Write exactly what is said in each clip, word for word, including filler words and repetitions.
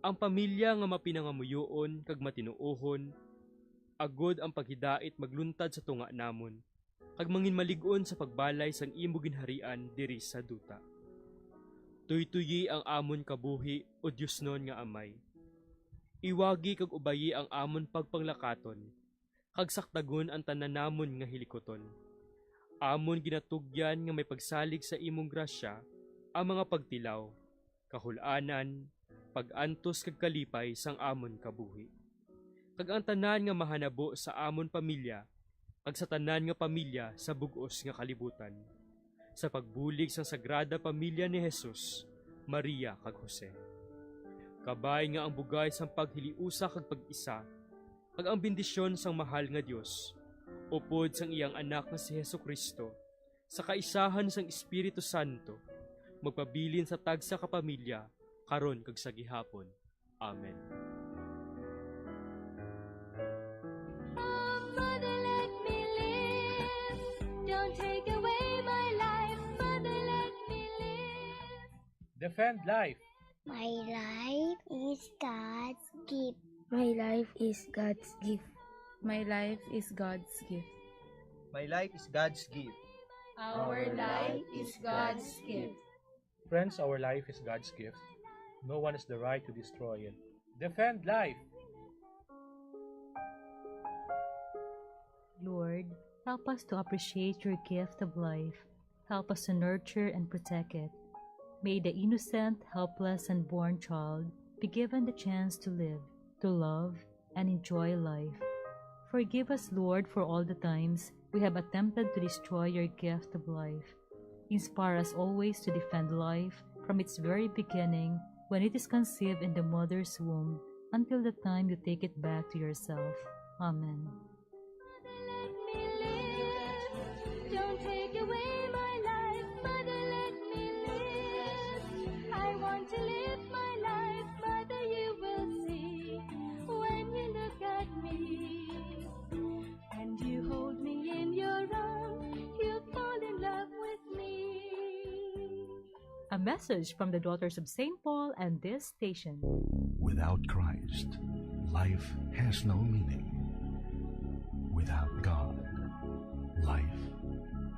ang pamilya nga mapinangamuyoon kag matinuohon, agod ang paghidait magluntad sa tunga namon, kag manginmalig-on sa pagbalay sang imo ginharian diri sa duta. Tuytoyi ang amon kabuhi, O Diosnon nga Amay. Iwagi kag ubayi ang amon pagpanglakaton, kag sakdagon ang tanan namon nga hilikuton. Amon ginatugyan nga may pagsalig sa imong grasya ang mga pagtilaw, kahul-anan, pag-antos kag kalipay sang amon kabuhi, kag ang tanan nga mahanabo sa amon pamilya, kag sa tanan nga pamilya sa bug-os nga kalibutan, sa pagbulig sang Sagrada Pamilya ni Jesus, Maria, kag Jose. Kabay nga ang bugay sang paghiliusa kag pag-isa, kag ang bendisyon sang mahal nga Dios, upod sang iyang Anak nga si Jesu-Cristo, sa kaisahan sang Espiritu Santo, magpabilin sa tagsa ka pamilya, karon kag sa gihapon. Amen. Mother, let me live. Don't take away my life. Mother, let me live. Defend life. My life is God's gift. My life is God's gift. My life is God's gift. My life is God's gift. Our life is God's gift. Friends, our life is God's gift. No one has the right to destroy it. Defend life. Lord, help us to appreciate your gift of life. Help us to nurture and protect it. May the innocent, helpless, unborn child be given the chance to live, to love, and enjoy life. Forgive us, Lord, for all the times we have attempted to destroy your gift of life. Inspire us always to defend life from its very beginning, when it is conceived in the mother's womb, until the time you take it back to yourself. Amen. Mother, let me live. Don't take away my life. Mother, let me live. I want to live my life. Mother, you will see when you look at me. And you hold me in your arms. You fall in love with me. A message from the Daughters of Saint Paul and this station. Without Christ, life has no meaning. Without God, life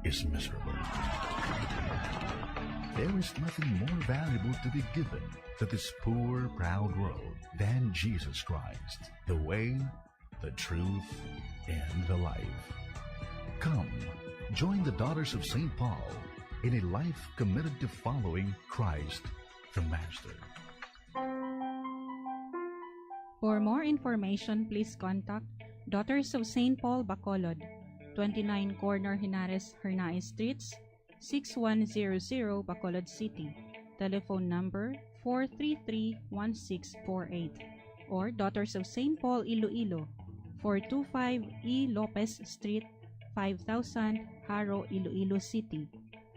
is miserable. There is nothing more valuable to be given to this poor, proud world than Jesus Christ, the way, the truth, and the life. Come, join the Daughters of Saint Paul in a life committed to following Christ the Master. For more information, please contact Daughters of Saint Paul Bacolod, twenty-nine Corner Henares Hernaez Streets, six one zero zero, Bacolod City. Telephone number four three three one six four eight, or Daughters of Saint Paul Iloilo, four two five E Lopez Street, five thousand, Jaro, Iloilo City.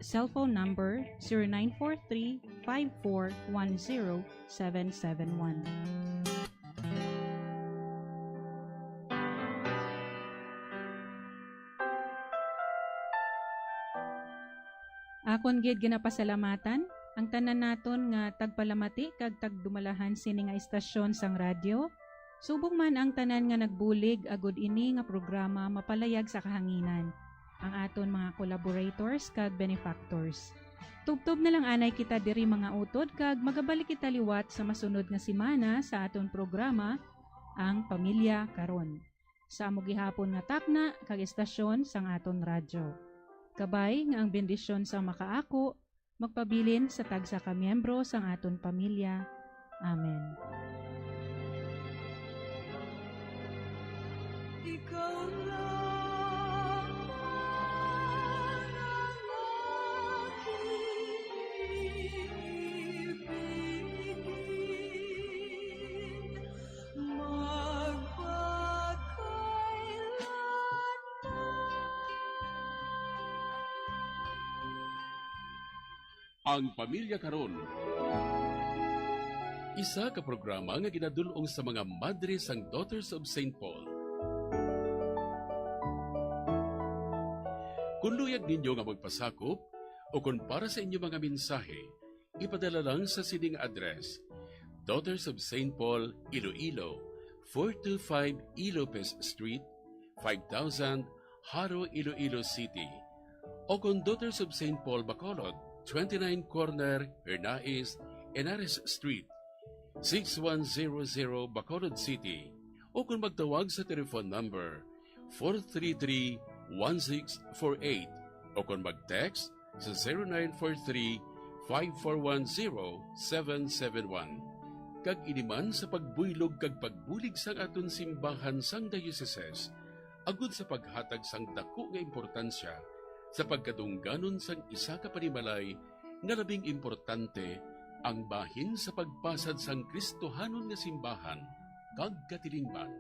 Cellphone number zero nine four three five four one zero seven seven one. Akon gid ginapasalamatan ang tanan naton nga tagpalamati kag tagdumalahan sini nga istasyon sang radyo, subong man ang tanan nga nagbulig agud ini nga programa mapalayag sa kahanginan, ang aton mga collaborators kag benefactors. Tubtob na lang anay kita diri, mga utod, kag magabalik kita liwat sa masunod nga semana sa aton programa, Ang Pamilya Karon, sa amo gihapon nga takna kag estasyon sang aton radyo. Kabay nga ang bendisyon sang Makaako magpabilin sa tagsa ka miyembro sang aton pamilya. Amen. Ikaw lamang ang aking ibigin, magpakailanman. Ang Pamilya Karon, isa ka programa nga ginadul-ong sa mga madre sang Daughters of Saint Paul. Kung luyag ninyo nga magpasakop o kung para sa inyo mga mensahe, ipadala lang sa sining address: Daughters of Saint Paul, Iloilo, four two five E. Lopez Street, five thousand, Jaro, Iloilo City. O kon Daughters of Saint Paul, Bacolod, twenty-nine Corner, Hernais, Henares Street, six one zero zero, Bacolod City. O kon magtawag sa telephone number four three three, one six four eight, o kon mag-text sa zero nine four three, five four one, zero seven seven one. Kag ini man sa pagbuylog kag pagbulig sang aton simbahan sang diocese, agud sa paghatag sang daku nga importansya sa pagkadungganon sang isa ka panimalay nga labing importante, ang bahin sa pagpasad sang Kristohanon nga simbahan kag katilingban.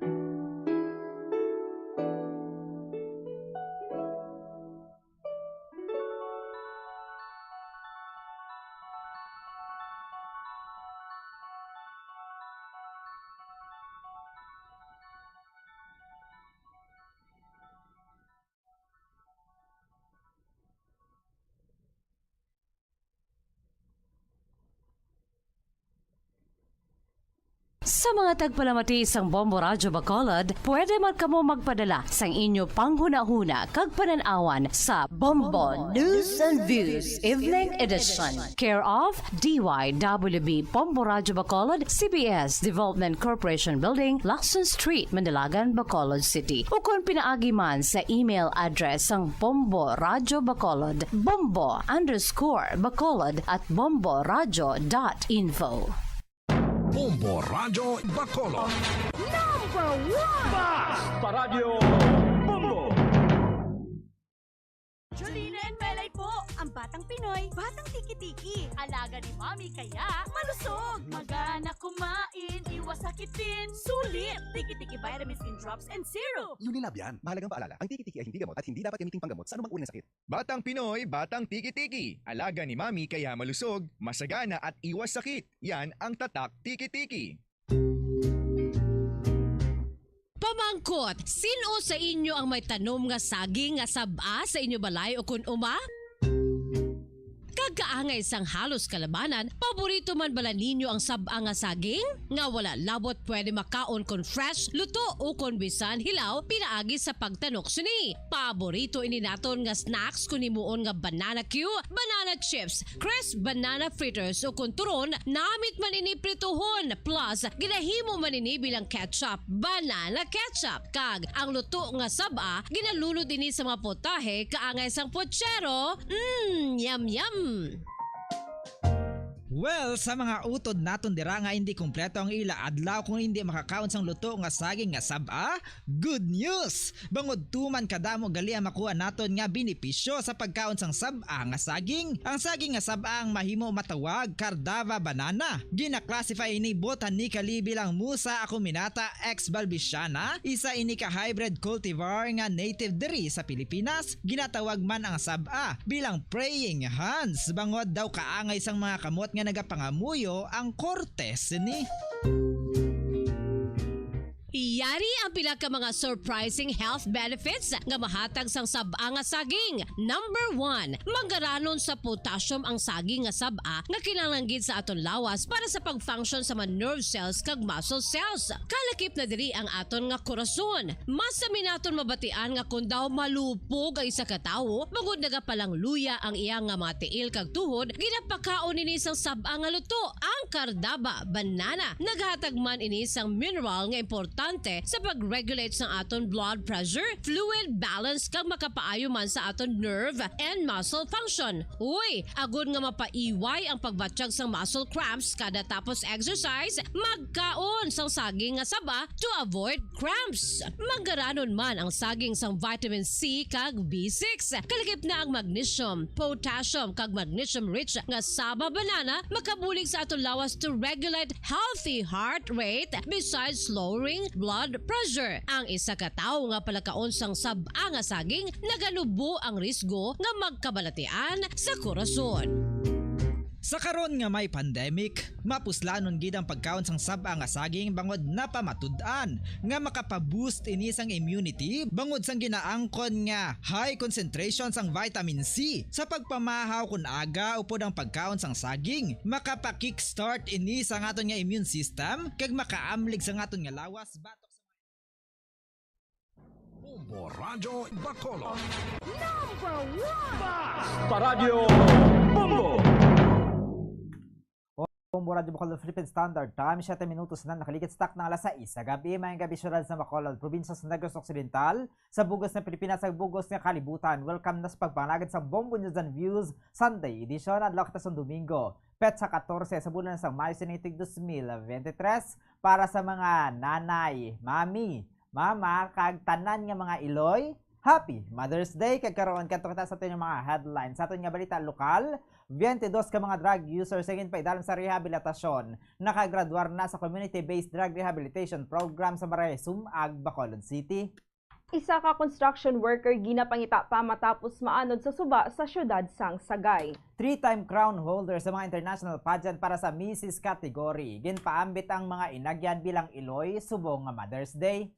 Sa mga tagpalamati sang Bombo Radyo Bacolod, pwede man kamo magpadala sang inyo panghunahuna kag panan-awan sa Bombo News and Views Evening Edition, care of D Y W B Bombo Radyo Bacolod, C B S Development Corporation Building, Lacson Street, Manalagan, Bacolod City, ukon pinaagi man sa email address sang Bombo Radyo Bacolod, bombo underscore bacolod at bombo radyo dot info. Bombo Radyo Bacolod. Number one! Bas! Paradyo Bombo! Jolene and Melay po, ang batang Pinoy, batang tiki-tiki. Alaga ni Mami kaya malusog. Magana kumain, iwas sakitin. Sulit! Tiki-tiki vitamins in drops and syrup. Unilab yan. Mahalagang paalala, ang tiki-tiki ay hindi gamot at hindi dapat gamiting panggamot sa anumang uri ng sakit. Batang Pinoy, batang tiki-tiki. Alaga ni Mami kaya malusog, masagana at iwas sakit. Yan ang tatak tiki-tiki. Pamangkot, sin-o sa inyo ang may tanom nga saging nga sab-a sa inyo balay ukon uma? Kag kaangay sang halos kalabanan, paborito man bala ninyo ang sab-a nga saging? Nga wala labot pwede makaon kon fresh, luto, ukon bisan hilaw pinaagi sa pagtanok sini. Paborito ini naton nga snacks kon himuon nga banana cue, banana chips, crisp banana fritters, ukon turon, namit man ini prituhon, plus ginahimo man ini bilang ketchup, banana ketchup. Kag ang luto nga sab-a, ginalunod ini sa mga putahe kaangay sang puchero. Mm, yum, yum! Well, sa mga utod naton dira nga indi kompleto ang ila adlaw kung indi makakaon sang luto nga saging nga sab-a, good news! Bangod tuman kadamo gali ang makuha naton nga benepisyo sa pagkaon sang sab-a nga saging. Ang saging nga sab-a ang mahimo matawag Cardava banana. Gina-classify ini botanically bilang Musa acuminata ex balbisiana, isa ini ka hybrid cultivar nga native diri sa Pilipinas. Ginatawag man ang sab-a bilang praying hands, bangod daw kaangay sang mga kamot nga nagapangamuyo ang korte sini. Yari ang pila ka mga surprising health benefits nga mahatag sang sab-a nga saging. Number one, manggaranon sa potassium ang saging nga sab-a nga kinahanglan gid sa aton lawas para sa pag-function sa mga nerve cells kag muscle cells. Kalakip na diri ang aton nga korason. Mas sami naton mabatian nga kon daw malupog ang isa ka tawo, bangod nagapalangluya ang iya nga mga tiil kag tuhod, ginapakaon ini sang sab-a nga luto, ang Cardava banana. Naghatag man ini sang mineral nga importante sa pag-regulate sang aton blood pressure, fluid balance, kag makapaayo man sa aton nerve and muscle function. Uy, agod nga mapaiway ang pagbatyag sang muscle cramps kada tapos exercise, magkaon sang saging nga saba to avoid cramps. Manggaranon man ang saging sang vitamin C kag B six. Kalakip na ang magnesium, potassium, kag magnesium-rich nga saba banana makabulig sa aton lawas to regulate healthy heart rate besides lowering blood pressure. Ang isa ka tawo nga palakaon sang sab-a nga saging naganubo ang risgo nga magkabalatian sa korason. Sa karon nga may pandemic, mapuslanon gid ang pagkaon sang sab-a nga saging bangod napamatud-an nga makapaboost ini sang immunity bangod sang ginaangkon nga high concentration sang vitamin C. Sa pagpamahaw kon aga upod ang pagkaon sang saging, makapa-kickstart ini sa aton nga immune system kag makaamlig sa aton nga lawas batok sa Bombo Radyo Bacolod. Number one! Basta Radyo Bombo! Bombo Radyo Bacolod, Philippine Standard Time, siyete minutos na nakaligid sa takna nga alas sais sa gabi. Maayong gabi, syudad sa Bacolod, probinsya sa Negros Occidental, sa bug-os nga Pilipinas, sa bug-os nga kalibutan. Welcome na sa pagpangalagad sa Bombo News and Views Sunday Edition, adlaw kita sang Domingo, petsa katorse sa bulan sang Mayo, sining tig dos mil veintitrés. Para sa mga nanay, mami, mama, kag tanan nga mga iloy, Happy Mother's Day! Kag karon, kadto kita sa aton nga mga headlines. Sa aton nga balita lokal, twenty-dos ka mga drug users ang ginpaidalan sa rehabilitasyon. Nakagraduar na sa Community-Based Drug Rehabilitation Program sa Barangay Sumag, Bacolod City. Isa ka construction worker ginapangita pa matapos maanod sa suba sa siyudad sang Sagay. Three-time crown holder sa mga international pageant para sa Missus Category. Ginpaambit ang mga inagyan bilang iloy subong nga Mother's Day.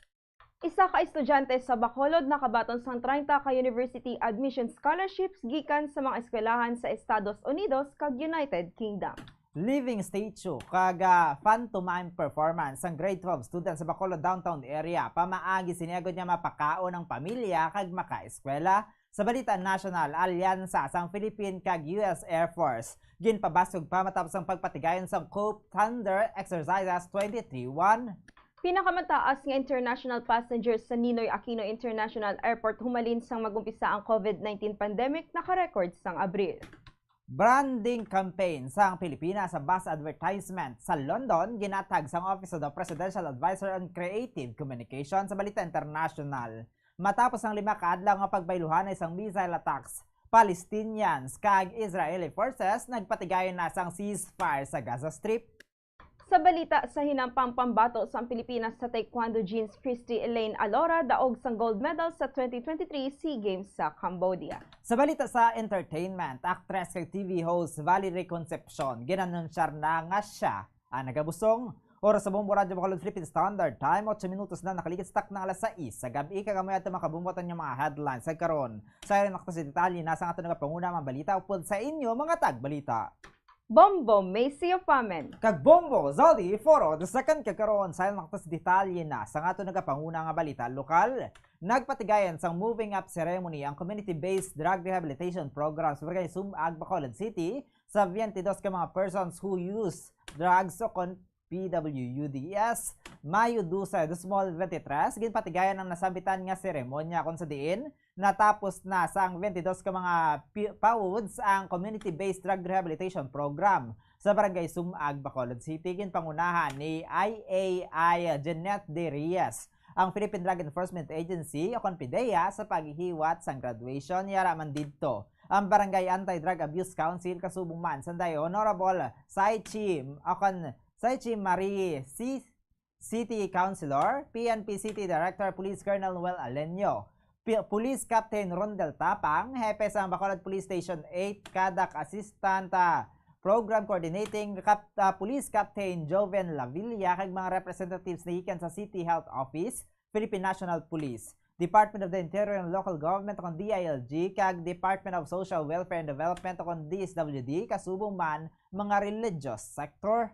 Isa ka estudyante sa Bacolod nakabaton sang treinta ka university admission scholarships gikan sa mga eskwelahan sa Estados Unidos kag United Kingdom. Living statue kag, ah, pantomime performance sang grade twelve student sa Bacolod downtown area. Pamaagi sini agud nga mapakaon ang pamilya kag makaeskwela. Sa balita nasyonal, alyansa sang Philippine kag U S Air Force ginpabaskog pa matapos ang pagpatigayon sang Cope Thunder Exercises twenty three one. Pinakamataas nga international passengers sa Ninoy Aquino International Airport humalin sang mag-umpisa ang COVID nineteen pandemic naka-record sang Abril. Branding campaign sang Pilipinas sa bus advertisement sa London ginatag sang Office of the Presidential Advisor on Creative Communication. Sa balita international, matapos ang lima ka adlaw nga pagbayluhanay sang missile attacks, Palestinians kag Israeli forces nagpatigayon na sang ceasefire sa Gaza Strip. Sa balita sa hinampang pambato sang Pilipinas sa taekwondo, Jeans Christy Elaine Alora daog sang gold medal sa twenty twenty-three SEA Games sa Cambodia. Sa balita sa entertainment, aktres kag T V host Valerie Concepcion ginanunsyar na nga sia ang nagabusong. Oras sa Bombo Radyo Bacolod, Philippine Standard Time, otso minutos na nakaligid sa takna nga alas sais sa gabi, kag amo ato makabumbot ang mga headlines sa karon. Sa ilang naktas detalye na sa ato nagapanguna ang balita upod sa inyo mga tagbalita. Bombo Macy Ofamen. Kag Bombo Zodi Foro the second. Kag karon, sa naktas detalye na sa ato nagapanguna nga balita lokal. Nagpatigayon sang moving up ceremony ang community-based drug rehabilitation program sa Barangay Sumag, Bacolod City, sa twenty-dos ka mga persons who use drugs o kon P W U D S. Mayo dose, dos mil veintitrés, ginpatigayon ang nasambitan nga seremonya, kung sa diin natapos na sang twenty-dos ka mga pi-, PAWDs ang community-based drug rehabilitation program sa Barangay Sumag, Bacolod City. Ginpangunahan ni I A I Jeanette De Reyes ang Philippine Drug Enforcement Agency o kon PDEA sa paghihiwat sang graduation. Yara man didto ang Barangay Anti-Drug Abuse Council, kasubong man sanday Honorable Saichi o kon Saichi Marie C City Councilor, P N P City Director Police Colonel Noel Aleño, P-, Police Captain Rondel Tapang, hepe sa Bacolod Police Station eight, CADAC Assistant, ah, Program Coordinating Cap-, ah, Police Captain Joven Lavilla, kag mga representatives na gikan sa City Health Office, Philippine National Police, Department of the Interior and Local Government o kon D I L G, kag Department of Social Welfare and Development o kon D S W D, kasubong man mga religious sector.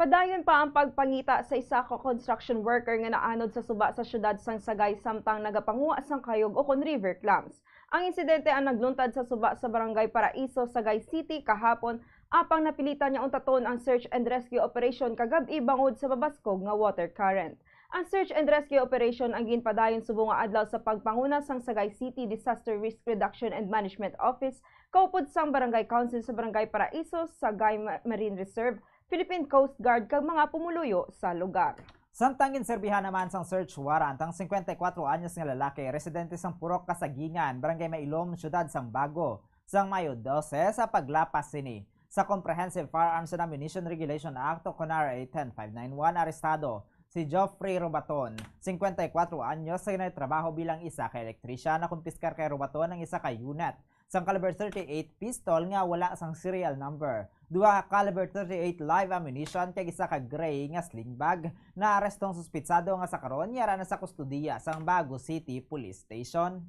Padayon pa ang pagpangita sa isa ka construction worker nga naanod sa suba sa siyudad sang Sagay samtang nagapanguha sang kayog o kon river clams. Ang insidente ang nagluntad sa suba sa Barangay Paraiso, Sagay City, kahapon, apang napilitan nga untaton ang search and rescue operation kagab-i bangod sa mabaskog nga water current. Ang search and rescue operation ang ginpadayon subong nga adlaw sa pagpanguna sang Sagay City Disaster Risk Reduction and Management Office kaupod sang Barangay Council sa Barangay Paraiso, Sagay Ma-, Marine Reserve, Philippine Coast Guard kag mga pumuluyo sa lugar. Samtang ginserbihan naman sang search warrant ang singkwenta y kuwatro anyos nga lalaki, residente sang Purok Kasagingan, Barangay Mailom, Siyudad sang Bago, sang Mayo dose sa paglapas sini sa Comprehensive Firearms and Ammunition Regulation Act o kon R A ten five nine one, arestado si Geoffrey Robaton, singkwenta y kuwatro anyos, nga nagtrabaho bilang isa ka elektrisyan. Nakumpiskar kay Robaton ang isa ka unit sang caliber thirty-eight pistol nga wala sang serial number, duha ka caliber thirty-eight live ammunition kag isa ka gray nga sling bag. Naarestong suspitsado nga sa karon yara na sa kustodiya sang Bago City Police Station.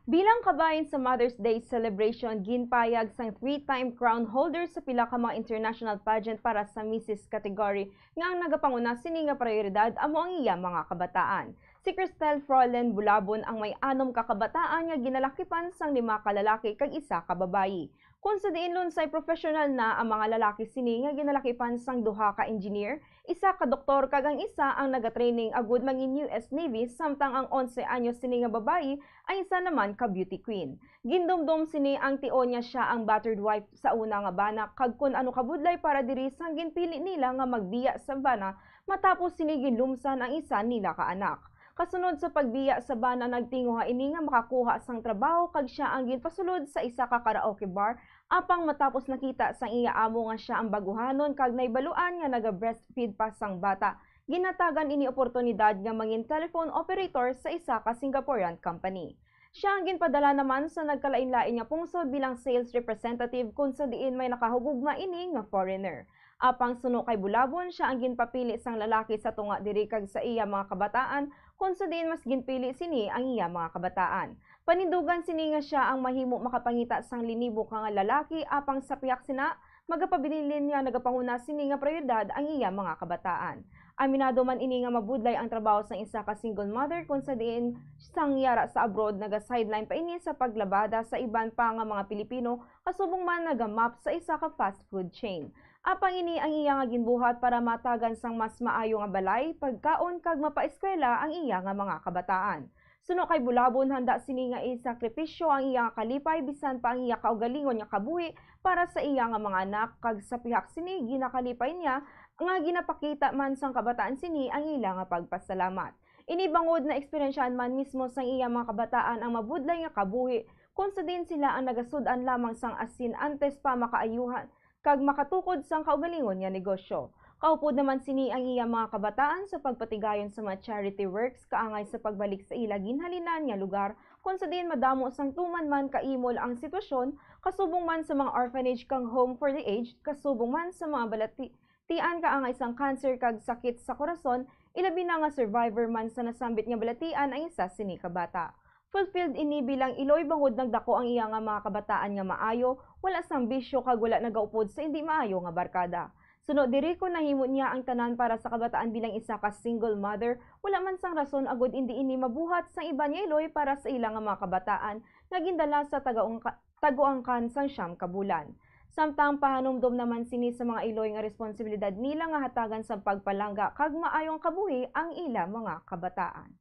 Bilang kabahin sa Mother's Day celebration, ginpayag sang three-time crown holder sa pila ka mga international pageant para sa Missus category nga ang nagapanguna sini nga prioridad amo ang iya mga kabataan. Si Cristel Froilan Bulabon ang may anom ka kabataan nga ginalakipan sang lima ka lalaki kag isa ka babayi. Kon sa diin lunsay professional na ang mga lalaki sini nga ginalakipan sang duha ka engineer, isa ka doktor kag ang isa ang nagatraining agud mangin U S Navy, samtang ang onse anyos sini nga babayi ang isa naman ka beauty queen. Gindumdom sini ang tion nga sia ang battered wife sa una nga bana kag kon ano kabudlay para diri sang ginpili nila nga magbiya sa bana matapos sini ginlumsan ang isa nila ka anak. Kasunod sa pagbiya sa bana, nagtinguha ini nga makakuha sang trabaho kag sia ang ginpasulod sa isa ka karaoke bar. Apang matapos nakita sang iya amo nga sia ang baguhanon kag nahibaluan nga naga-breastfeed pa sang bata, ginhatagan ini oportunidad nga mangin telephone operator sa isa ka Singaporean company. Sia ang ginpadala naman sa nagkalainlain nga pungsod bilang sales representative, kung sa diin may nakahugugma ini nga foreigner. Apang suno kay Bulabon, sia ang ginpapili sang lalaki sa tunga diri kag sa iya mga kabataan, kung sa diin mas ginpili sini ang iya mga kabataan. Panindugan sini nga sia ang mahimo makapangita sang linibok nga lalaki, apang sa pihak sina, magapabilin nga nagapanguna sini nga prioridad ang iya mga kabataan. Aminado man ini nga mabudlay ang trabaho sang isa ka single mother, kung sa diin sang yara sa abroad, naga-sideline pa ini sa paglabada sa iban pa nga mga Pilipino, kasubong man naga-mop sa isa ka fast food chain. Apang ini ang iya nga ginbuhat para matagan sang mas maayo nga balay, pagkaon, kag mapaeskwela ang iya nga mga kabataan. Suno kay Bulabon, handa sini nga isakripisyo ang iya nga kalipay bisan pa ang iya kaugalingon nga kabuhi para sa iya nga mga anak, kag sa pihak sini, ginakalipay niya nga ginapakita man sang kabataan sini ang ila nga pagpasalamat. Ini bangod na eksperyensyahan man mismo sang iya mga kabataan ang mabudlay nga kabuhi, kung sa diin sila ang nagasud-an lamang sang asin antes pa makaayuhan kag makatukod sang kaugalingon nga negosyo. Kaupod naman sini ang iya mga kabataan sa pagpatigayon sa mga charity works kaangay sa pagbalik sa ila ginhalinan nga lugar, kung sa diin madamo sang tuman man kaimol ang sitwasyon, kasubong man sa mga orphanage kag home for the aged, kasubong man sa mga balati-, tian kaangay sang cancer kag sakit sa korason, ilabi na nga survivor man sa nasambit nga balatian ang isa sini ka bata. Fulfilled ini bilang iloy bangod nagdako ang iya nga mga kabataan nga maayo, wala sang bisyo kag wala nagaupod sa indi maayo nga barkada. Suno diri, kon nahimo niya ang tanan para sa kabataan bilang isa ka single mother, wala man sang rason agud indi ini mabuhat sang iban nga iloy para sa ila nga mga kabataan nga gindala sa tagaungka-, taguangkan sang siyam ka bulan. Samtang pahanumdom naman sini sa mga iloy nga responsibilidad nila nga hatagan sang pagpalangga kag maayong kabuhi ang ila mga kabataan.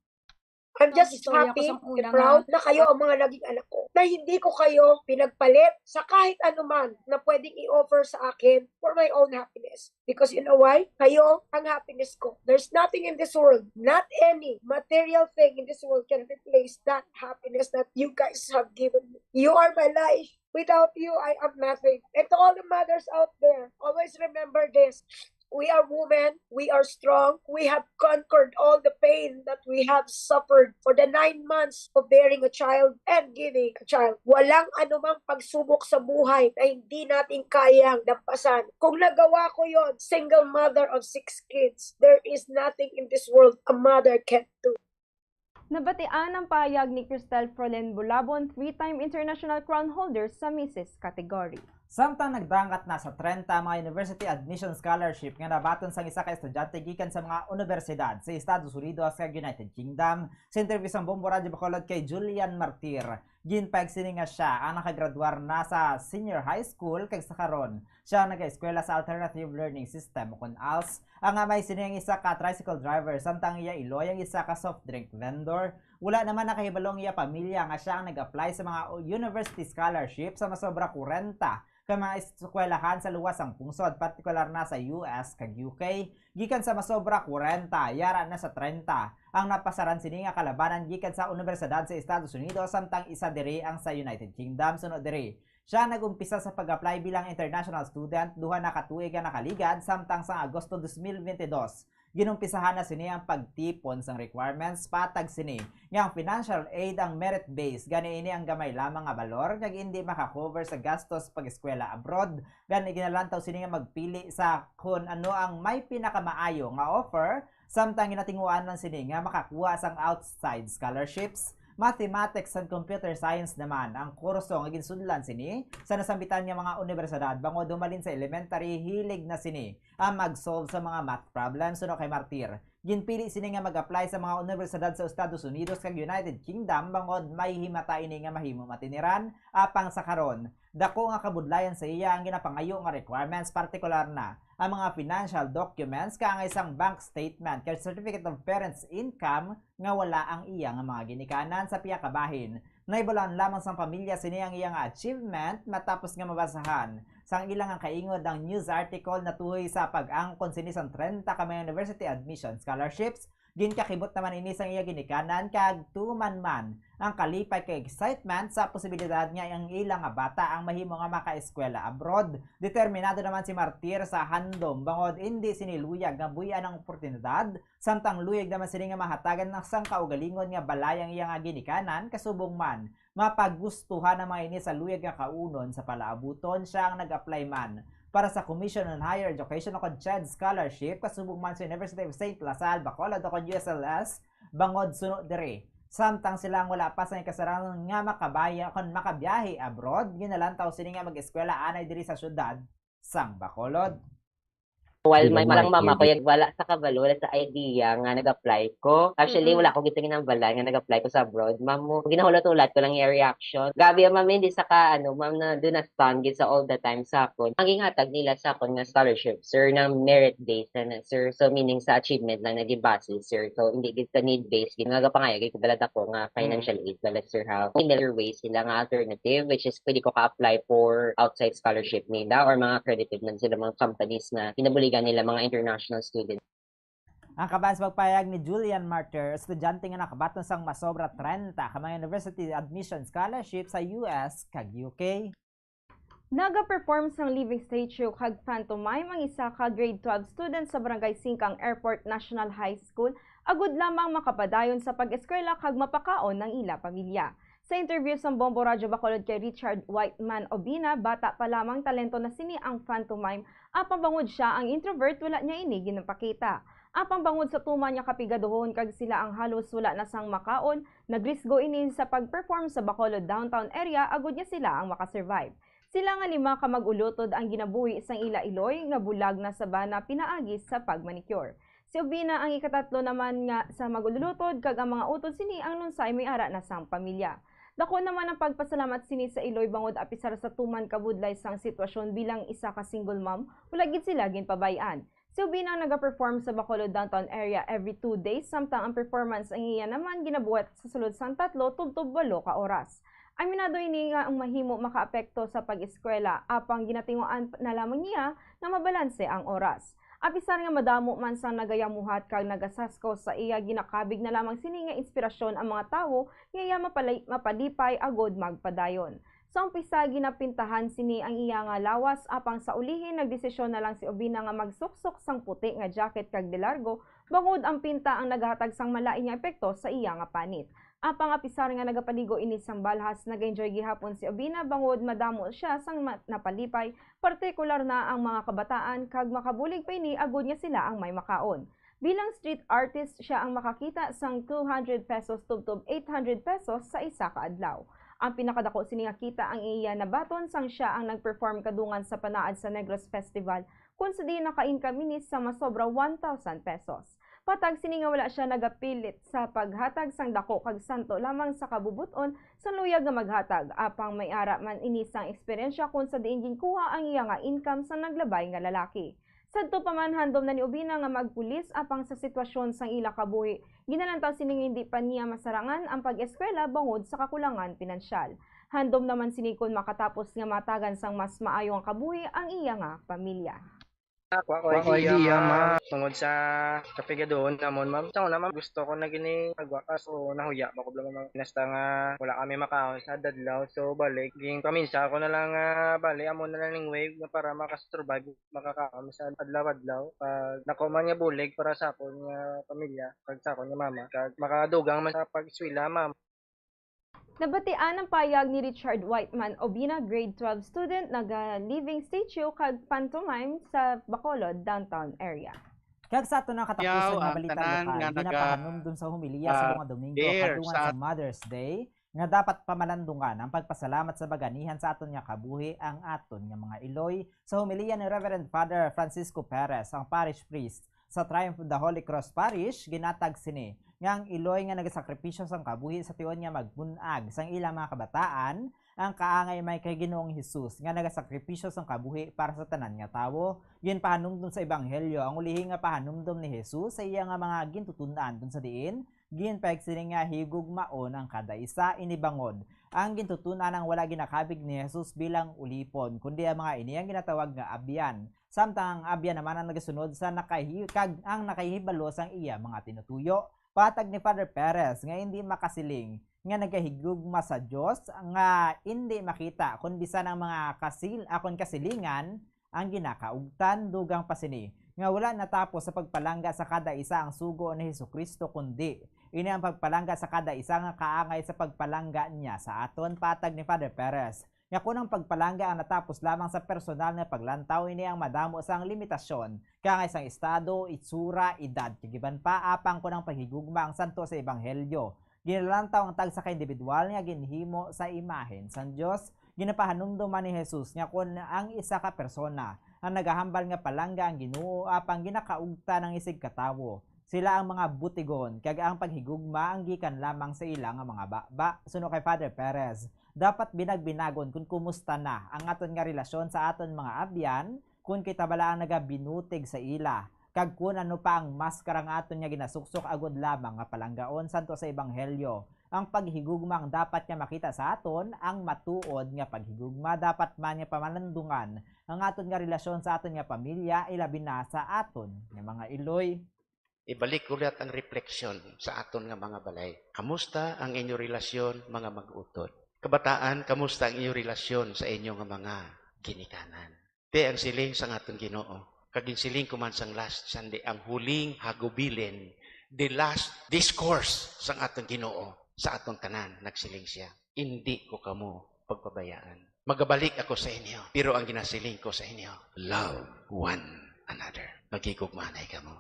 I'm just happy and proud na kayo ang mga naging anak ko, na hindi ko kayo pinagpalit sa kahit anuman na pwedeng i-offer sa akin for my own happiness. Because you know why? Kayo ang happiness ko. There's nothing in this world, not any material thing in this world can replace that happiness that you guys have given me. You are my life. Without you, I am nothing. And to all the mothers out there, always remember this. We are women, we are strong, we have conquered all the pain that we have suffered for the nine months of bearing a child and giving a child. Walang anumang pagsubok sa buhay na hindi natin kayang lampasan. Kung nagawa ko yon, single mother of six kids, there is nothing in this world a mother can't do. Nabatian ang pahayag ni Cristel Froilan Bulabon, three-time international crown holder sa Missus category. Samtang nagdangat na sa trenta ang mga university admission scholarship nga nabaton sang isa ka estudyante gikan sa mga unibersidad sa Estados Unidos kag United Kingdom, sa interview sang Bombo Radyo Bacolod kay Julian Martir, ginpahayag sini nga sia ang nakagradwar na sa senior high school kag sa karon sia ang nagaeskwela sa Alternative Learning System, o kon als. Ang amay sini ang isa ka tricycle driver, samtang iya iloy ang isa ka soft drink vendor. Wala naman nakahibalo ang iya pamilya nga sia ang nag-apply sa mga university scholarship sa masobra kwarenta ka mga eskwelahan sa luwas sang pungsod, partikular na sa U S kag U K. Gikan sa masobra kwarenta, yara na sa trenta ang napasaran sini nga kalabanan gikan sa unibersidad sa Estados Unidos, samtang isa diri ang sa United Kingdom. Suno diri, Siya nag-umpisa sa pag-apply bilang international student duha na ka tuig ang nakaligad, samtang sa Agosto dos mil bente dos, ginumpisahan na sini ang pagtipon sang requirements patag sini nga ang financial aid ang merit-based, gani ini ang gamay lamang nga balor nga hindi maka-cover sa gastos pag-eskwela abroad, gani ginalantaw sini nga magpili sa kon ano ang may pinakamaayo nga offer, samtang ginatinguhaan man sini nga makakuha sang outside scholarships. Mathematics and Computer Science naman ang kurso nga ginsudlan sini sa nasambitan nga mga unibersidad, bangod humalin sa elementary, hilig na sini ang mag-solve sa mga math problems. Suno kay Martir, ginpili sini nga mag-apply sa mga unibersidad sa Estados Unidos kag United Kingdom, bangod may himata ini nga mahimo matiniran. Apang sa karon, dako nga kabudlayan sa iya ang ginapangayo nga requirements, partikular na ang mga financial documents, kaangay sang bank statement kag certificate of parents' income nga wala ang iya nga mga ginikanan. Sa pihak ka bahin, nahibaluan lamang sang pamilya sini ang iya nga achievement matapos nga mabasahan sang ila nga kaingod ang news article natuhoy sa pag-angkon sini sang trenta ka mga university admission scholarships. Ginkakibot naman ini sang iya ginikanan, kag tuman man ang kalipay kag excitement sa posibilidad nga ang ila nga bata ang mahimo nga makaeskwela abroad. Determinado naman si Martir sa handom, bangod indi sini luyag nga buy-an ang oportunidad, samtang luyag naman sini nga mahatagan na sang kaugalingon nga balay ang iya nga ginikanan, kasubong man mapagustuhan ang mga ini sa luyag nga kaunon. Sa palaabuton, siya ang nag-apply man para sa Commission on Higher Education o kon CHED Scholarship, kasubong man sa University of Saint La Salle, Bacolod o kon U S L S, bangod suno diri. Samtang sila ang wala pa sa kasarang nga makabaya kon makabiyahe abroad, ginalantaw sini nga mag-eskwela anay diri sa syudad sang Bacolod. While Di may ba, parang Mark? mama ko, yung wala sa kabalo, wala sa idea nga nag-apply ko. Actually, Mm-mm. wala ko gintinginan balay nga nag-apply ko sa abroad. Ma'am, mo, ginahulat-hulat ko lang yung reaction. Grabe, ma'am, hindi sa ka, ano, ma'am, na do na stand gid sa all the time sa akon. Ang gingatag nila sa akon nga scholarship, sir, na merit-based na, na, sir. So, meaning sa achievement lang naging basis, sir. So, hindi gid sa need-based, gid nga gapangayag ko balad ako nga financial aid, balad, sir, ha. Similar ways sila nga alternative, which is pwede ko ka-apply for outside scholarship nila or mga accredited man sila mga companies na kinabuligan nila mga international students. Ang kabahin sa pagpahayag ni Julian Martyr, estudyante nga nakabaton sang masobra trenta ka mga university admission scholarship sa U S kag U K. Naga-perform sang living statue kag pantomime ang isa ka grade twelve student sa Barangay Singkang Airport National High School agud lamang makapadayon sa pag-eskwela kag mapakaon ang ila pamilya. Sa interview sang Bombo Radyo Bacolod kay Richard Whiteman Obina, bata pa lamang talento na sini ang pantomime, apang bangod sia ang introvert, wala niya ini ginapakita. Apang bangod sa tuman nga kapigaduhon kag sila ang halos wala na sang makaon, nagrisgo ini sa pag-perform sa Bacolod downtown area agud nga sila ang makasurvive. Sila nga lima ka mag-ulutod ang ginabuhi sang ila iloy nga bulag na sabana pinaagi sa pagmanicure. Si Obina ang ikatatlo naman nga sa mag-ulutod kag ang mga utod sini ang nunsay may ara na sang pamilya. Dako naman ang pagpasalamat sini sa iloy bangod apisar sa tuman kabudlay sang sitwasyon bilang isa ka single mom, wala gid sila ginpabay-an. Si Obina ang nagaperform sa Bacolod downtown area every two days, samtang ang performance ang iya naman ginabuhat sa sulod sang tatlo tubtob walo ka oras. Aminado ini nga ang mahimo makaapekto sa pag-eskwela, apang ginatinguan na lamang niya nga mabalanse ang oras. Apisar nga madamo man sang nagayamuhat kag nagasaskaw sa iya, ginakabig na lamang sini nga inspirasyon ang mga tawo nga iya mapalay-, mapalipay agud magpadayon. Sa umpisa, ginapintahan sini ang iya nga lawas, apang sa ulihi, nagdesisyon na lang si Obina nga magsuksok sang puti nga jacket kag de largo, bangod ang pinta ang nagahatag sang malain nga epekto sa iya nga panit. Apang apisar nga nagapaligo ini sang balhas, nag-enjoy gihapon si Obina bangod madamo sia sang ma-, napalipay, partikular na ang mga kabataan, kag makabulig pa ini agud nga sila ang may makaon. Bilang street artist, sia ang makakita sang two hundred pesos tubtob eight hundred pesos sa isa ka adlaw. Ang pinakadako sini nga kita ang iya nabaton sang sia ang nag-perform kadungan sa panaad sa Negros Festival, kun sa diin naka-income ini sa masobra one thousand pesos. Patag sini nga wala sia nagapilit sa paghatag sang dako kag santo lamang sa kabubut-on sang luyag nga maghatag, apang may ara man ini sang eksperyensya kun sa diin ginkuha ang iya nga income sa naglabay nga lalaki. Sadto pa man, handom na ni Obina nga magpulis, apang sa sitwasyon sang ila kabuhi, ginalantaw sini nga hindi pa niya masarangan ang pag-eskwela bangod sa kakulangan pinansyal. Handom naman sini kon makatapos nga matagan sang mas maayo nga kabuhi ang iya nga pamilya. Ako, ako, Wa ko idea, idea, ma'am. Ma'am. Tungod sa kapigaduhon namon, ma'am. Sa una, ma'am, gusto ko na gini pagwa, kaso nahuya pa ko, ma'am. Basta nga wala kami makaon sa adlaw. So, balik, ging paminsa ko na lang nga bali, amo na lang ning way nga para makasurvive, makakaon sa adlaw-adlaw. Pag nakuman nga bulig para sa akon nga pamilya, kag sa akon nga mama, kag makadugang man sa pag-eskwela, ma'am. Nabatian ang payag ni Richard Whiteman Obina, grade twelve student, naga-living statue kag pantomime sa Bacolod, downtown area. Kag sa aton nga katapusan Yaw nga ang balita tanan lokal, nga ginapahanumdom sa homilya sa ah, Bunga Domingo, dare kadungan sa sa Mother's Day, nga dapat pamalandungan ang pagpasalamat sa baganihan sa aton nga kabuhi, ang aton nga mga iloy. Sa homilya ni Reverend Father Francisco Perez, ang parish priest sa Triumph of the Holy Cross Parish, ginatag sini nga ang iloy nga nagasakripisyo sang kabuhi sa tion nga magbun-ag sang ilang mga kabataan, ang kaangay may kay Ginoong Hesus nga nagasakripisyo sang kabuhi para sa tanan nga tawo. Ginpahanumdom sa Ebanghelyo ang ulihi nga pahanumdom ni Jesus sa iya nga mga gintuton-an, tungod sa diin ginpahig sini nga higugmaon ang kada isa. Ini bangod, ang gintuton-an ang wala ginakabig ni Jesus bilang ulipon, kundi ang mga ini ang ginatawag nga abyan. Samtang ang abyan naman ang nagasunod sa nakahi-, kag ang nakahibalo sang iya mga tinutuyo. Patag ni Father Perez nga indi makasiling nga nagahigugma sa Dios nga indi makita, kun bisan ang mga kasil-, akon kasilingan ang ginakaugtan. Dugang pa sini nga wala natapos sa pagpalangga sa kada isa ang sugo ni Jesu-Cristo, kundi ini ang pagpalangga sa kada isa nga kaangay sa pagpalangga niya sa aton. Patag ni Father Perez nga kon ang pagpalangga ang natapos lamang sa personal nga paglantaw, ini ang madamo sang limitasyon, kaangay sang estado, itsura, edad, kag iban pa, apang kon ang paghigugma ang santo sa ebanghelyo, ginalantaw ang tagsa ka individual nga ginhimo sa imahen sang Dios. Ginapahanumdom man ni Jesus nga kon ang isa ka persona ang nagahambal nga palangga ang Ginoo, apang ginakaugtan ang isigkatawo, sila ang mga butigon, kag ang paghigugma ang gikan lamang sa ila nga mga baba. Suno kay Father Perez, dapat binagbinagon kon kumusta na ang aton nga relasyon sa aton mga abyan, kon kita bala ang nagabinutig sa ila, kag kon ano pa ang maskara nga aton nga ginasuksok agod lamang nga palanggaon santo sa ebanghelyo. Ang paghigugma ang dapat nga makita sa aton, ang matuod nga paghigugma dapat man nga pamalandungan ang aton nga relasyon sa aton nga pamilya, ilabi na sa aton nga mga iloy. Ibalik ulit ang refleksyon sa aton nga mga balay. Kamusta ang inyo relasyon, mga mag-utod? Kabataan, kamusta ang inyo relasyon sa inyo nga mga ginikanan? Ti ang siling sang aton Ginoo, kag ginsiling ko man sang last Sunday, ang huling hagubilin, the last discourse sang aton Ginoo sa aton tanan, nagsiling siya, "Indi ko kamo pagpabayaan. Magabalik ako sa inyo, pero ang ginasiling ko sa inyo, love one another." Maghigugmaanay kamo.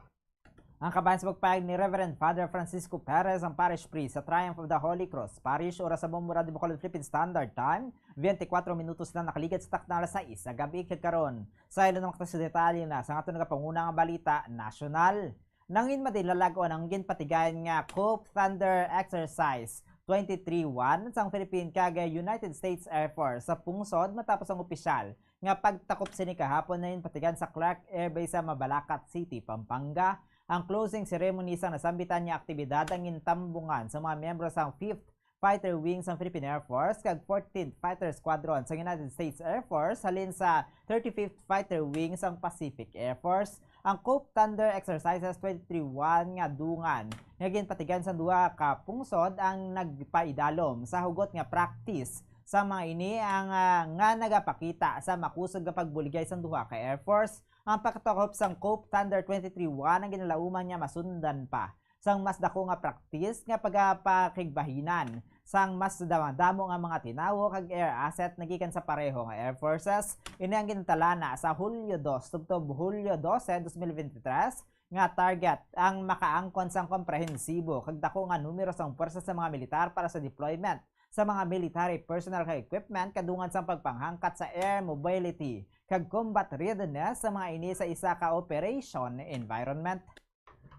Ang kabahin sa pagpayag ni Reverend Father Francisco Perez, ang parish priest sa Triumph of the Holy Cross Parish, oras sa Bombo Radio Bacolod, Philippine Standard Time, twenty-four minutos na nakaligad sa takna alas sais sa gab-i. Kag karon, sa ilo na makita sa detalye na sa aton nagapanguna nga balita nasyonal. Nangin madilalag-on ang ginpatigayon nga Cope Thunder Exercise twenty-three one sang Philippine kag United States Air Force sa pungsod, matapos ang opisyal nga pagtakop sini kahapon na ginpatigayon sa Clark Air Base sa Mabalacat City, Pampanga. Ang closing ceremony sang nasambitan nga aktibidad ang gintambungan sa mga miyembro sang fifth Fighter Wing sang Philippine Air Force kag fourteenth Fighter Squadron sang United States Air Force, halin sa thirty-fifth Fighter Wing sang Pacific Air Force. Ang Cope Thunder Exercises twenty-three one nga dungan nga ginpatigayon sa duha ka pungsod ang nagpaidalom sa hugot nga practice. Sa mga ini ang, ah, nga nagapakita sa makusog nga pagbuligay sang duha ka Air Force. Ang pagkatukop sang Cope Thunder twenty-three one ang ginalauman nga masundan pa sang mas dako nga practice nga pagapakigbahinan sang mas damadamo nga mga tinawo kag air asset nagikan sa pareho nga air forces. Ini ang gintalana sa Hulyo dos tubtob Hulyo dose, dos mil bente tres, nga target ang makaangkon sang komprehensibo kag dako nga numero sang puwersa sa mga militar para sa deployment sa mga military personnel kag equipment, kadungan sang pagpanghangkat sa air mobility kag combat readiness sa mga ini sa isa ka operation environment.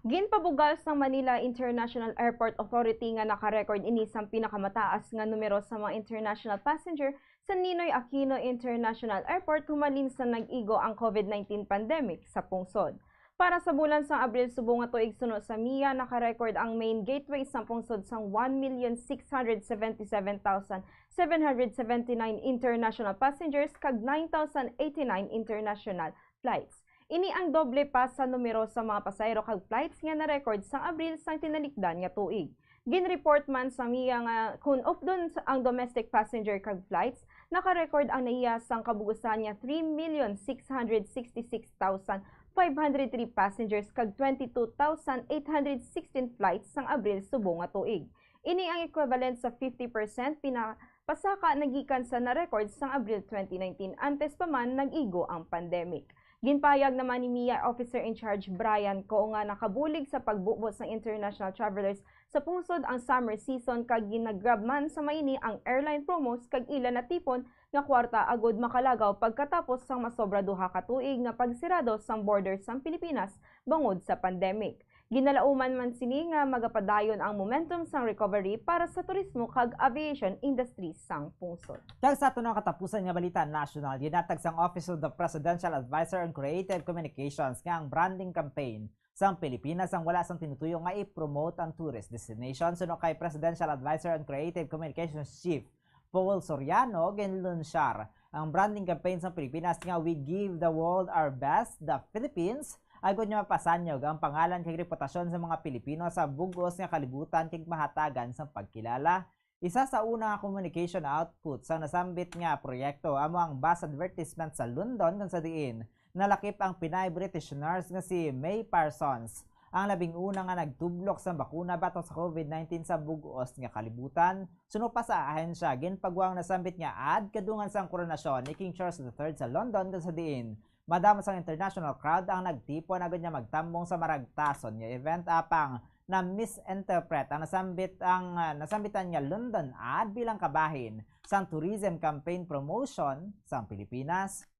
Ginpabugal sang Manila International Airport Authority nga naka-record ini sang pinakamataas nga numero sa mga international passenger sa Ninoy Aquino International Airport humalin sa nag-igo ang COVID nineteen pandemic sa pungsod. Para sa bulan sang Abril, subong nga tuig, suno sa MIA, naka-record ang main gateway sang pungsod sang one million six hundred seventy-seven thousand seven hundred seventy-nine international passengers kag nine thousand eighty-nine international flights. Ini ang doble pa sa numero sa mga pasahero kag flights nga na-record sang Abril sang tinalikdan nga tuig. Gin-report man sa MIA nga kon updon sa, ang domestic passenger kag flights, naka-record ang NAIA sang kabug-usan nga three million six hundred sixty-six thousand five hundred three passengers kag twenty-two thousand eight hundred sixteen flights sang Abril subong nga tuig. Ini ang equivalent sa fifty percent pinapasaka na gikan sa na-record sang Abril twenty nineteen, antes pa man nag-igo ang pandemic. Ginpahayag naman ni MIA Officer in Charge Brian Co nga nakabulig sa pagbubo sang international travelers sa pungsod ang summer season kag ginagrab man sa maini ang airline promos kag ila natipon nga kwarta agud makalagaw pagkatapos sang masobra duha ka tuig nga pagsirado sang border sang Pilipinas bangod sa pandemic. Ginalauman man sini nga magapadayon ang momentum sang recovery para sa turismo kag aviation industry sang pungsod. Kag sa aton nga katapusan nga balita nasyonal, ginhatag sang Office of the Presidential Advisor on Creative Communications nga ang branding campaign sang Pilipinas ang wala sang tinutuyo nga i-promote ang tourist destination. Suno kay Presidential Advisor on Creative Communications Chief Paul Soriano, ginlunsyar ang branding campaign sang Pilipinas nga We Give the World Our Best, the Philippines, agod nga mapasanyog ang pangalan kag reputasyon sa mga Pilipino sa bug-os nga kalibutan kag mahatagan sang pagkilala. Isa sa una nga communication output sang nasambit nga proyekto amo ang bus advertisement sa London, kung sa diin nalakip ang Pinay-British nurse nga si May Parsons, ang labing una nga nagtudlok sang bakuna batok sa COVID nineteen sa bug-os nga kalibutan. Suno pa sa ahensya, ginpagwa ang nasambit nga ad kadungan sang koronasyon ni King Charles the Third sa London, kung sa diin madamo sang international crowd ang nagtipon agud nga magtambong sa maragtason nga event, apang na-misinterpret ang nasambit ang, ah, nasambitan nga London ad bilang kabahin sang tourism campaign promotion sang Pilipinas.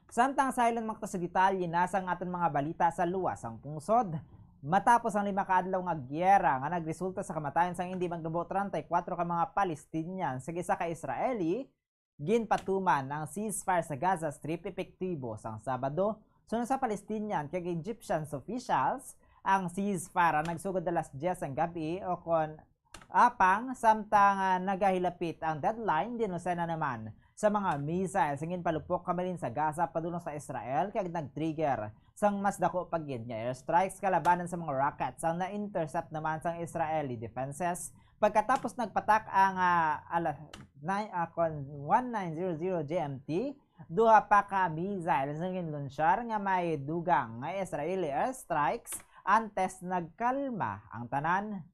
Samtang sa ilon makita sa detalye na sang aton mga balita sa luwas sang pungsod. Matapos ang lima ka adlaw nga giyera nga nagresulta sa kamatayon sang indi magnubo treinta y cuatro ka mga Palestinian sa isa ka Israeli, ginpatuman ang ceasefire sa Gaza Strip epektibo sang Sabado. Suno sa Palestinian kag Egyptian officials, ang ceasefire ang nagsugod alas diyes sang gab-i, o kon apang samtang, ah, nagahilapit ang deadline, dinusena naman sa mga missiles ang ginpalupok kamalin sa Gaza padulong sa Israel kag nag-trigger sang mas dako pa gid nga airstrikes kalabanan sa mga rockets ang na-intercept naman sang Israeli defenses. Pagkatapos nagpatak ang, ah, ala-, nine, ah, kon one nine zero zero G M T, duha pa ka missiles ang ginlunsyar nga may dugang nga Israeli airstrikes antes nagkalma ang tanan.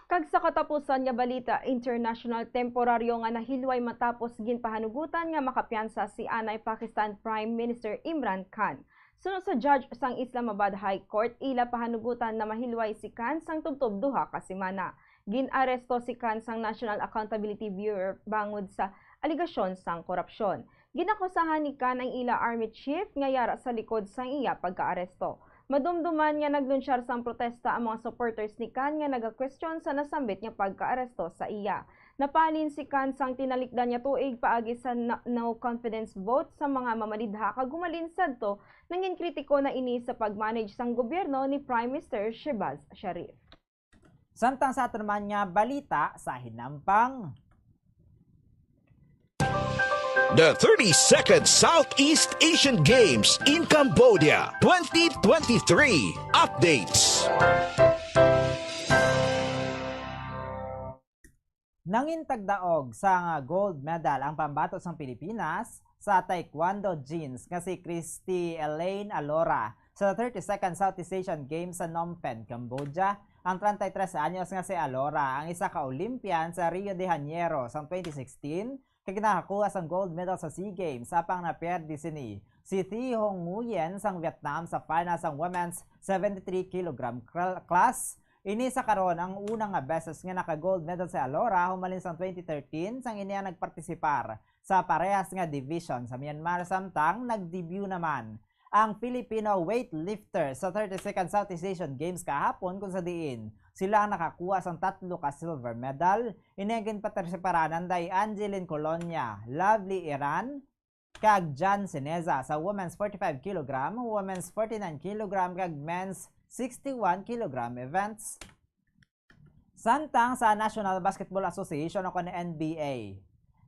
Kag sa katapusan nga balita international, temporaryo nga nahilway matapos ginpahanugutan nga makapiyansa si anay Pakistan Prime Minister Imran Khan. Suno sa judge sang Islamabad High Court, ila pahanugutan na mahilway si Khan sang tubtob duha ka semana. Gin-aresto si Khan sang National Accountability Bureau bangod sa alegasyon sang korupsyon. Ginakusahan ni Khan ang ila army chief nga yara sa likod sang iya pagkaaresto. Madumduman nga naglunsyar sang protesta ang mga supporters ni Khan nga nagakwestiyon sa nasambit nga pagkaaresto sa iya. Napalin si Khan sang tinalikdan nga tuig paagi sa na-, no confidence vote sa mga mamalidha kag humalin sadto nangin kritiko na ini sa pag-manage sang gobyerno ni Prime Minister Shehbaz Sharif. Samtang sa aton naman nga balita sa hinampang. The thirty-second Southeast Asian Games in Cambodia twenty twenty-three updates. Nangin tagdaog sang gold medal ang pambato sang Pilipinas sa taekwondo jeans nga si Christy Elaine Alora sa thirty-second Southeast Asian Games sa Phnom Penh, Cambodia. Ang treinta y tres anyos nga si Alora ang isa ka Olympian sa Rio de Janeiro sang twenty sixteen kag nakakuha sang gold medal sa SEA Games, apang napierde sini si Thi Hung Nguyen sang Vietnam sa final sang women's seventy-three kilogram cl-, class. Ini sa karon ang una nga beses nga naka-gold medal si Alora humalin sang twenty thirteen, sang ini ang nagpartisipar sa parehas nga division sa Myanmar, samtang nag-debut naman ang Filipino weightlifter sa thirty-second Southeast Asian Games kahapon, kung sa diin sila ang nakakuha sang tatlo ka silver medal. Ini ang ginpartisiparan nanday Angeline Colonia, Lovely Iran, kag Jan Sineza sa women's forty-five kilogram, women's forty-nine kilogram, kag men's sixty-one kilogram events. Samtang sa National Basketball Association o kon N B A,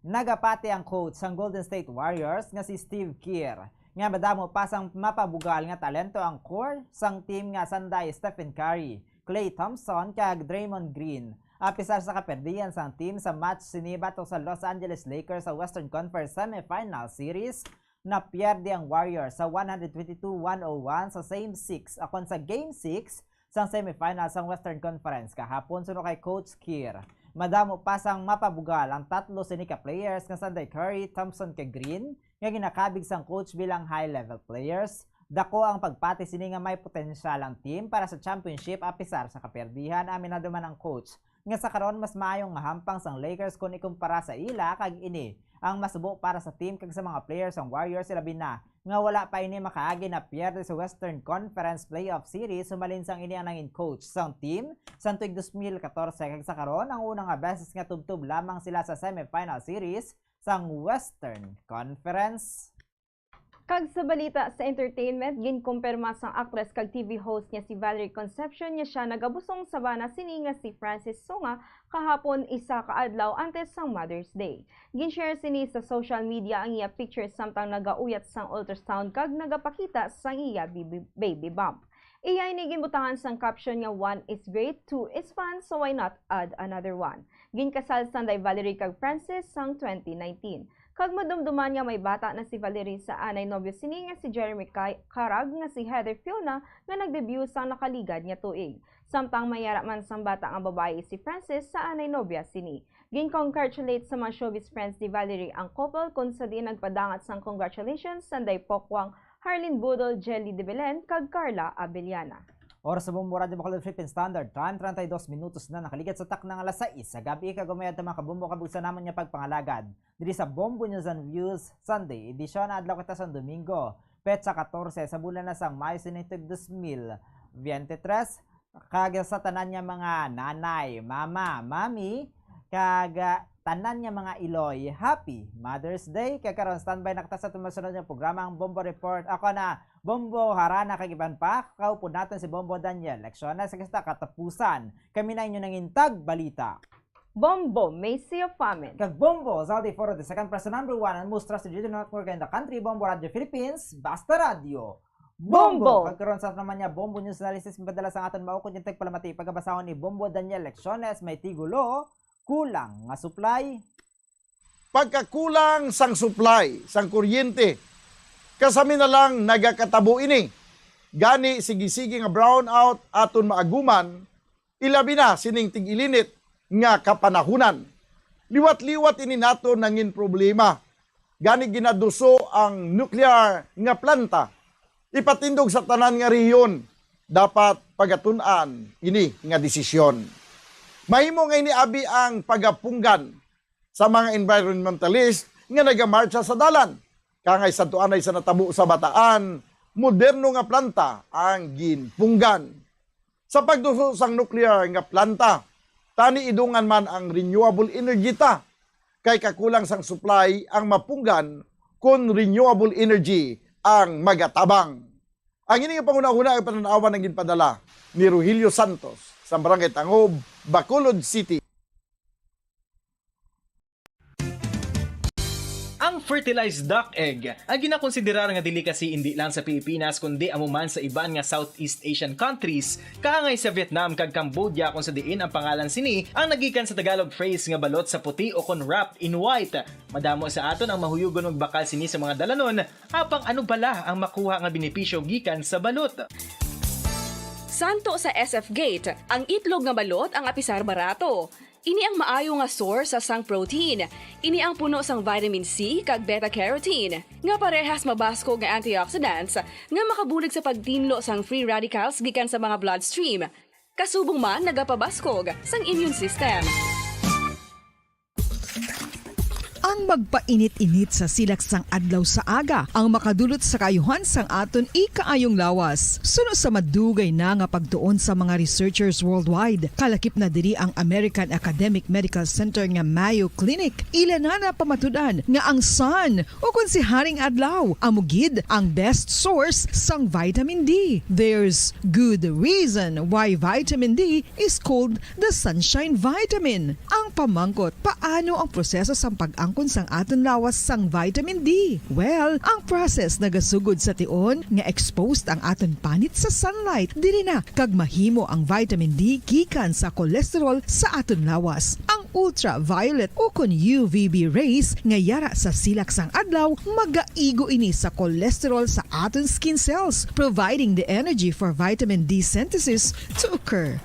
nagapati ang coach sang Golden State Warriors nga si Steve Kerr nga madamo pa sang mapabugal nga talento ang core sang team nga sanday Stephen Curry, Klay Thompson, kag Draymond Green. Apisar sa kaperdihan sang team sa match sini batok sa Los Angeles Lakers sa Western Conference Semifinal Series, napierde ang Warriors sa one hundred twenty-two one oh one sa Same six, akon sa Game six sang semifinal sang Western Conference kahapon. Suno kay Coach Kier, madamo pa sang mapabugal ang tatlo sini ka players nga sanday Curry, Thompson, kag Green, nga ginakabig sang coach bilang high-level players. Dako ang pagpati sini nga may potensyal ang team para sa championship apisar sa kaperdihan. Aminado man ang coach nga sa karon mas maayo nga hampang sang Lakers kon ikumpara sa ila, kag ini ang masubo para sa team kag sa mga players sang Warriors, ilabi na nga wala pa ini makaagi na pierde sa Western Conference Playoff Series, humalin sang ini ang nangin coach sang team sang tuig dos mil katorse, kag sa karon ang una nga beses nga tubtob lamang sila sa semifinal series sang Western Conference. Kag sa balita sa entertainment, ginkumpirma sang aktres kag T V host nga si Valerie Concepcion nga siya nagabusong sa bana sini nga si Francis Sunga kahapon, isa ka adlaw antes sang Mother's Day. Gin-share sini sa social media ang iya picture samtang nagauyat sang ultrasound kag nagapakita sang iya bibi-, baby bump. Iya ini ginbutangan sang caption nga, "One is great, two is fun, so why not add another one?" Ginkasal sanday Valerie kag Francis sang twenty nineteen. Kag madumduman nga may bata na si Valerie sa anay nobyo sini nga si Jeremy Kai-, Carag nga si Heather Fiona nga nag-debut sang nakaligad nga tuig. Samtang may yara man sang bata nga babayi si Francis sa anay nobya sini. Gin-congratulate sa mga showbiz friends ni Valerie ang couple, kung sa diin nagpadangat sang congratulations sanday pokwang Harlin Budol, Jelly de Belen, kag Carla Abellana. Oras sa Bombo Radyo Bacolod Philippine Standard Time, treinta y dos minutos na nakaligad sa takna nga alas sais sa gab-i, kag umayad ta, mga kabombo, kabugsan namon nga pagpangalagad diri sa Bombo News and Views Sunday Edition. Adlaw kita sa Domingo, petsa katorse sa bulan na sang Mayo, sining tuig dos mil biyente tres. Kag sa tanan nga mga nanay, mama, mami, kag, ah, tanan nga mga iloy, Happy Mother's Day. Kag karon, standby na kita sa aton masunod nga programa, ang Bombo Report. Ako na, Bombo Harana, kag iban pa, kaupod naton si Bombo Daniel Lecciones. Sa kita katapusan, kami na inyo nangintag balita. Bombo, Macy of Famin. Kag Bombo, Zaldi Foro the second, press number one, and most trusted radio network in the country, Bombo Radio Philippines, Basta Radio. Bombo! Bombo! Kag karon sa naman niya, Bombo News Analysis, padala sa aton maukod nga tagpalamati, pagabasahon ni Bombo Daniel Lecciones, may tigulo, kulang nga supply. Pagkakulang sang supply sang kuryente, kasami na lang nagakatabo ini. Gani, sige-sige nga brownout aton maaguman, ilabi na sining tig-ilinit nga kapanahunan. Liwat-liwat ini naton nangin problema. Gani, ginaduso ang nuklear nga planta. Ipatindog sa tanan nga rehiyon, dapat pagatun-an ini nga desisyon. Mahimo nga ini abi ang pagapunggan sa mga environmentalist nga nagamartsa sa dalan. Kangay sadto anay sa natabo sa Bataan, moderno nga planta ang ginpunggan. Sa pagduso sang nuklear nga planta, tani idungan man ang renewable energy ta, kay kakulang sang supply ang mapunggan kon renewable energy ang magatabang. Ang ini nga panghunahuna ang panan-awan ang ginpadala ni Rogelio Santos sa Barangay Tangob, Bacolod City. Ang fertilized duck egg, ang ginakonsiderar nga delicacy indi lang sa Pilipinas, kundi amo man sa iban nga Southeast Asian countries, kaangay sa Vietnam kag Cambodia, kung sa diin ang pangalan sini ang nagikan sa Tagalog phrase nga balot sa puti o kon wrapped in white. Madamo sa aton ang mahuyugon magbakal sini sa mga dalanon, apang ano bala ang makuha nga benepisyo gikan sa balot? Santo sa S F Gate, ang itlog nga balot ang apisar barato. Ini ang maayo nga source sang protein. Ini ang puno sang vitamin C kag beta-carotene, nga parehas mabaskog nga antioxidants nga makabulig sa pagtinlo sang free radicals gikan sa mga bloodstream. Kasubong man nagapabaskog sang immune system. Ang magpainit-init sa silak sang adlaw sa aga ang makadulot sa kaayuhan sang aton ikaayong lawas. Suno sa madugay na nga pagtuon sa mga researchers worldwide, kalakip na diri ang American Academic Medical Center nga Mayo Clinic. Ila na napamatud-an nga ang sun, o kon si Haring Adlaw, amo gid ang best source sang vitamin D. There's good reason why vitamin D is called the sunshine vitamin. Ang pamangkot, paano ang proseso sang pag-angkon sang aton lawas sang vitamin D? Well, ang process nagasugod sa tion nga exposed ang aton panit sa sunlight. Diri na kag mahimo ang vitamin D gikan sa cholesterol sa aton lawas. Ang ultraviolet ukon U V B rays nga yara sa silak sang adlaw, magaigo ini sa cholesterol sa aton skin cells, providing the energy for vitamin D synthesis to occur.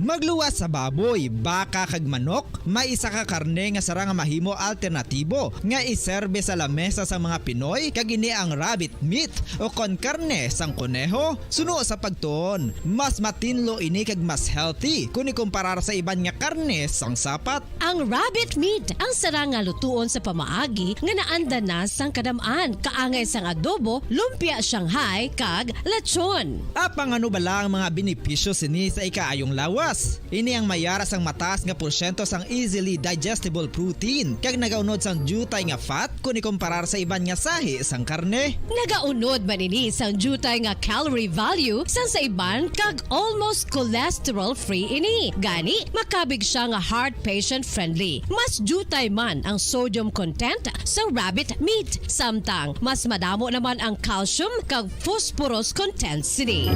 Magluwas sa baboy, baka kag manok, may isa ka karne nga sarang nga mahimo alternatibo nga iserbe sa lamesa sang mga Pinoy, kag ini ang rabbit meat o kon karne sang koneho. Suno sa pagtuon, mas matinlo ini kag mas healthy kon ikumparar sa iban nga karne sang sapat. Ang rabbit meat ang sarang nga lutuon sa pamaagi nga naanda na sang kadam-an, kaangay sang adobo, lumpia Shanghai, kag lechon. Apang ano bala ang mga benepisyo sini sa ikaayong lawas? Ini ang mayara sang mataas nga porsyento sang easily digestible protein, kag nagaunod sang diutay nga fat kon ikumparar sa iban nga sahi sang karne. Nagaunod man ini sang diutay nga calorie value sang sa iban, kag almost cholesterol-free ini. Gani, makabig sia nga heart patient-friendly. Mas diutay man ang sodium content sa rabbit meat, samtang mas madamo naman ang calcium kag phosphorus content sini.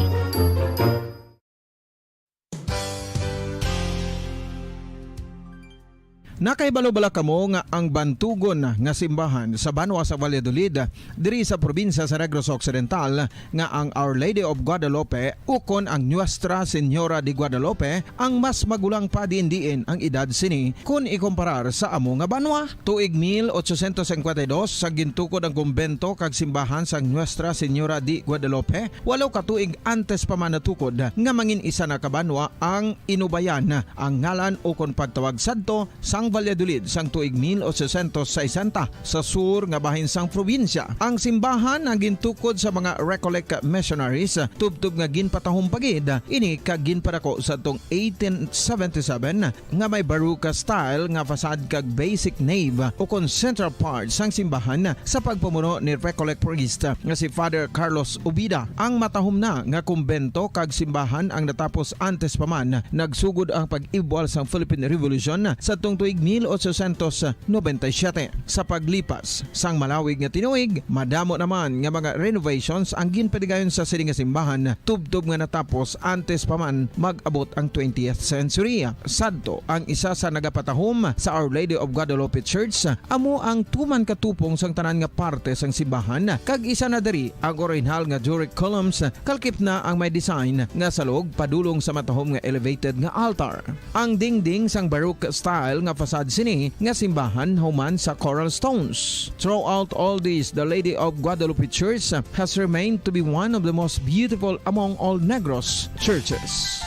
Nakahibalo bala kamo nga ang bantugon nga simbahan sa banwa sa Valladolid, diri sa probinsya sa Negros Occidental, nga ang Our Lady of Guadalupe ukon ang Nuestra Señora de Guadalupe ang mas magulang pa diin-diin ang edad sini kon ikumparar sa amo nga banwa? Tuig mil ochocientos cincuenta y dos, sa gintukod ang kumbento kag simbahan sang Nuestra Señora de Guadalupe, walo ka tuig antes pa man natukod nga mangin isa na ka banwa ang Inubayan, ang ngalan ukon pagtawag sadto sang Valladolid sang tuig mil ochocientos sesenta, sa sur nga bahin sang probinsya. Ang simbahan ang gintukod sa mga Recollect missionaries, tubtob nga ginpatahom pa gid ini kag ginpadako sadtong eighteen seventy-seven, nga may Baroque style nga facade kag basic nave ukon central part sang simbahan sa pagpamuno ni Recollect priest nga si Father Carlos Ubida. Ang matahom na nga kumbento kag simbahan ang natapos antes pa man nagsugod ang pag-ibwal sang Philippine Revolution sadtong tuig mil ochocientos noventa y siete. Sa paglipas sang malawig nga tinuig, madamo naman nga mga renovations ang ginpadigayon sa sini nga simbahan, tubtob nga natapos antes pa man mag-abot ang twentieth century. Sadto, ang isa sa nagapatahom sa Our Lady of Guadalupe Church amo ang tuman ka tupong sang tanan nga parte sang simbahan, kag isa na diri ang orihinal nga Doric columns, kalkip na ang may design nga salog padulong sa matahom nga elevated nga altar. Ang dingding sang Baroque style nga facade sini nga simbahan human sa coral stones. Throughout all this, the Lady of Guadalupe Church has remained to be one of the most beautiful among all Negros churches.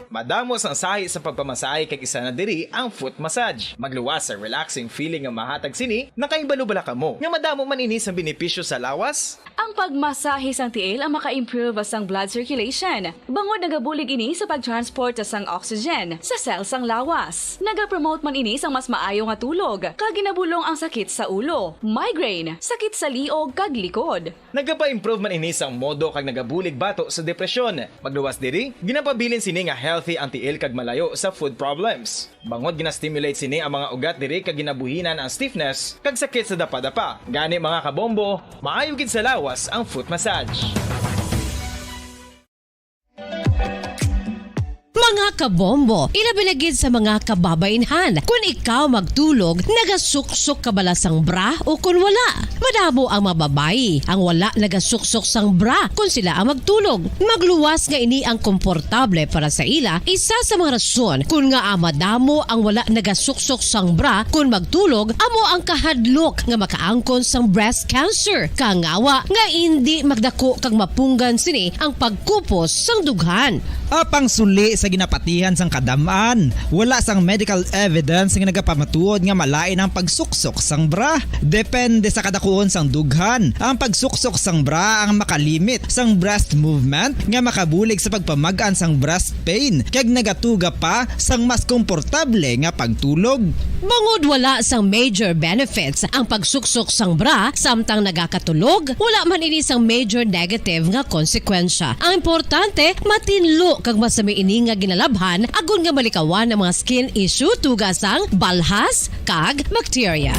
Madamo sang sahi sa pagpamasahe, kag isa na diri ang foot massage. Magluwas sa relaxing feeling nga mahatag sini. Nakahibalo bala kamo nga madamo man ini sang benepisyo sa lawas? Ang pagmasahe sang tiil ang maka-improve sang blood circulation, bangod nagabulig ini sa pag-transport sang oxygen sa cell sang lawas. Nagapromote man ini sang mas maayo nga tulog, kag ginabulong ang sakit sa ulo, migraine, sakit sa liog kag likod. Nagapa-improve man ini sang modo kag nagabulig bato sa depresyon. Magluwas diri, ginapabilin sini nga healthy ang tiil kag malayo sa foot problems. Bangod gina-stimulate sini ang mga ugat diri kag ginabuhinan ang stiffness kag sakit sa dapadapa. Gani, mga kabombo, maayo gid sa lawas ang foot massage. Mga kabombo, ilabi na gid sa mga kababaynhan. Kun ikaw magtulog, nagasuksok ka bala sang bra o kun wala? Madamo ang mga babayi ang wala nagasuksok sang bra kun sila ang magtulog. Magluwas nga ini ang komportable para sa ila, isa sa mga rason kun ngaa madamo ang wala nagasuksok sang bra kun magtulog amo ang kahadlok nga makaangkon sang breast cancer, kangawa nga indi magdako kag mapunggan sini ang pagkupos sang dughan. Apang suli sa ginapat- Tihan sang kadam-an, wala sang medical evidence nga nagapamatuod nga malain ang pagsuksok sang bra. Depende sa kadakuon sang dughan. Ang pagsuksok sang bra ang makalimit sang breast movement nga makabulig sa pagpamag-an sang breast pain, kag nagatuga pa sang mas komportable nga pagtulog. Bangod wala sang major benefits ang pagsuksok sang bra samtang nagakatulog, wala man ini sang major negative nga konsekwensya. Ang importante, matinlo kag masami ini nga ginalabhan agod nga malikawan ang mga skin issue tuga sang balhas kag bakterya.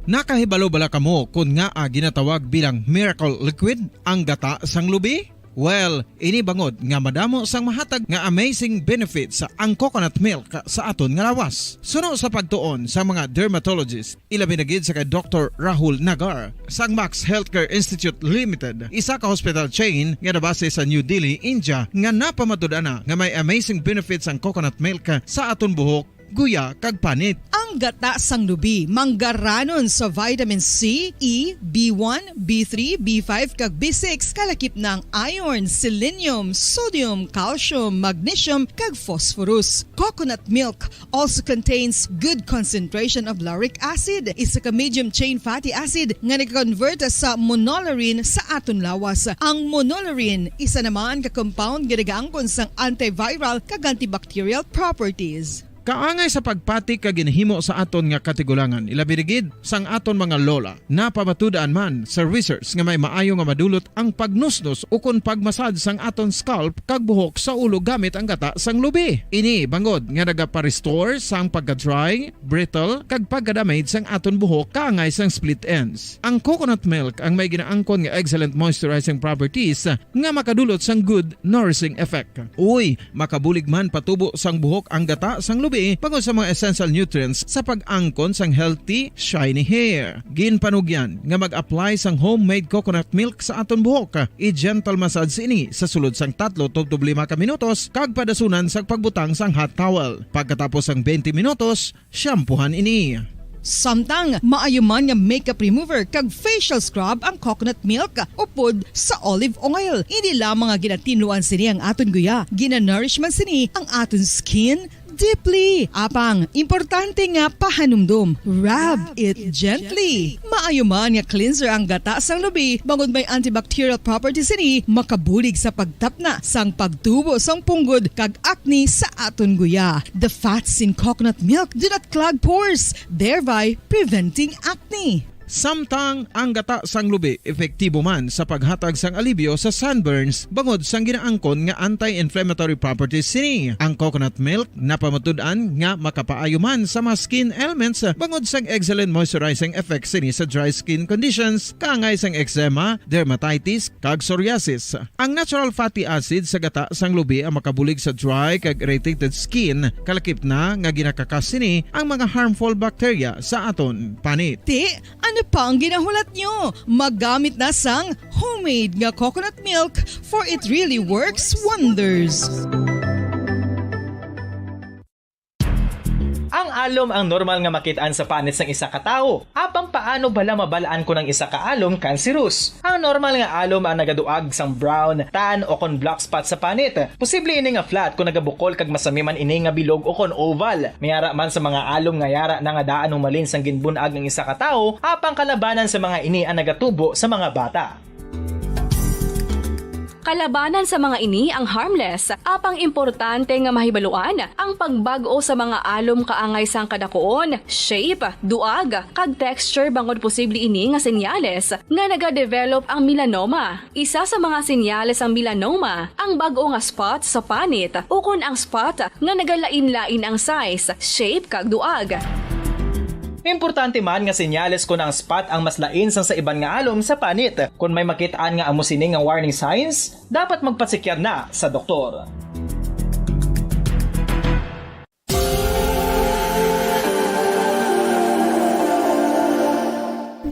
Nakahibalo bala kamo kon ngaa ginatawag bilang miracle liquid ang gata sang lubi? Well, ini bangod nga madamo sang mahatag nga amazing benefits ang coconut milk sa aton nga lawas. Suno sa pagtuon sa mga dermatologist, ilabi na gid sa kay Doktor Rahul Nagar sang Max Healthcare Institute Limited, isa ka hospital chain nga nabase sa New Delhi, India, nga napamatud-an na nga may amazing benefits ang coconut milk sa aton buhok, guya, kag panit. Ang gata sang lubi manggaranon sa vitamin C, E, B one, B three, B five, kag B six, kalakip na ang iron, selenium, sodium, calcium, magnesium, kag phosphorus. Coconut milk also contains good concentration of lauric acid, isa ka medium chain fatty acid nga nag-convert sa monolaurin sa aton lawas. Ang monolaurin, isa naman ka compound nga nagaangkon sang antiviral kag antibacterial properties. Kaangay sa pagpati kag ginhimo sa aton nga katigulangan, ilabi na gid sang aton mga lola. Napamatud-an man sa research nga may maayo nga madulot ang pagnusnos ukon pagmasad sang aton scalp kag buhok sa ulo gamit ang gata sang lubi. Ini bangod nga nagapa-restore sang pagka-dry, brittle, kag pagka-damage sang aton buhok kaangay sang split ends. Ang coconut milk ang may ginaangkon nga excellent moisturizing properties nga makadulot sang good nourishing effect. Uy, makabulig man patubo sang buhok ang gata sang lubi bangod sa mga essential nutrients sa pag-angkon sang healthy, shiny hair. Ginpanugyan nga mag-apply sang homemade coconut milk sa aton buhok. I-gentle massage ini sa sulod sang tatlo tubtob lima ka minutos kag padasunan sa pagbutang sang hot towel. Pagkatapos sang twenty minutos, shampoohan ini. Samtang maayo man nga makeup remover kag facial scrub ang coconut milk upod sa olive oil. Hindi lamang nga ginatinluan sini ang aton guya, ginanourish man sini ang aton skin deeply. Apang, importante nga pahanumdom, rub it gently. Maayo man nga cleanser ang gata sang lubi, bangod may antibacterial properties sini, makabulig sa pagtapna sang pagtubo sang punggod kag acne sa aton guya. The fats in coconut milk do not clog pores, thereby preventing acne. Samtang ang gata sang lubi epektibo man sa paghatag sang alibyo sa sunburns bangod sang ginaangkon nga anti-inflammatory properties sini. Ang coconut milk napamatud-an nga makapaayo man sa mga skin ailments bangod sang excellent moisturizing effect sini sa dry skin conditions, kaangay sang eczema, dermatitis, kag psoriasis. Ang natural fatty acid sa gata sang lubi ang makabulig sa dry kag irritated skin, kalakip na nga ginakakas sini ang mga harmful bacteria sa aton panit. Ti, ano pa ang ginahulat nyo? Magamit na sang homemade nga coconut milk, for it really works wonders. Ang alom ang normal nga makit-an sa panit sang isa ka tawo. Apang paano bala mabal-an kon ang isa ka alom kanserus? Ang normal nga alom ang nagaduag sang brown, tan, o kon black spot sa panit. Posible ini nga flat kon nagabukol kag masami man ini nga bilog o kon oval. May ara man sa mga alom nga yara na nga daan humalin sang ginbun-ag ang isa ka tawo, apang kalabanan sa mga ini ang nagatubo sa mga bata. Kalabanan sa mga ini ang harmless, apang importante nga mahibaluan ang pagbag-o sa mga alom kaangay sang kadakuon, shape, duag, kag texture, bangod posible ini nga senyales nga nagadevelop ang melanoma. Isa sa mga senyales sang melanoma ang bag-o nga spot sa panit ukon ang spot nga nagalain-lain ang size, shape, kag duag. Importante man nga senyales kon ang spot ang mas lain sang sa iban nga alom sa panit. Kon may makit-an nga amo sini nga warning signs, dapat magpasekyar na sa doktor.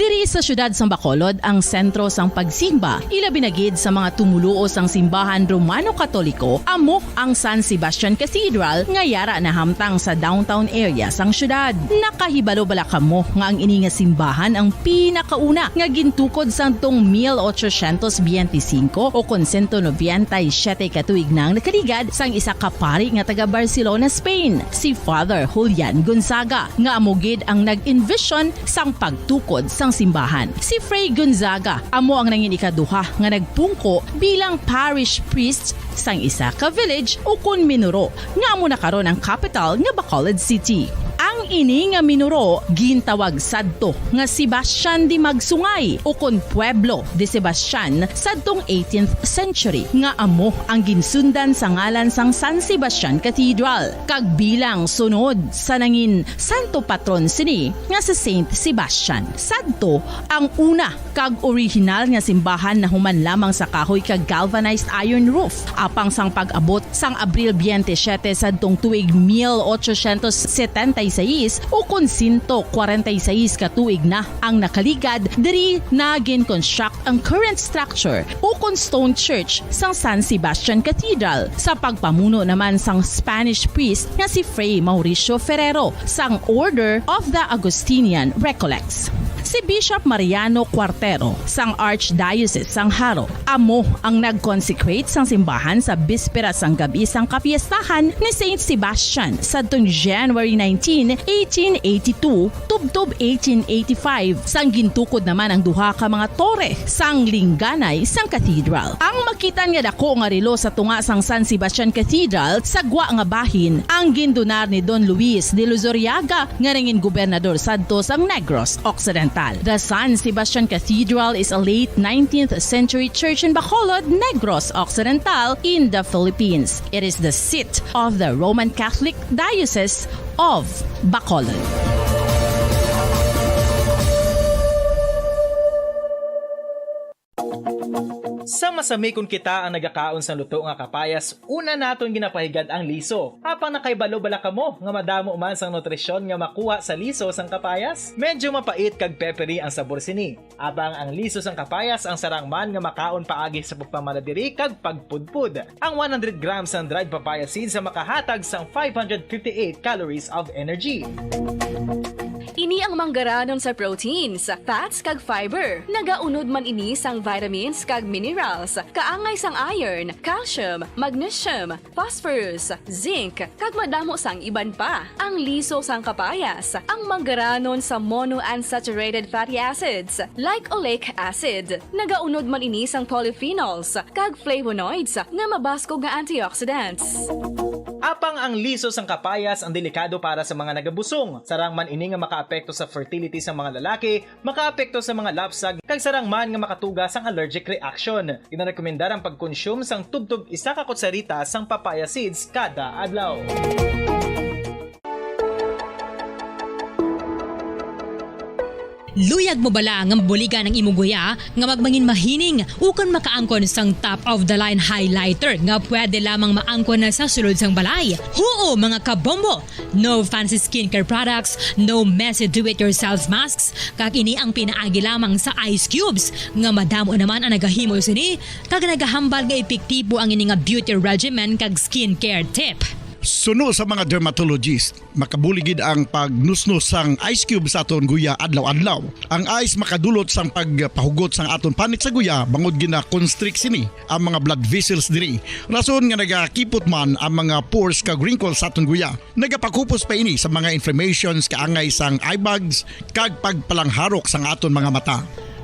Diri sa siyudad sang Bacolod ang sentro sang pagsimba, ilabi na gid sa mga tumoluo sang simbahan Romano-Katoliko, amo ang San Sebastian Cathedral nga yara nahamtang sa downtown area sang siyudad. Nakahibalo bala kamo nga ang ini nga simbahan ang pinakauna nga gintukod sadtong mil ochocientos biyente singko o kon sento nobenta y siyete ka tuig na ang nakaligad sang isa ka pari nga taga Barcelona, Spain, si Father Julian Gonzaga, nga amo gid ang nag-envision sang pagtukod sang simbahan. Si Fray Gonzaga amo ang nangin ikaduha nga nagpungko bilang parish priest sang isa ka village ukon minuro nga amo na karon ang kapital nga Bacolod City. Ang ini nga minuro gintawag sadto nga Sebastian de Magsungay ukon Pueblo de Sebastian sadtong eighteenth century, nga amo ang ginsundan sa ngalan sang San Sebastian Cathedral, kag bilang sunod sa nangin santo patron sini nga si Saint Sebastian. Sadto ang una kag orihinal nga simbahan nahuman lamang sa kahoy kag galvanized iron roof. Apang sang pag-abot sang Abril biyente siyete sadtong tuig mil ochocientos setenta y seis, ukon sento kwarenta y seis ka tuig na ang nakaligad, diri na gin-construct ang current structure ukon stone church sang San Sebastian Cathedral, sa pagpamuno naman sang Spanish priest nga si Fray Mauricio Ferrero sang Order of the Augustinian Recollects. Si Bishop Mariano Cuartero sang Archdiocese sang Jaro amo ang nag-consecrate sang simbahan sa bispera sang gab-i sang kapiestahan ni Saint Sebastian sadtong January nineteen, eighteen eighty-two, tubtob eighteen eighty-five, sang gintukod naman ang duha ka mga tore sang lingganay sang cathedral. Ang makitan nga dako nga relo sa tunga sang San Sebastian Cathedral sa gwa nga bahin ang gindonar ni Don Luis de Luzuriaga, nga nangin gobernador sadto sang Negros Occidental. The San Sebastian Cathedral is a late nineteenth century church in Bacolod, Negros Occidental, in the Philippines. It is the seat of the Roman Catholic Diocese of Bacolod. Sa masami kon kita ang nagakaon sang luto nga kapayas, una naton ginapahigad ang liso. Apang nakahibalo bala kamo nga madamo man sang nutrisyon nga makuha sa liso sang kapayas? Medyo mapait kag peppery ang sabor sini. Apang ang liso sang kapayas ang sarang man nga makaon paagi sa pagpamala diri kag pagpudpod. Ang one hundred grams sang dried papaya seeds ang makahatag sang five hundred fifty-eight calories of energy. Ini ang manggaranon sa proteins, fats, kag fiber. Nagaunod man ini sang vitamins kag minerals, kaangay sang iron, calcium, magnesium, phosphorus, zinc, kag madamo sang iban pa. Ang liso sang kapayas, ang manggaranon sa monounsaturated fatty acids, like oleic acid. Nagaunod man ini sang polyphenols kag flavonoids nga mabaskog nga antioxidants. Apang ang liso sang kapayas ang delikado para sa mga nagabusong. Sarang man ini nga makaapekto sa fertility sa mga lalaki, makaapekto sa mga lapsag, kag sarang man nga makatuga sang allergic reaction. Ginarekomendar ang pagkonsume sang tubtob isa ka kutsarita sang papaya seeds kada adlaw. Luyag mo bala nga mabuligan ang imo guya nga magmangin mahining ukon makaangkon sang top-of-the-line highlighter nga pwede lamang maangkon na sa sulod sang balay? Huo, mga kabombo! No fancy skincare products, no messy do-it-yourself masks, kag ini ang pinaagi lamang sa ice cubes, nga madamo naman ang nagahimo sini kag nagahambal nga epektibo ang ini nga beauty regimen kag skincare tip. Suno sa mga dermatologist, makabulig gid ang pagnusnos sang ice cube sa aton guya adlaw-adlaw. Ang ice makadulot sang pagpahugot sang aton panit sa guya, bangod gina-constrict sini ang mga blood vessels diri, rason nga nagakipot man ang mga pores kag wrinkles sa aton guya. Nagapakupos pa ini sa mga inflammations kaangay sang eye bags kag pagpalangharok sang aton mga mata.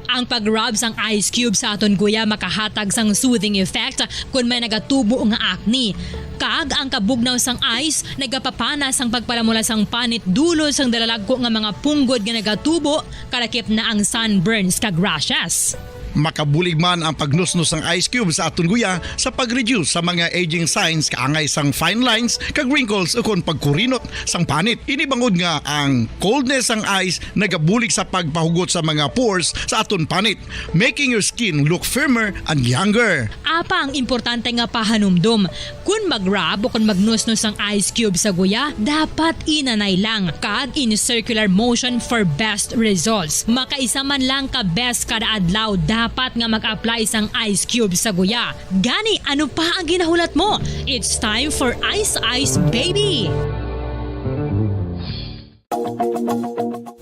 Ang pag-rub sang ice cube sa aton guya makahatag sang soothing effect kon may nagatubo nga acne. Kag ang kabugnaw sang ice nagapapana sang pagpalamula sang panit dulot sang dalalagko nga mga punggod nga nagatubo, kalakip na ang sunburns kag rashes. Makabulig man ang pagnusnos sang ice cube sa aton guya sa pag-reduce sa mga aging signs kaangay sang fine lines kag wrinkles ukon pagkurinot sang panit. Ini bangod nga ang coldness sang ice nagabulig sa pagpahugot sa mga pores sa aton panit, making your skin look firmer and younger. Apa ang importante nga pahanumdom? Kon mag-rub o kon magnusnos ang ice cube sa guya, dapat inanay lang kag in circular motion for best results. Makaisa man lang ka beses kada adlaw dapat nga mag-apply sang ice cube sa guya. Gani, ano pa ang ginahulat mo? It's time for Ice Ice Baby!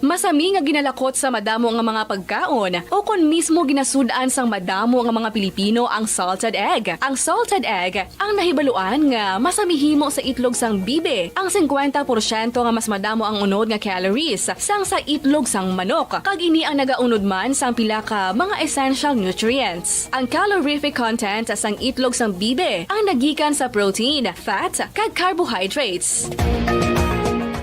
Masami nga ginalakot sa madamo nga mga pagkaon o kon mismo ginasud-an sang madamo nga mga Pilipino ang salted egg. Ang salted egg ang nahibaluan nga masami himo sa itlog sang bibi, ang singkwenta porsyento nga mas madamo ang unod nga calories sang sa itlog sang manok, kag ini ang nagaunod man sang pila ka mga essential nutrients. Ang calorific content sang itlog sang bibi ang nagikan sa protein, fat, kag carbohydrates.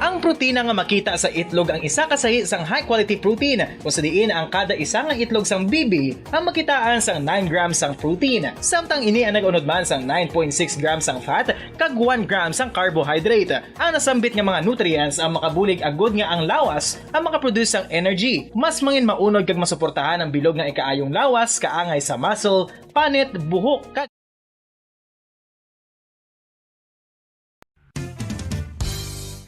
Ang protina nga makita sa itlog ang isa ka sahi sang high-quality protein, kung sa diin ang kada isa nga itlog sang bibi ang makitaan sang nine grams sang protein, samtang ini ang nag-unod man sang nine point six grams sang fat kag one gram sang carbohydrate. Ang nasambit nga mga nutrients ang makabulig agud nga ang lawas ang makaproduce sang energy. Mas mangin maunod kag masuportahan ang bilog nga ikaayong lawas kaangay sa muscle, panit, buhok, kag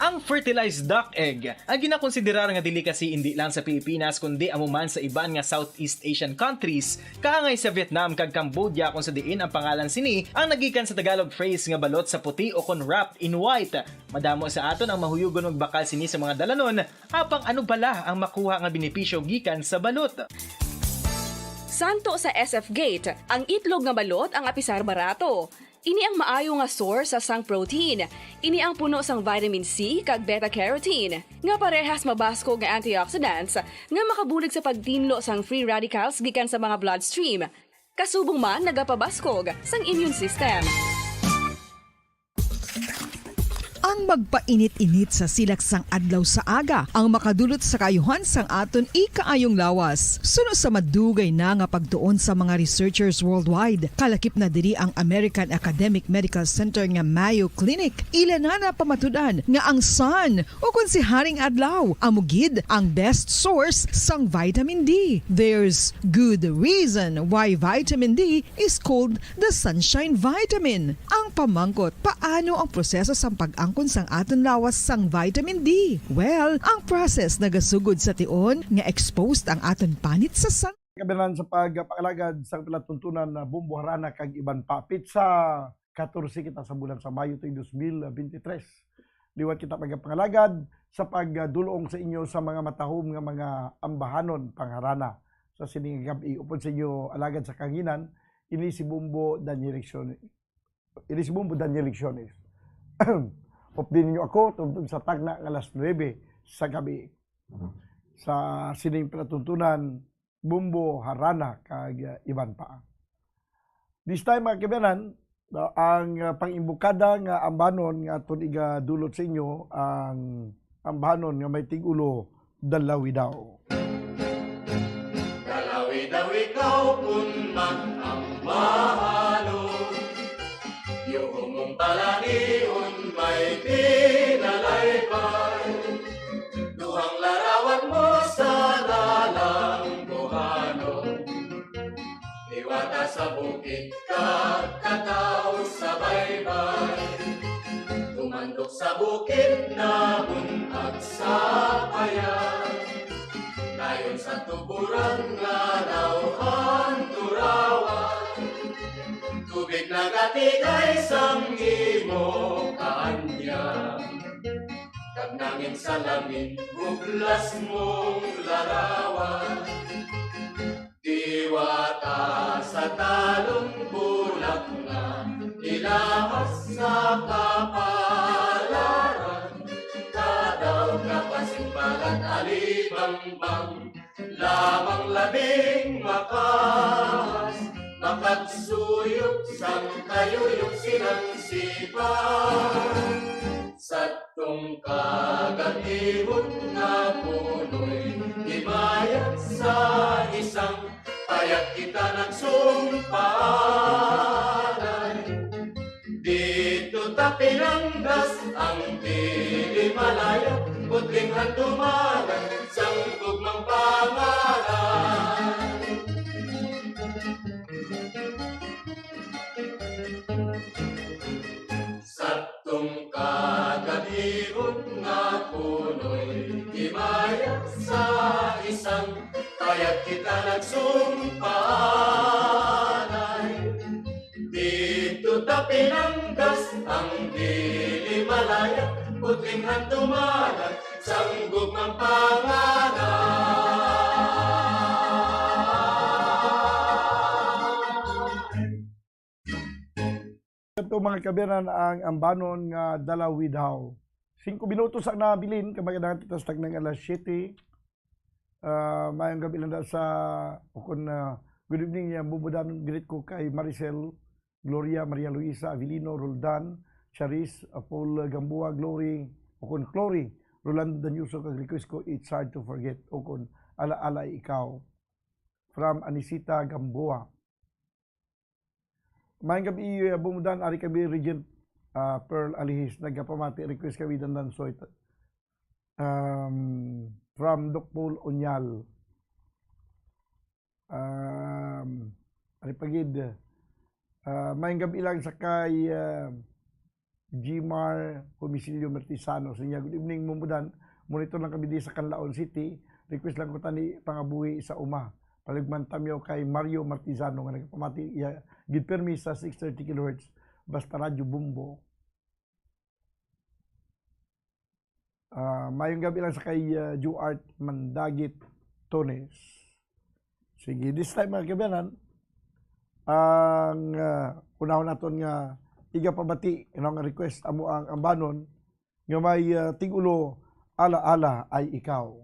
Ang fertilized duck egg ang ginakonsiderar nga delicacy indi lang sa Pilipinas kundi amo man sa iban nga Southeast Asian countries, kaangay sa Vietnam kag Cambodia, kung sa diin ang pangalan sini ang nagikan sa Tagalog phrase nga balot sa puti o kon wrapped in white. Madamo sa aton ang mahuyugon magbakal sini sa mga dalanon, apang ano bala ang makuha nga benepisyo gikan sa balot? Santo sa S F Gate, ang itlog nga balot ang apisar barato. Ini ang maayo nga source sa sang protein. Ini ang puno sang vitamin C kag beta carotene, nga parehas mabaskog nga antioxidants nga makabulig sa pagtinlo sang free radicals gikan sa mga bloodstream. Kasubong man nagapabaskog sang immune system. Ang magpainit-init sa silak sang adlaw sa aga ang makadulot sa kaayuhan sang aton ikaayong lawas. Suno sa madugay na nga pagtuon sa mga researchers worldwide, kalakip na diri ang American Academic Medical Center nga Mayo Clinic. Ila na napamatud-an nga ang sun, o kon si Haring Adlaw, amo gid ang best source sang vitamin D. There's good reason why vitamin D is called the sunshine vitamin. Ang pamangkot, paano ang proseso sang pag-angkon sang aton lawas sang vitamin D? Well, ang process nagasugod sa tion nga exposed ang aton panit sa sun. Kabilan sa pagpangalagad sang palatuntunan na Bumbo Harana kag iban pa. Pitsa katorse kita sa bulan sa Mayo tuig dos mil binte tres. Liwat kita magapangalagad sa pagdul-ong sa inyo sa mga matahom nga mga ambahanon pangharana sa sini nga gab-i. Upod sa inyo alagad sa kahanginan, ini si Bumbo Daniel Leccioni. Ini si Bumbo Daniel Lecciones. Updi ninyo ako tubtob sa tagna nga alas nuebe sa gabi sa sining palatuntunan, Bumbo, Harana, kag, uh, iban pa. This time, mga kaibiyanan, uh, ang, uh, pang-imbukada nga ambanon nga aton igadulot sa inyo, ang ambanon nga may tig-ulo, Dalawi Daw. Dalawi daw ikaw kun man ang mahalo. Yuhong mong balanion may pinalaybay. Duhang larawan mo sa lalangguhanon. Liwata sa bukid kag kataw sa baybay. Tumandok sa bukid, nabun-ag sa payag. Dayon sa tuburan nga daw ang turawan. Tubig nagatigay sang imo kaanyag. Kag nangin sa lamin, buglas mong larawan. Diwata sa talong bulak nga ilahas sa kapalaran. Kadaw kapasimpalan alibangbang lamang labing makas. Makagsuyop sang kayuyok silang sipa. Sa tungkag ang ihon nga punoy, himayag sa isang payag Kita nagsumpalan. Dito ta pinanggas ang dili malaya, putling handumanan sang gugmang pangalan. Sa tong kagabihon nga punoy himaya sa isang kayat kita nagsumpalan. Dito ta pinanggas ang dili malaya, putling handumanan sang gugmang pangalan. Ito, mga kabiyanan, ang ambanon nga Dala Widhaw. Singko minutos ang nabilin, kay magandang titas tag ng alas siyete. Ah, mayong gabi lang da sa, ukon na, good evening, ah, Bumbudan, greet ko kay Maricel, Gloria, Maria Luisa, Avelino, Roldan, Charis, ah, Paul Gamboa, Glory, ukon Clory, Rolando Daniuso, kag request ko, It's Hard to Forget, ukon Ala-ala Ikaw. From Anisita Gamboa. Mayong gabi, uh, Bumudan, ari kami Regent, uh, Pearl Alihis, nagapamati, request kami Dandan Soy. Um, from Doc Paul Onyal. Um, ari pa gid, uh, mayong gabi lang sa kay, uh, Jimar Homicilio Mertisano. Sa niya, "Good evening, Mumudan. Monitor lang kami di sa Canlaon City. Request lang ko tani pangabuhi sa uma. Palugman tamyo kay Mario Martizano nga nagpamati iya gid permi sa six thirty kilohertz. Basta Radyo Bombo." Ah, mayong gabi lang sa kay, ah, Juart Mandagit Tones. Sige, this time, mga kabiyanan, ang, ah, unahon naton nga igapabati, you know, nga request, amo ang ambanon nga may, ah, tigulo, Ala-ala Ay Ikaw.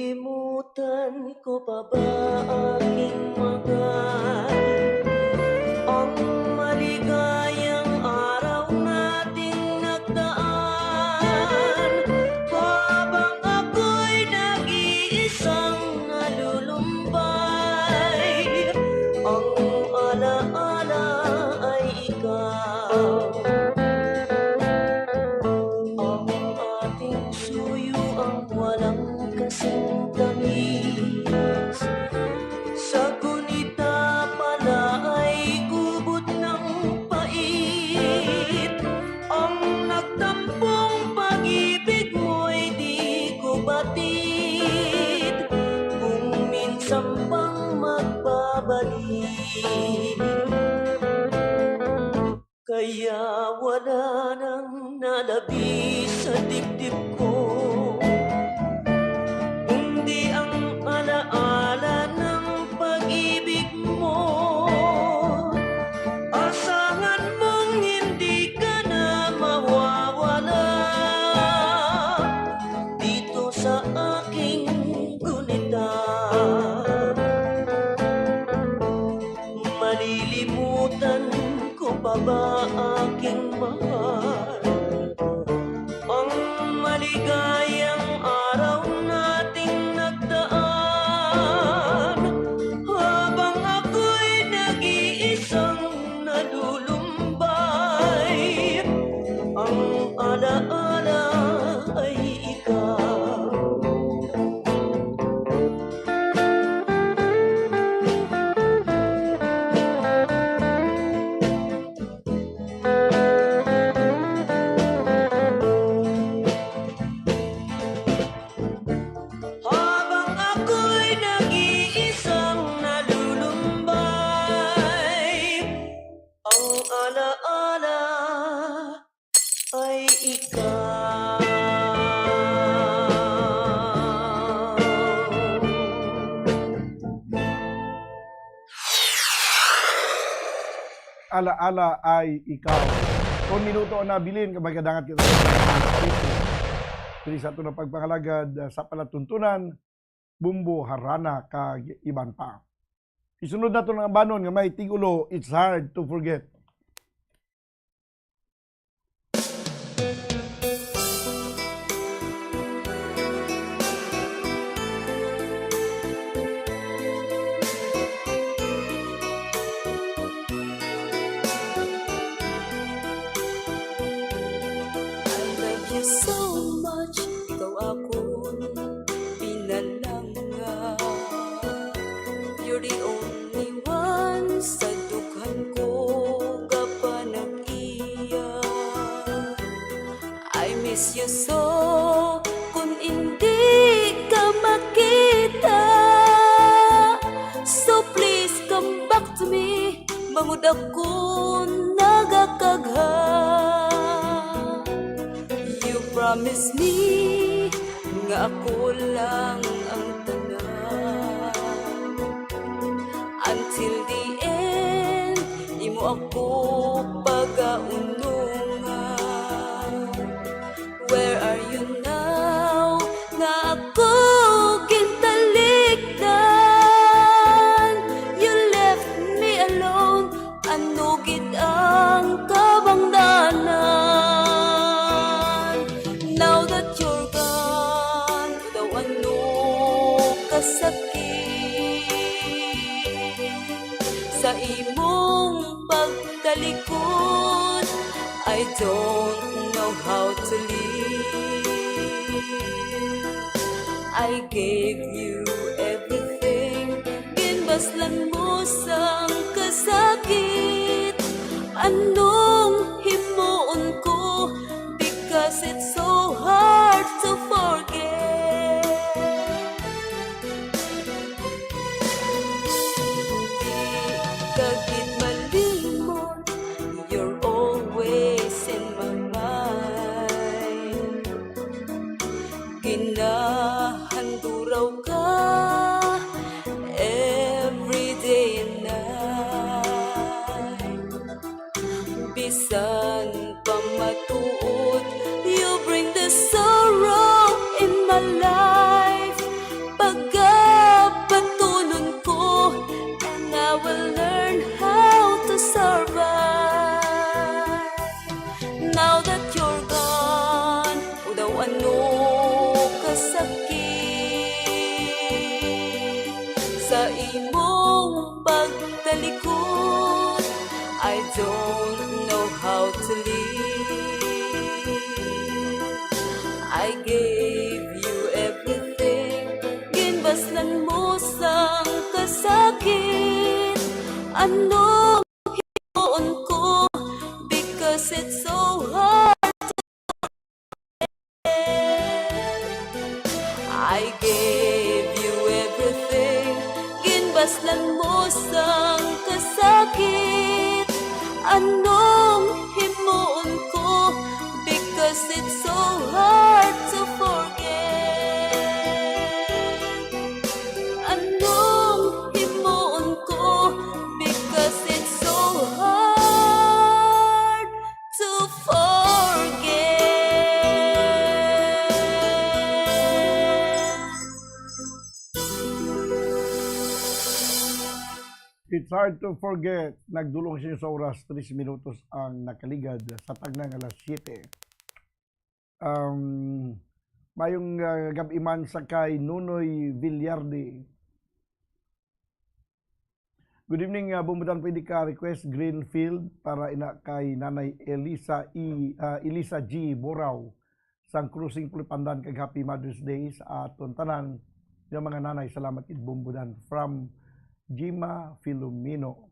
Malilimutan ko pa ba, aking mahal, ang maligayang araw nating nagdaan, habang ako'y nag-iisang nalulumbay? Ang ala-ala ay ikaw. Ang ating suyo ang walang kasing tamis. Sa gunita pala ay ubod ng pait. Ang nagtampong pag-ibig mo'y di ko batid, kung minsan bang magbabalik. Kaya wala nang nalabi sa dibdib ko, kundi ang ala-ala ng pag-ibig mo. Asahan mong hindi ka na mawawala dito sa aking gunita. Malilimutan ko pa ba, aking mahal, ang maligayang araw nating nagdaan, habang ako'y nag-iisang nalulumbay? Ang ala-ala ay ikaw. Habang ako'y nag-iisang nalulumbay, ang ala-ala ay ikaw. Ala-ala ay ikaw. Kon minuto ang nabilin, kay magadangat kita sa diri sa aton nga pagpangalagad, ah, sa palatuntunan, Bumbo, Harana, kag iban pa. Isunod nato ang ambanon nga may titulo, It's Hard to Forget. I love you so much, ikaw akon pinalangga. You're the only one sa dughan ko gapanag-iya. I miss you so, kun indi ka makita. So please come back to me, bangod ako nagakagha. You promise me nga ako lang ang tanan. Until the end, imo ako pagaunungan. Where are you now? Nga ako gintalikdan. You left me alone. Ano gid ang kabangdanan? Now that you're gone, daw ano kasakit sa imong pagtalikod. I don't know how to live. I gave you everything. Ginbaslan mo sang kasakit. Anong himuon ko? Because it's so hard to forget. Di ka gid malimot, you're always in my mind. Ginahanduraw ka every day and night. Bisan pa matuod, you bring the sorrow in my life. Pagabatunon ko, and I will learn how to survive. Now that you're gone, o daw ano kasakit sa imong pagtalikod. I don't know how to live. I gave you everything. Ginbaslan mo sang kasakit. Anong himuon ko? Because it's so hard to forget. I gave you everything. Ginbaslan mo sang kasakit. Anong himuon ko? Because it's so hard to forget. Anong himuon ko? Because it's so hard to forget. It's hard to forget. Nagdulong siya sa oras, tres minutos ang nakaligad sa tagnang alas siyete. Um, mayong, ah, gab-i man sa kay Nunoy Villarde. Good evening, ah, Bumbudan, pwede ka request Greenfield para ina kay Nanay Elisa E, ah, Elisa G Borao sang Crossing Pulipandan, kag Happy Mother's Day sa aton tanan nga mga nanay. Salamat gid, Bumbudan. From Jima Filomeno.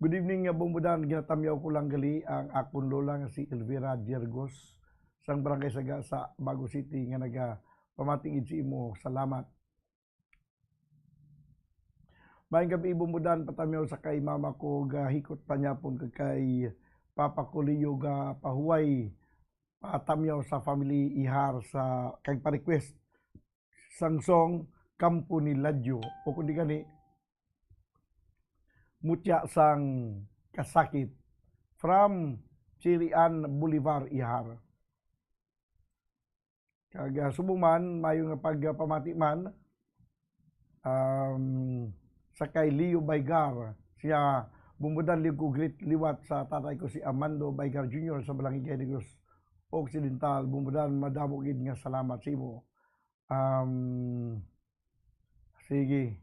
Good evening, ah, Bumbudan. Ginatamyaw ko lang gali ang akon lola nga si Elvira Jergos sang Barangay Saga sa Bago City nga nagapamati gid sa imo. Salamat. Maayong gab-i, Bumbudan, patamyaw sa kay mama ko gahikot panyapon kag kay papa ko Leo ga pahuway, patamyaw sa family Ihar sa kag pa-request sang song Kampo ni Ladyo, o kundi gani Mutya sang Kasakit, from Chirian Bolivar Ihar. Kag, ah, subong man, mayo nga pagpamati man, um, sa kay Leo Baigar. Siya, Bumbudan, liwat ko greet liwat sa tatay ko si Amando Baigar Junior sa Balangigay, Negros Occidental. Bumbudan, madamo gid nga salamat sa imo. Um, sige.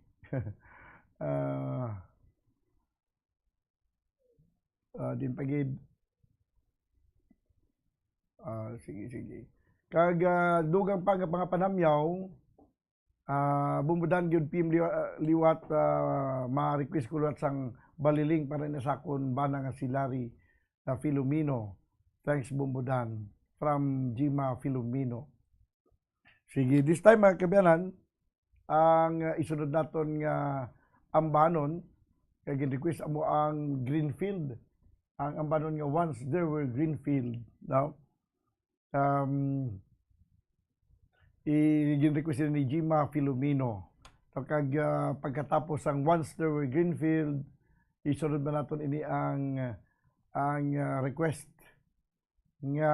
Ah, ah, din pa gid. Ah, sige, sige. Kag, ah, dugang pa nga pangapanamyaw, ah, Bumbudan gyud, P M liwa-, ah, liwat, ah, ma-request ko liwat sang baliling para na sa akon bana nga si Larry na Filomeno. Thanks, Bumbudan. From Jima Filomeno. Sige, this time, mga kaabyanan, ang, uh, isunod naton nga ambanon, kay gin-request amo ang Greenfield, ang ambanon nga Once There Were Greenfield, no? Um, i-, gin-request ni Jima Filomeno. So, kag, uh, pagkatapos ang Once There Were Greenfield, isunod ba naton ini ang, ang, uh, request nga,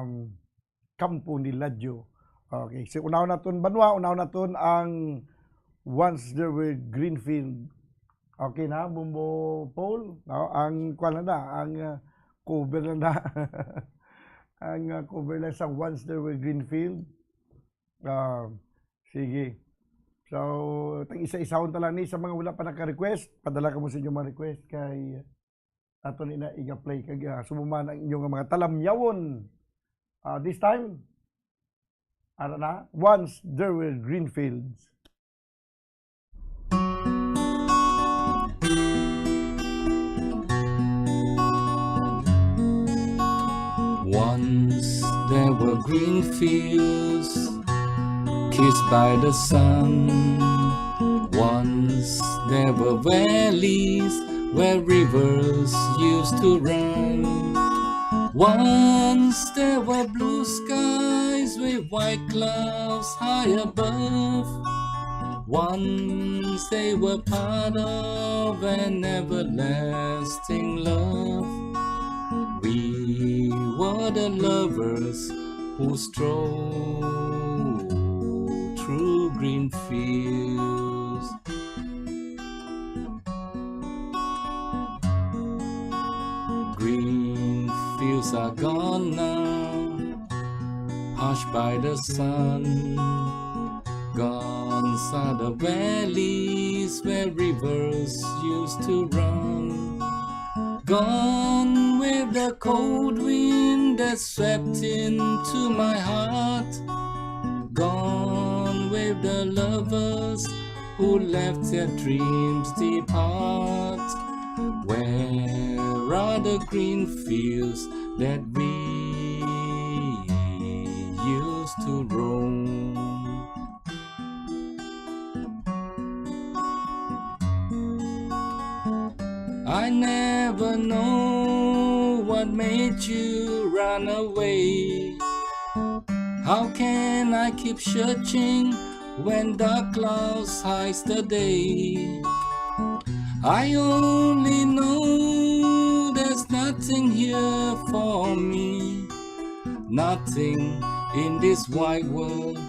um, Kampo ni Ladyo. Okay, so unahon naton, Banwa, unahon naton ang Once There Were Greenfield. Okay na, Bumbo Paul? No? Ang, kuwan na na, ang, uh, cover na na. Ang, uh, cover na sa Once There Were Greenfield. Ah, sige. So, tag-isa-isahon ta lang ni sa mga wala pa naka-request. Padala kamo sa inyong mga request kay ato ni na iga-play kag, ah, sumuman ang inyong mga talamyawon. Ah, this time, ara na, Once There Were Greenfields. Once there were green fields kissed by the sun. Once there were valleys where rivers used to run. Once there were blue skies with white clouds high above. Once they were part of an everlasting love. We were the lovers who strolled through green fields. Green fields are gone now, hushed by the sun. Gone are the valleys where rivers used to run. Gone with the cold wind that swept into my heart. Gone with the lovers who left their dreams depart. Where are the green fields that we used to roam? I never know what made you run away. How can I keep searching when dark clouds hides the day? I only know there's nothing here for me, nothing in this wide world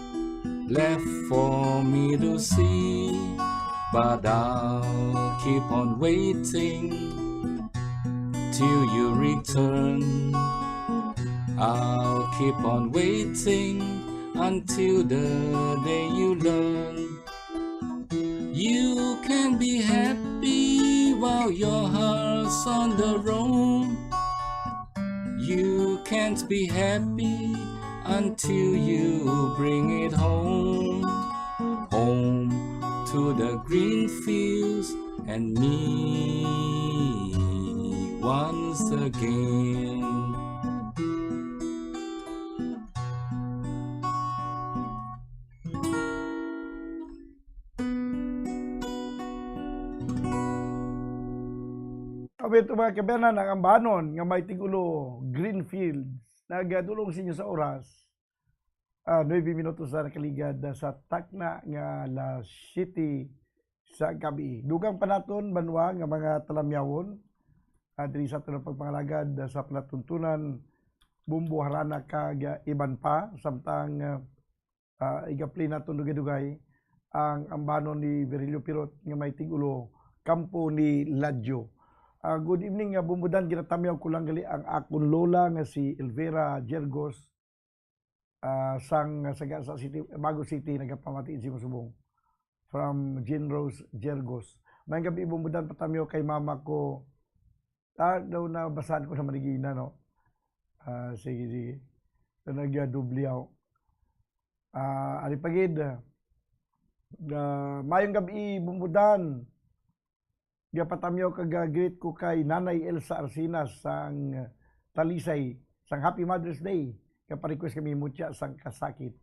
left for me to see. But I'll keep on waiting till you return. I'll keep on waiting until the day you learn. You can be happy while your heart's on the road. You can't be happy until you bring it home. Home to the green fields and me once again. Kami ito, mga kaabyanan, ang ambanon nga may tigulo, Greenfields. Nagadulong sa inyo sa oras, ah, nuebe minutos na nakaligad na sa takna nga alas siyete sa gabi. Dugang pa naton, banwa, nga mga talamyawon, ah, diri sa aton pagpangalagad, ah, sa palatuntunan, Bumbo, Harana, kag, ah, iban pa, samtang, ah, ah, iga-play naton dugay-dugay ang ambanon ni Virilio Pirot nga may tigulo, kampo ni Ladyo. Ah, good evening, ah, Bumbudan. Ginatamyaw ko lang gali ang akon lola nga si Elvira Jergos, ah, sang, ah, Sagasa City, Bago City, nagapamati sa imo subong. From Jean Rose Jergos. Maayong gabi, Bumbudan, patamyaw kay mama ko. Ah, daw nabasahan ko na manigina, no? Ah, sige, sige. Ito nagyadoble ako. Ah, ari pa gid. Ah, maayong gabi, Bumbudan. Gapatamyaw kag, ah, greet ko kay Nanay Elsa Arsinas sang Talisay, sang Happy Mother's Day. Gapa-request kami mutya sang kasakit.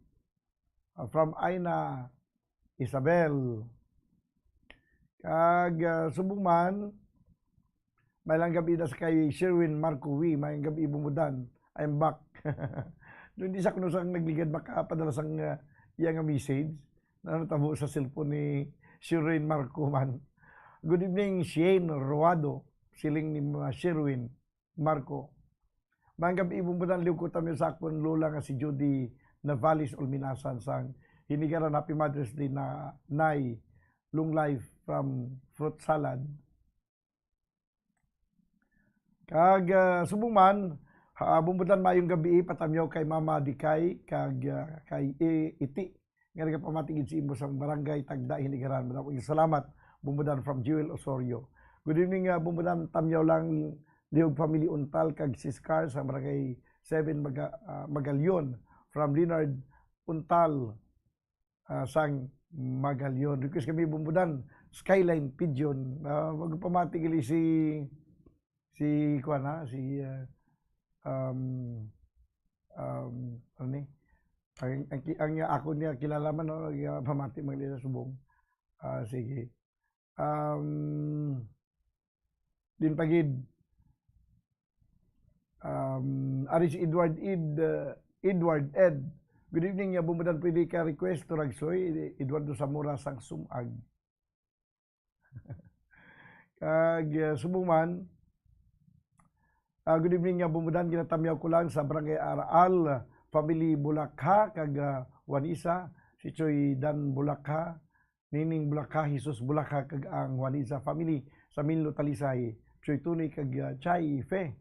Ah, from Aina Isabel. Kag, ah, subong man, maayong gabi na sa kay Sherwin Marco Wi, maayong gabi, Bumbudan. I'm back. Doon di sa kuno sang nagligad makapadala sang, ah, iya nga message na natabo sa cellphone ni Sherwin Marco man. "Good evening, Shane Ruado," siling ni Ma Sherwin Marco. Maayong gabi, Bumbudan, liwat ko tamyaw sa akon lola nga si Judy Navales Ulminasan sang Hinigaran. Happy Mother's Day na, Nay. Long life from Fruit Salad. Kag, ah, subong man, ha, Bumbudan, maayong gabi, patamyaw kay Mama Dikay, kag, ah, kay I-, Iti, nga nagapamati gid sa imo sang Barangay Tagda, Hinigaran. Madamo nga salamat, Bumbudan, from Jewel Osorio. Good evening, ah, Bumbudan, tamyaw lang, Liog Family Untal, kag Sis Car sa Barangay seven Maga-, ah, Magalion, from Leonard Untal, ah, sang Magalion. Request kami, Bumbudan, Skyline Pigeon. Ah, magpamati gali si, si, kuwan, ha, si, ah, um, um, ano ni? Ang, ang, ki-, ang ako niya kilala man, no? Ang, ah, pamati man nila subong. Ah, sige. Um, din pa gid, um, ari si Edward Ed, uh, Edward Ed. "Good evening, ya Bumbudan, pwede ka request to Ragsoy, Eduardo Zamora sang Sumag." Kag, uh, subong man, uh, "Good evening, ya Bumbudan, ginatamyaw ko lang sa Barangay Araal, family Bulakha, kag, uh, Juanisa, si Choy Dan Bulakha, Nining Bulakha, Jesus Bulakha, kag ang Juanisa family sa Minlo, Talisay, Choy Tuni, kag, uh, Chai Fe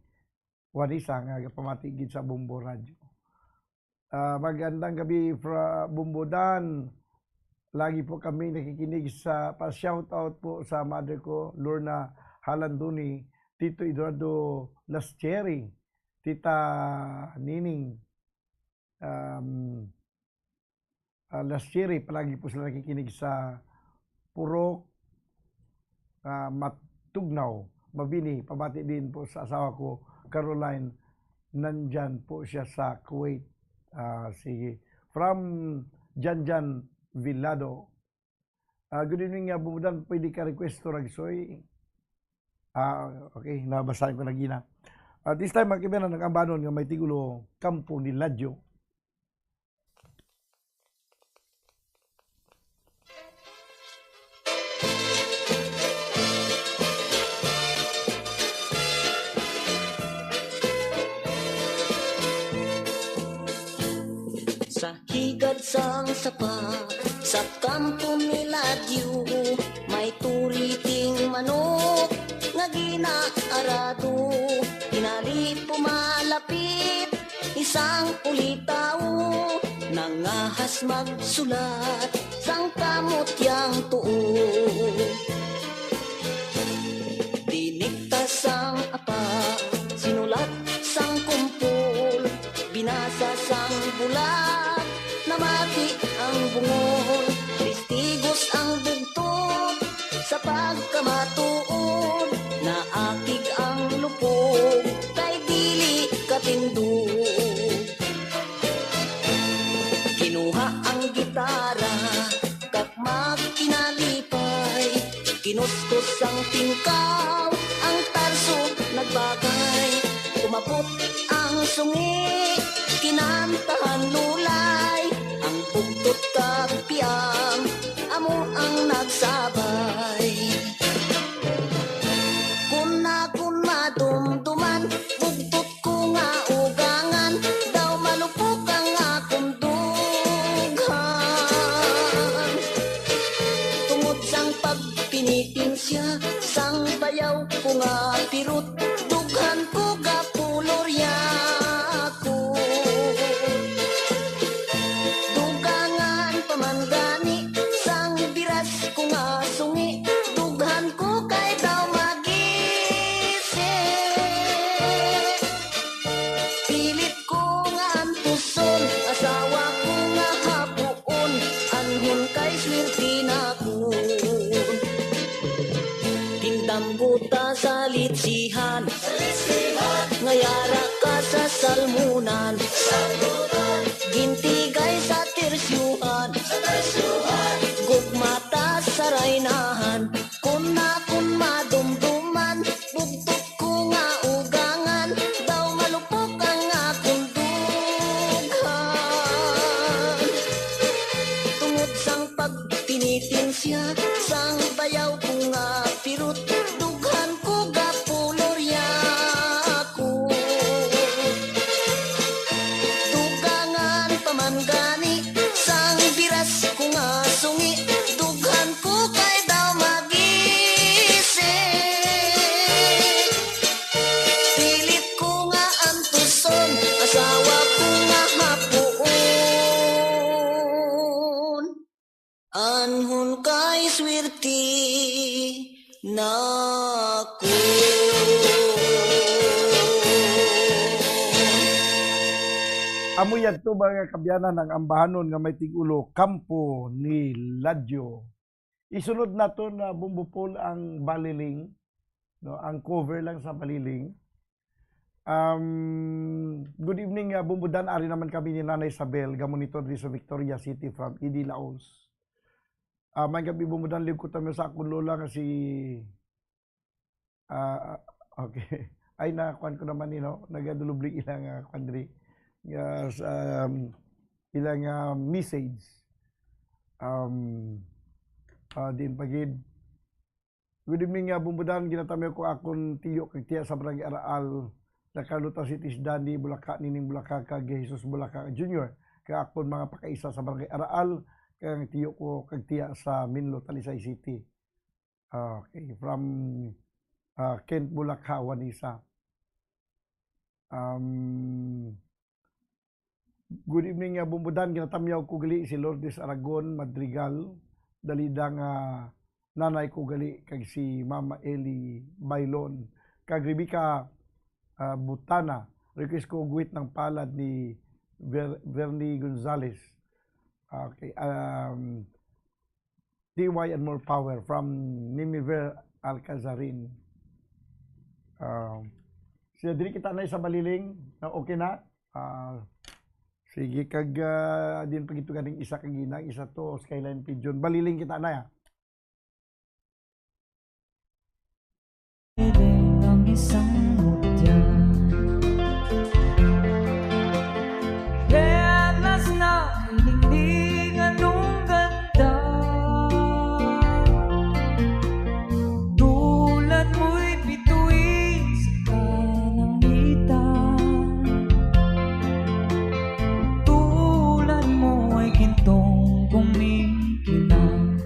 Juanisa, nga gapamati gid sa Bombo Radyo." Ah, magandang gabi, fra-, Bombo Dan. Lagi po kami nakikinig sa, pa-shoutout po sa mother ko, Lorna Halanduni, Tito Eduardo Lastieri, Tita Nining, um, ah, Lastieri. Palagi po sila nakikinig sa Purok, ah, Matugnaw, Mabini. Pamati din po sa asawa ko, Caroline. Nandyan po siya sa Kuwait. Ah, sige. From Janjan Vilado. Ah, "Good evening, ah, Bumbudan. Pwede ka request to Ragsoy?" Ah, okay. Nabasahan ko na gina. At this time, mga kaibigan, ang ambanon nga may tigulo, Kampo ni Ladyo. Sa higad sang sapa, sa kampo ni Ladyo, may turiting manok nga ginaarado. Tinali pumalapit isang ulitaw, nangahas magsulat sang kamot yang tuo. Dinikta sang apa, sinulat sang kumpol, binasa sang bulag, namati ang bungol, testigos ang bugtog, sa pagkamatuod, naakig ang lupog, kay dili katindog. Kinuha ang gitara, kag magkinalipay, kinuskus ang tingkaw, ang tarso nagbagay. Umabot ang sungi, kinantahan lulay, ang bugtot kag piang, amo ang nagsabay. Kun akon madumduman, bugtot ko nga ugangan, daw malupok ang akon dughan. Tungod sang pagpinipin siya, Munan, gintigay sa tersyuhan, gugmata sa raynahan, kun na kun madumduman, bugtot ko nga ugangan, daw malupok ang akong dughan. Tungod sang pagtinitensya, sang bayaw ko nga pirot, dughan ko gapulorya ko. Dugangan pa man gani, sang biras ko nga sungi, dughan ko kay daw magisi. Pilit ko nga antuson, asawa ko nga hapuon. Anhon kay swerte nako. Amo yadto, mga kaabyanan, ang ambahanon nga may tig-ulo, Kampo ni Ladyo. Isunod naton, ah, Bombo Paul, ang Baliling, no, ang cover lang sa Baliling. Um, good evening, ah, Bombo Dan. Ari naman kami ni Nanay Isabel, gamonitor diri sa Victoria City from Idi, Laos. Ah, may gabi, Bombo Dan, liwat kami sa akong lola nga si, ah, okay. Ay, nakuan ko naman ni, no? Nagadulubling ilang, ah, kuan diri. Yes, um, ilang, ah, message. Um, ah, diin pa gid. Good evening, ah, Bombo Dan. Ginatamyaw ko akon tiyo kag tiya sa Barangay Araal, Nakarluta City, si Danny Bulaca, Nining Bulaca, kag Jesus Bulaca Junior, kag akon mga pakaisa sa Barangay Araal, kag ang tiyo ko kag tiya sa Minlo, Talisay City. Okay, from, ah, Kent Bulaca, Wanisa. Um, Good evening, ah, Bombo Dan. Ginatamyaw ko gali si Lourdes Aragon Madrigal, dalida nga nanay ko gali, kag si Mama Eli Bailon, kag Rebecca, ah, Butana. Request ko Guhit ng Palad ni Ver-, Vernie Gonzalez. Okay, um, D Y and more power from Nimiver Alcazarin. Um, siya, diri kita na sa Baliling. Ah, okay na? Ah, sige, kag, ah, diin pa gid to ganing isa kag ina, isa to, Skyline Pigeon. Baliling kita na, ya. Ang isang mutya. Perlas na kining anong ganda. Tulad mo'y bituin sa kalangitan. Tulad mo'y gintong kumikinang.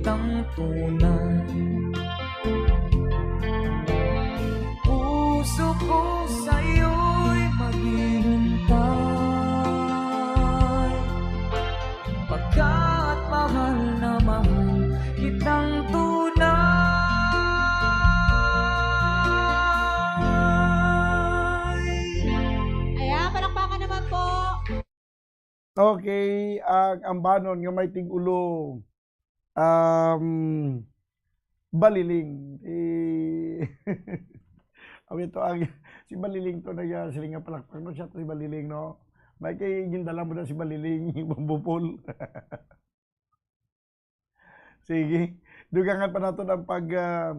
Ang tunay puso ko sa'yo'y maghihintay, pagkat mahal na mahal kitang tunay. Ayan, palakpakan naman po. Okay, ang ambanon nga may tig-ulo, um, Baliling. Si, awi to ang, si Baliling to nagasiling nga palakpak, no? Siya to si Baliling, no? May kay gindala mo na si Baliling, Bambupol. Sige, dugangan pa nato ang pag, ah,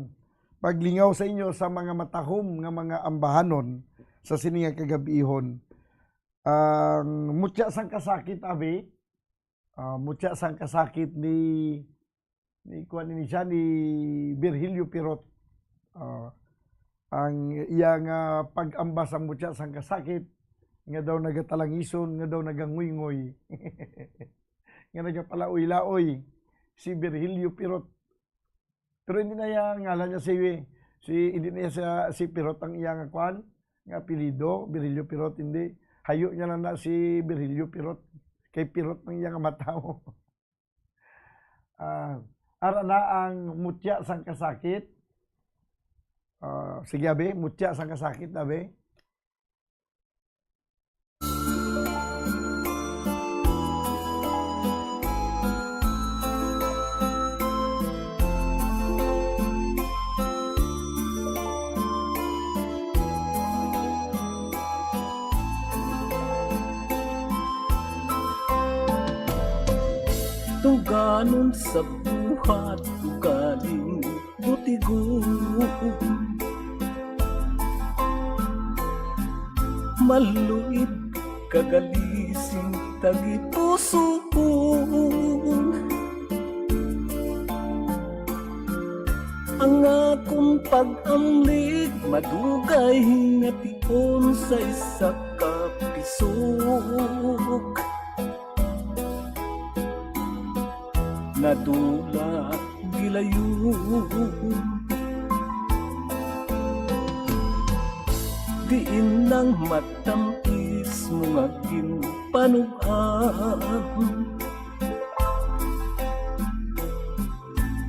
paglingaw sa inyo sa mga matahom nga mga ambahanon sa sini nga kagabihon. Ang mutya sang kasakit, abi, ah, mutya sang kasakit ni, ni, kuwan ini siya, ni Virgilio Pirot. Ah, ang iya nga pag-amba sang mutya sang kasakit, nga daw nagatalangisun, nga daw naganguynggoy, nga nagapalaoy-laoy, si Virgilio Pirot. Pero hindi na iya ngalan niya si, si, hindi na iya sa, si Pirot ang iya nga kwan, nga apelyido, Virgilio Pirot, hindi. Hayo niya lang na si Virgilio Pirot. Kay Pirot ang iya nga matawo. Ah, ara na ang mutya sang kasakit. Ah, sige, abi, mutya sang kasakit, abi. Tungganon sa buhat ugaling butigon. Maluid kagalising tagipusoon. Ang akon pag-amlig madugay nga tion sa isa ka pisog. Nadula gilayon. Diin ang matam-is mo nga ginpanug-an.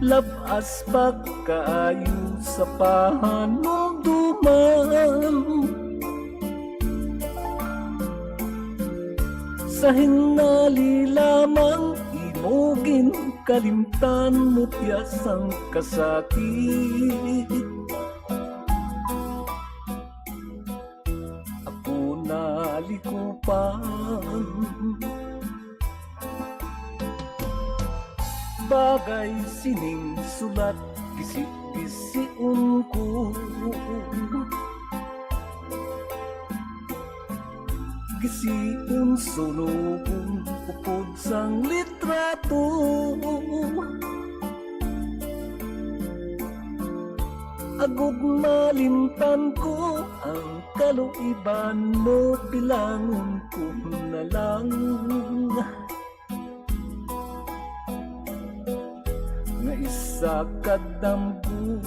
Lab-as pa kaayo sa pahanumduman. Sa hinali lamang imo ginkalimtan, mutya sang kasakit. Ako nalikupan. Bagay sining sulat, gisi-gision ko. Gision sunugon upod sang litrato. Agud malimtan ko ang kaluiban mo, bilangon ko na lang nga isa ka damgo.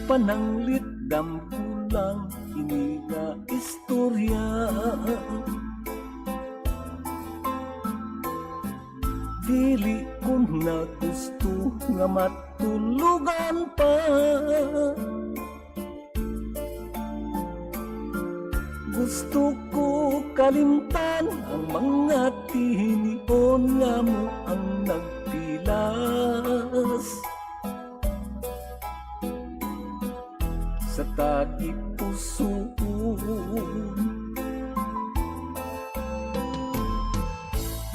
Pananglit damgo lang ini nga istorya. Dili ko na gusto nga matulugan pa. Gusto ko kalimtan ang mga tinion nga mo ang nagpilas sa tagipusoon.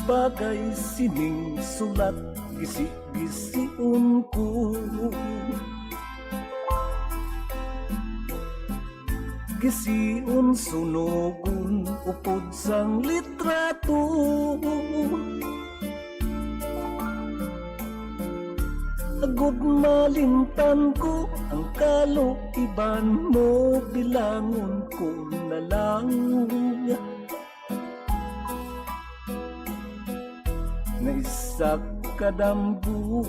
Bagay sining sulat, gisi-gision ko. Hisiun, sunugon, upod sang litrato. Agod malimtan ko ang kaluiban mo, bilangon ko na lang nga isa ka damgo.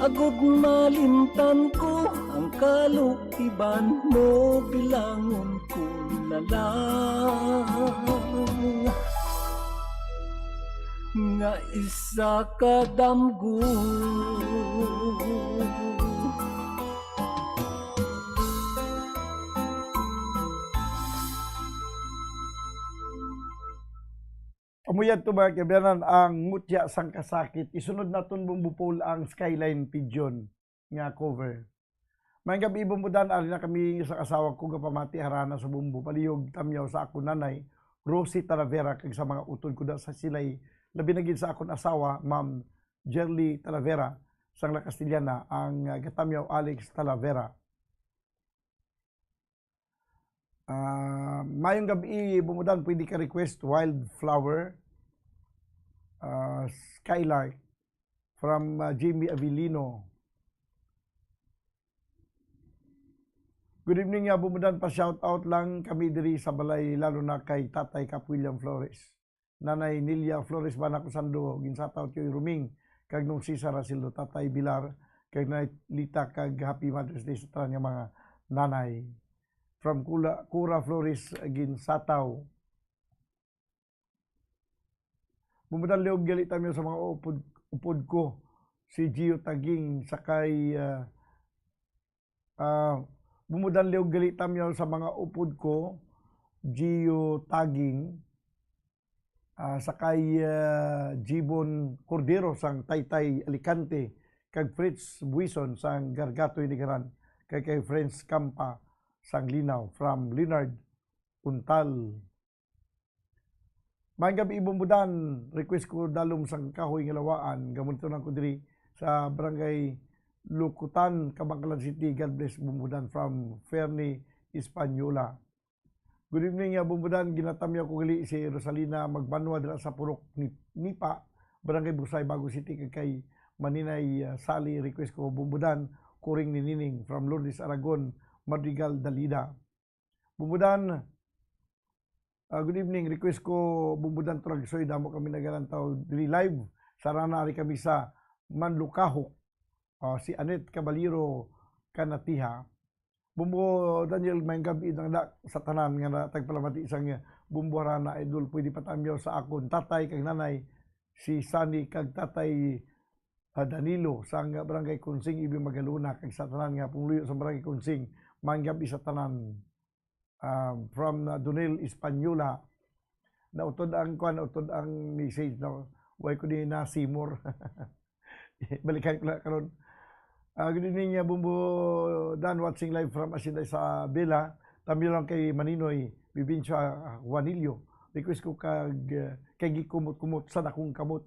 Agod malimtan ko ang kaluiban mo, bilangon ko na lang nga isa ka damgo. Amo yadto, mga kaibigan, ang Mutya sang Kasakit. Isunod naton, Bumbo Paul, ang Skyline Pigeon nga cover. Maayong gab-i, Bumbo Dan, ari na kami sa asawa ko gapamati harana sa Bumbo Palihog Tamyaw sa akon nanay, Rosie Talavera, kag sa mga utod ko da sa silay, labi na gid sa akon asawa, Ma'am Jerly Talavera, sang La Castellana, ang, ah, gatamyaw Alex Talavera. Ah, maayong gab-i, Bumbo Dan, pwede ka request Wildflower, ah, Skylark from, ah, Jimmy Avellino. Good evening, ah, Bumbo Dan, pa-shout out lang kami diri sa balay, lalo na kay Tatay Kap William Flores. Nanay Nelia Flores Banaco Sando, ginsataw Tioy Ruming, kag Nung Cesar Rasildo, Tatay Bilar, kag Nanay Lita, kag Happy Mother's Day sa tanan nga mga nanay. From Kula-, Cura Flores, ginsataw. Bumbo Dan, liog gali tamyaw sa mga upod, upod ko, si Gio Taging, sakay, ah, Ah, Bumbo Dan, liog gali tamyaw sa mga upod ko, Gio Taging, ah, sakay, ah, Jibon Cordero sang Taytay, Alicante, kag Fritz Buison sang Gargatoy, Nigaran, kag kay Friends Campa sang Linao, from Leonard Untal. Maayong gab-i, Bumbo Dan. Request ko Dalom sang Kahoy nga Lawaan. Gamoniton ko diri sa Barangay Lukutan, Kabankalan City. God bless, Bumbo Dan, from Fernie Española. Good evening, ah, Bumbo Dan. Ginatamyaw ko gali si Rosalina Magbanwa dira sa Purok Ni-, Nipa, Barangay Busay, Bago City, kag kay Maninay, ah, Sally. Request ko, Bumbo Dan, Kuring ni Nining, from Lourdes Aragon, Madrigal, Dalida. Bumbo Dan, ah, good evening. Request ko, Bumbo Dan Turagsoy, damo kami nagalantaw diri live. Sa rana ari kami sa Manlukahok. Ah, si Annette Caballero Canatiha. Bumbo Daniel, maayong gab-i lang da sa tanan nga na-, tagpalamati sang Bumbo Harana, idol. Pwede patamyaw sa akon tatay kag nanay, si Sunny kag tatay, ah, Danilo, sang Barangay Kunsing, Ibi Magalona, kag sa tanan nga pumuluyo sa Barangay Kunsing. Maayong gab-i sa tanan. Um, from, uh, Donel Española. Nautod ang kwan, nautod ang message, no? Why ko di na Seymour? Balikan ko na karon. Ah, good evening, uh, Bumbo Dan, watching live from Hacienda Isabela. Tamyaw lang kay Maninoy Bibinsya, ah, Juanillo. Request ko kag, uh, kay gikumot-kumot sa dakong kamot.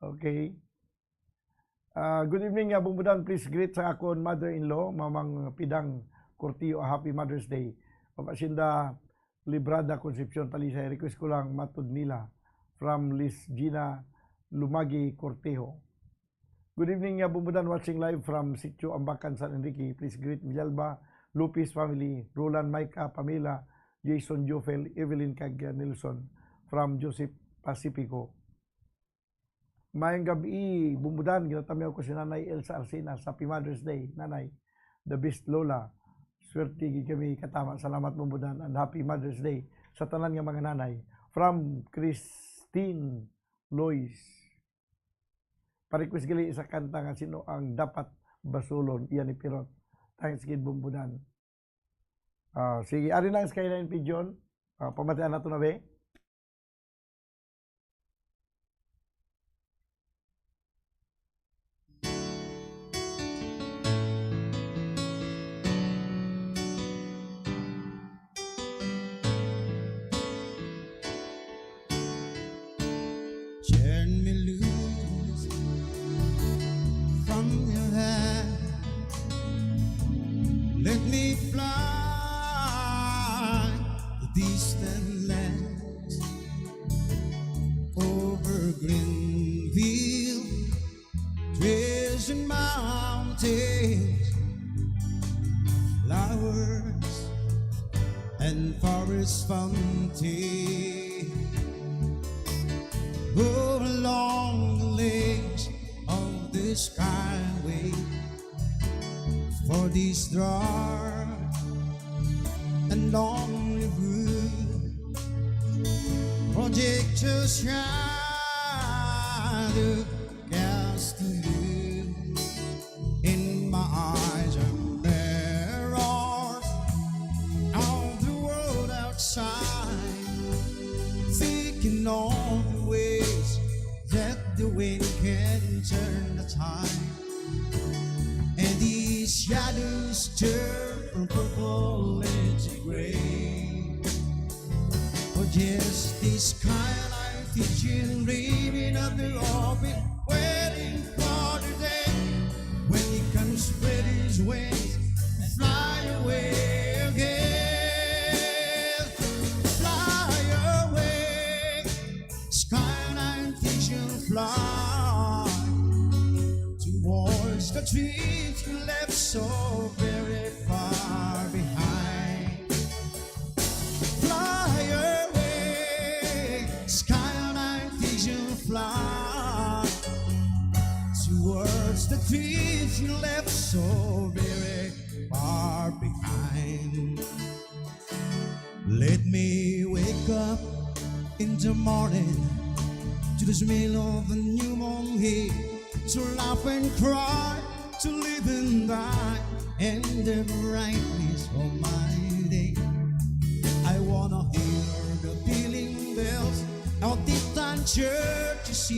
Okay. Ah, good evening, ah, Bumbo Dan. Please greet sa akon mother-in-law, Mamang Pidang Cortillo, a happy Mother's Day. Of Hacienda Librada, Concepcion, Talisay. Request ko lang, matod nila, from Liz Gina Lumagi Cortejo. Good evening, ah, Bumbo Dan, watching live from Sitio Ambacan, San Enrique. Please greet Villalba, Lopez family, Roland, Micah, Pamela, Jason, Jofel, Evelyn, kag, ah, Nelson, from Joseph Pacifico. Maayong gab-i, Bumbo Dan. Ginatamyaw ko si Nanay Elsa Arcenas. Happy Mother's Day, Nanay. The best Lola. Swerte gid kami katama. Salamat, Bumbo Dan, and Happy Mother's Day sa tanan nga mga nanay. From Christine Lois. Pa-request gali sa kanta nga Sino ang Dapat Basulon, iya ni Pirot. Thanks gid, Bumbo Dan. Ah, sige, ari na ang Skyline Pigeon. Ah, pamatian nato na, be. Turn me loose from your Responding along the length of the skyway for this dark and lonely room. Projectors shadow casting in my eyes and mirrors of the world outside, thinking of the ways that the wind can turn the tide. And these shadows turn from purple into gray. Oh, just this skyline vision, dreaming of the open, waiting for the day when he can spread his wings and fly away again. Fly away, skyline vision, fly towards the dreams you left so very far behind. Fly away, skyline vision, fly towards the dreams you left so very far behind. Let me wake up in the morning to the smell of a newborn hay, to laugh and cry, to live and die, and the brightness of my day. I wanna hear the pealing bells of distant churches,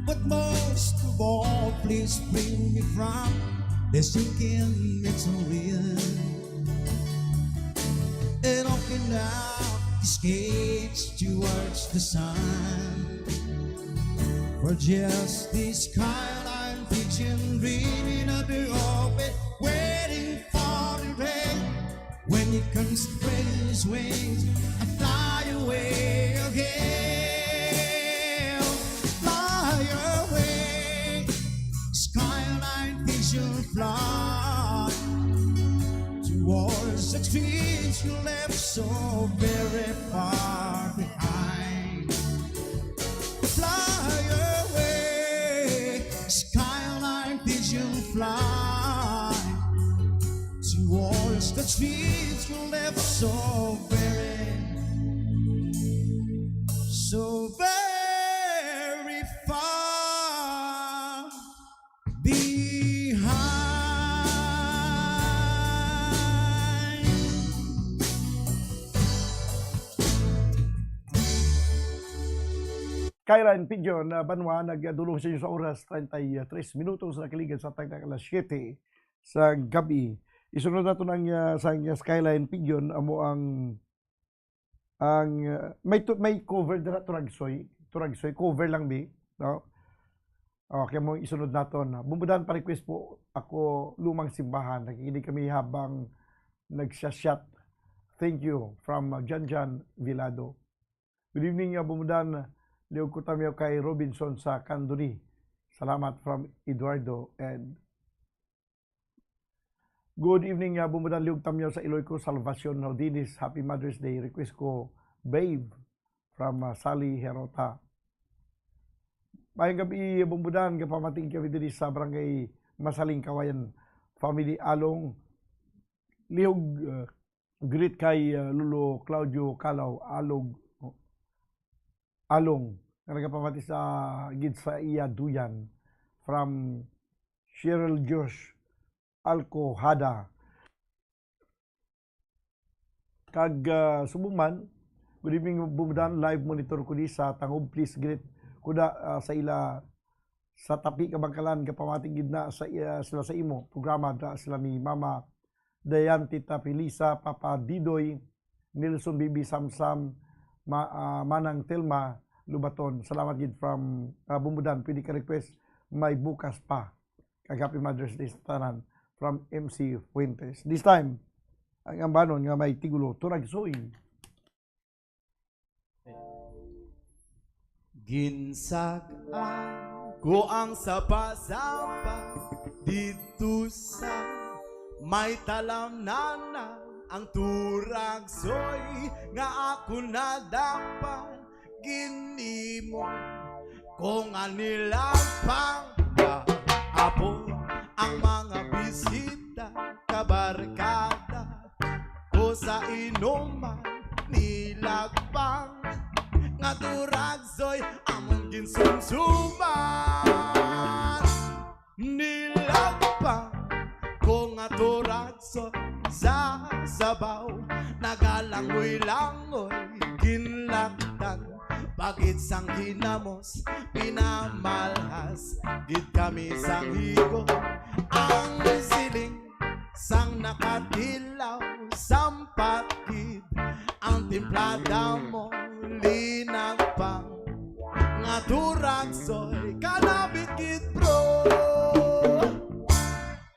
but most of all, please bring me from the sinking metal rail and open out the skates towards the sun. For just this skyline vision, dreaming of the open, waiting for the rain when it can spread its wings and fly away again. Fly away, skyline vision, fly towards the dreams you left so very far behind. Fly away, skyline vision, fly towards the dreams you left so very, so very far behind. Kailan, Pigeon, uh, Banwa, nagdulong sa inyo sa oras, treinta y tres minutos, nakaligan sa tagna alas siyete sa gabi. Isunod naton ang, uh, sa, uh, Skyline, Pigeon, amo ang, ang, uh, may tu-, may cover dira, Turagsoy. Turagsoy, cover lang, bi, no? Okay, mo isunod naton. Bumbudan, pa-request po ako, Lumang Simbahan. Nakikinig kami habang nagsya-shot. Thank you. From, uh, Janjan Vilado. Good evening, uh, Bumbudan. Liog ko tamyaw kay Robinson sa Candoni. Salamat, from Eduardo and Good evening, uh, Bumbudan, liog tamyaw sa Iloy ko, Salvacion Rodines. Happy Mother's Day. Request ko, Babe, from, uh, Sally Herota. Mayong gabi, Bumbudan, gapamatig kami diri sa Barangay Masaling, Kawayan Family, Along. Liog, uh, greet kay, uh, Lolo Claudio Calaw, Alog, Along, nga nagapamati sa gid sa iya duyan, from Cheryl Josh Alcohada. Kag, ah, subong man, good evening, Bumbudan. Live monitor ko di sa Tangub. Please greet ko da, ah, sa ila sa Tapi, Kabangkalan. Gapamati gid na sa, ah, sila sa imo programa, da sila ni Mama Dayan, Tita Felisa, Papa Didoy, Nelson, Bibi Samsam, Ma-, ah, Manang Telma Lubaton. Salamat gid from, ah, Bumbudan. Pwede ka request, may bukas pa. Kag Happy Mother's Day sa tanan from M C Fuentes. This time, ang ambanon nga may titulo, Turagsoy. Ginsag-an ko ang sapa-sapa didto sa may talamnana. Ang turagsoy nga ako nadapan, ginimo ko nga nilagpang. Apo ang mga bisita, kabarkada ko sa inuman, nilagpang nga turagsoy among ginsumsuman. Nilagpang ko nga turagsoy sa sabaw, nagalangoy-langoy, ginlaktan. Pagid sang hinamos, pinamalhas gid kami sang higo. Ang siling sang nakatilaw, sampat gid ang timplada mo, linagpang nga turagsoy, kanabit gid, bro.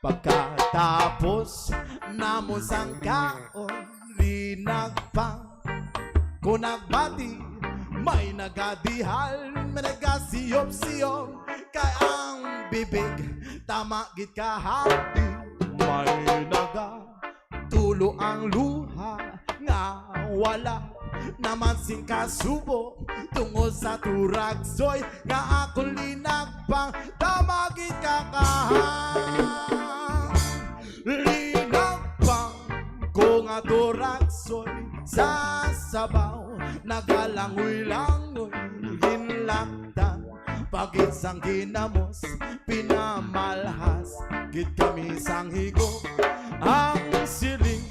Pagkatapos namon sang kaon, linagpang ko nagbati, may nagadihal, may nagasiyop-siyop, kay ang bibig tama gid kahapdi, may naga tulo ang luha nga wala naman sing kasubo tungod sa turagsoy nga akon linagpang, tama gid ka kahang. Linagpang ko nga turagsoy sa sabaw, nagalangoy-langoy, ginlaktan. Pagid sang ginamos, pinamalhas gid kami sang higo. Ang siling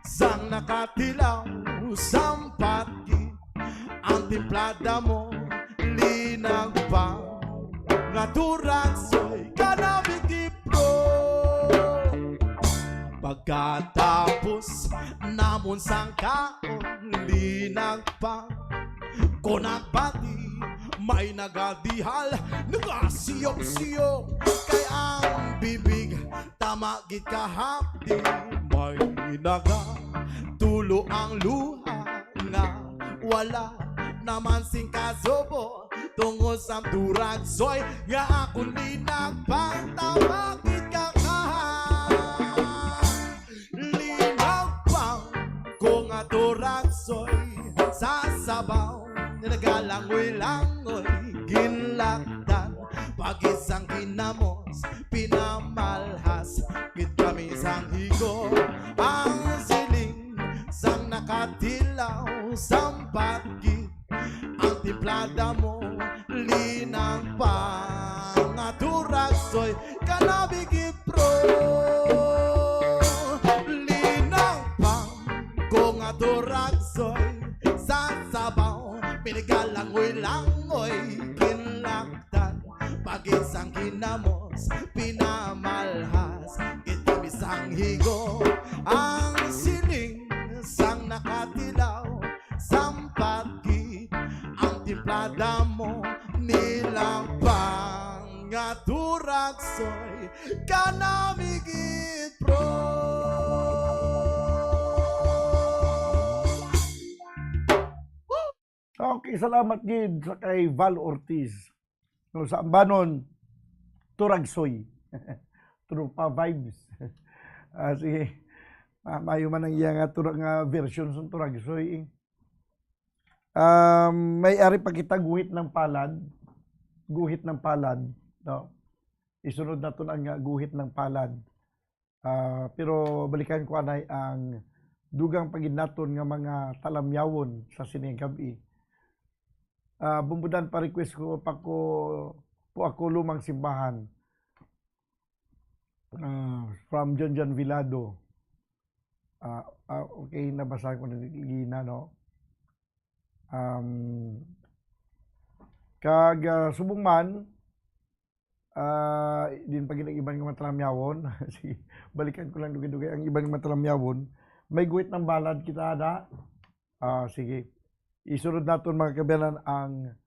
sang nakatilaw, sampat gid ang timplada mo, linagpang nga turagsoy, kanabit gid, bro. Pagkatapos namon sang kaon, linagpang ko nagbati, may nagadihal, nagasiyop-siyop, kay ang bibig tama gid kahapdi, may naga tulo ang luha nga wala naman sing kasubo tungod sa turagsoy nga akon linagpang, tama gid ka kahang. Linagpang ko nga turagsoy sa sabaw, nagalangoy-langoy, ginlaktan. Pagid sang ginamos, pinamalhas gid kami sang higo. Ang siling sang nakatilaw, sampat gid ang timplada mo, linagpang nga turagsoy, kanabit gid, bro. Linagpang ko nga turagsoy sa sabaw, pinalangoy-langoy, ginlaktan. Pagid sang ginamos, pinamalhas gid kami sang higo. Ang siling sang nakatilaw, sampat gid ang timplada mo, nilagpang nga turagsoy, kanami gid, bro. Okay, salamat gid sa kay Val Ortiz. No, sa ambanon, turagsoy. Tropa vibes. Ah, sige. Ma-, maayo man ang iya nga tura-, nga version sa turagsoy, eh. Um, may ari pa kita guhit ng palad. Guhit ng palad, no? Isunod naton ang, ah, guhit ng palad. Ah, pero balikan ko anay ang dugang pa gid naton nga mga talamyawon sa sini nga gab-i. Ah, Bumbudan, pa-request ko pa ko po ako lumang simbahan. Ah, from John John Vilado. Ah, ah, okay, nabasa ko na gina, no? Um, kag, ah, subong man, ah, din pa gid ang iban nga matalamyawon. Sige, balikan ko lang dugay-dugay ang iban nga matalamyawon. May guhit ng balad kita, da. Ah, sige. Isunod naton, mga kabayan, ang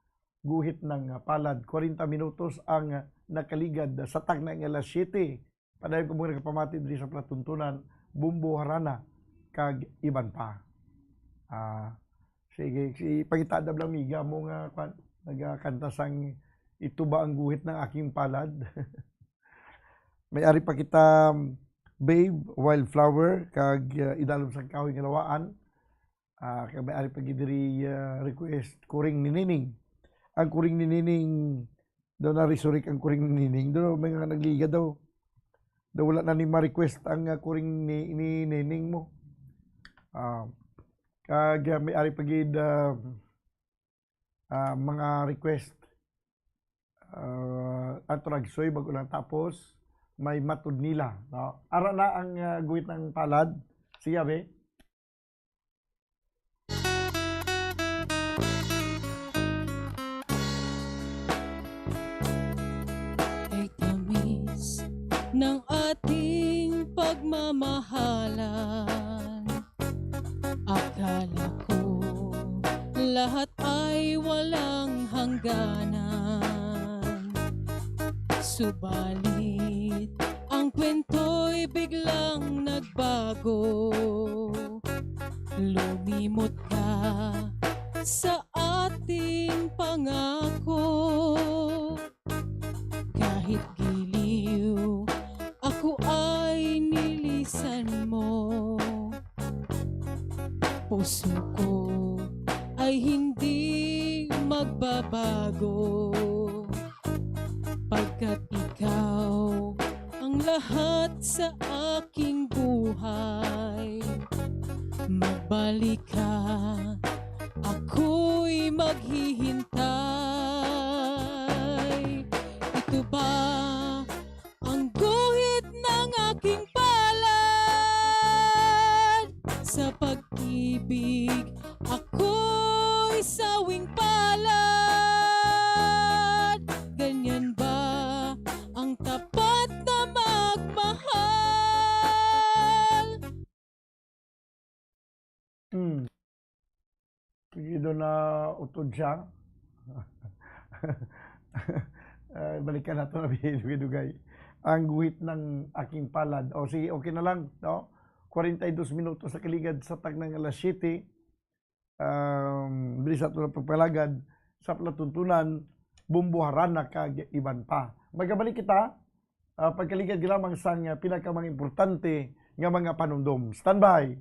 guhit ng palad. Kwarenta minutos ang nakaligad sa tagna nga alas siyete. Padayon ko mga nagapamati diri sa palatuntunan, Bumbo Harana, kag iban pa. Ah, sige, si pangitadab lang miga mo nga, kwan, nagakanta sang "Ito ba ang guhit ng aking palad?" May ari pa kita, Babe, Wildflower, kag, ah, Idalom sang Kahoy nga Lawaan. Ah, kag may ari pa gid diri, ah, request, Kuring ni Nining. Ang Kuring ni Nining, daw narisurik ang Kuring ni Nining. Daw may nga nagliga daw. Daw wala na ni ma-request ang, ah, Kuring ni, ni Nining mo. Ah, kag, ah, may ari pa gid, ah, ah, mga request. Ah, Ato Ragsoy, bago lang tapos, may Matod Nila, no? Ara na ang, ah, guhit ng palad. Sige, abi. Kay tamis ng ating pagmamahalan, akala ko lahat ay walang hangganan. Subalit, ang kwento'y biglang nagbago. Lumimot ka sa ating pangako. Kahit giliw, ako ay nilisan mo. Puso ko ay hindi magbabago, pagkat ikaw ang lahat sa aking buhay. Magbalik ka, ako'y maghihintay. Ito ba ang guhit ng aking palad? Sa pag-ibig, ako'y sawing palad. Ganyan ba ang tapat na magmahal? Hmm. Sige, doon na utod siya. Ah, balikan nato na, dugay-dugay. Ang guhit ng aking palad. O sige, okay na lang, no? Kwarenta y dos minutos sa kaligad sa tagna nga alas siyete. Um, diri sa aton pagpalagad sa palatuntunan, Bumbuharana kag iban pa. Magkabalik kita, ah, pagkaligad lamang sang, ah, pinaka mga importante nga mga panumdom. Standby!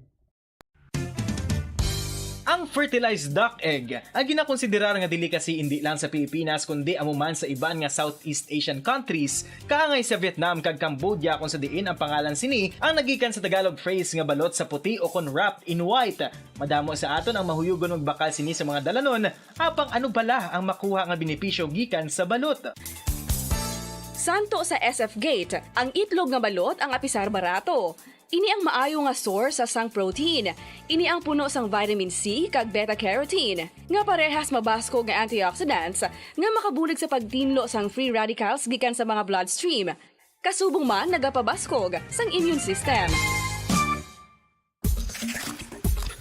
Ang fertilized duck egg ang ginakonsiderar nga delicacy indi lang sa Pilipinas, kundi amo man sa iban nga Southeast Asian countries, kaangay sa Vietnam kag Cambodia, kung sa diin ang pangalan sini ang nagikan sa Tagalog phrase nga balot sa puti o kon wrapped in white. Madamo sa aton ang mahuyogon magbakal sini sa mga dalanon, apang ano bala ang makuha nga benepisyo gikan sa balot? Santo sa S F Gate, ang itlog nga balot ang apisar barato. Ini ang maayo nga source sang protein. Ini ang puno sang vitamin C kag beta carotene, nga parehas mabaskog nga antioxidants nga makabulig sa pagtinlo sang free radicals gikan sa mga bloodstream. Kasubong man nagapabaskog sang immune system.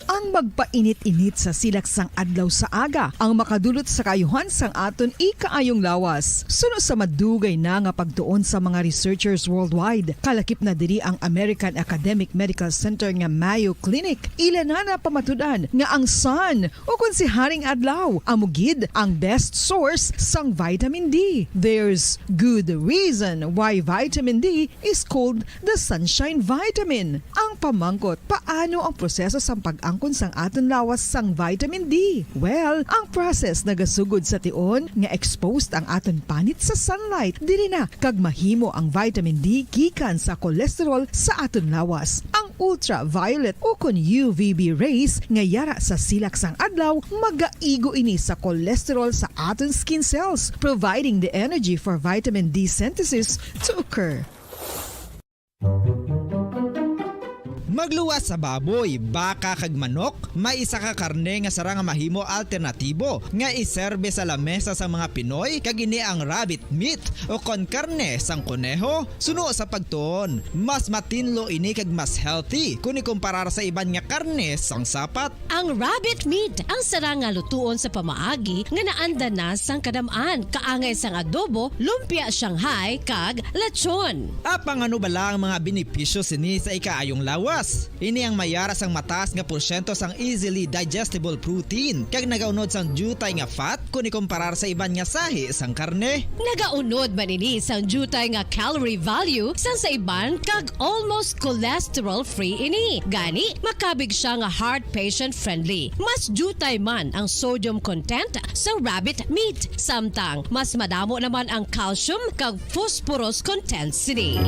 Ang magpainit-init sa silak sang adlaw sa aga ang makadulot sa kaayuhan sang aton ikaayong lawas. Suno sa madugay na nga pagtuon sa mga researchers worldwide, kalakip na diri ang American Academic Medical Center nga Mayo Clinic. Ila na napamatud-an nga ang sun, o kon si Haring Adlaw, amo gid ang best source sang vitamin D. There's good reason why vitamin D is called the sunshine vitamin. Ang pamangkot, paano ang proseso sang pag-angkon sang aton lawas sang vitamin D? Well, ang process nagasugod sa tion nga exposed ang aton panit sa sunlight. Diri na kag mahimo ang vitamin D gikan sa cholesterol sa aton lawas. Ang ultraviolet o kon U V B rays nga yara sa silak sang adlaw, magaigo ini sa cholesterol sa aton skin cells, providing the energy for vitamin D synthesis to occur. Magluwas sa baboy, baka, kag manok, may isa ka karne nga sarang nga mahimo alternatibo nga iserbe sa lamesa sang mga Pinoy, kag ini ang rabbit meat o kon karne sang koneho. Suno sa pagtuon, mas matinlo ini kag mas healthy kon ikumparar sa iban nga karne sang sapat. Ang rabbit meat ang sarang nga lutuon sa pamaagi nga naanda na sang kadam-an, kaangay sang adobo, lumpia Shanghai, kag lechon. Apang ano bala ang mga benepisyo sini sa ikaayong lawas? Ini ang may ara sang mataas nga porsyento sang easily digestible protein, kag nagaunod sang diutay nga fat kon ikomparar sa iban nga sahi sang karne. Nagaunod man ini sang diutay nga calorie value sang sa iban, kag almost cholesterol-free ini. Gani, makabig siya nga heart patient-friendly. Mas diutay man ang sodium content sa rabbit meat, samtang mas madamo naman ang calcium kag phosphorus content sini.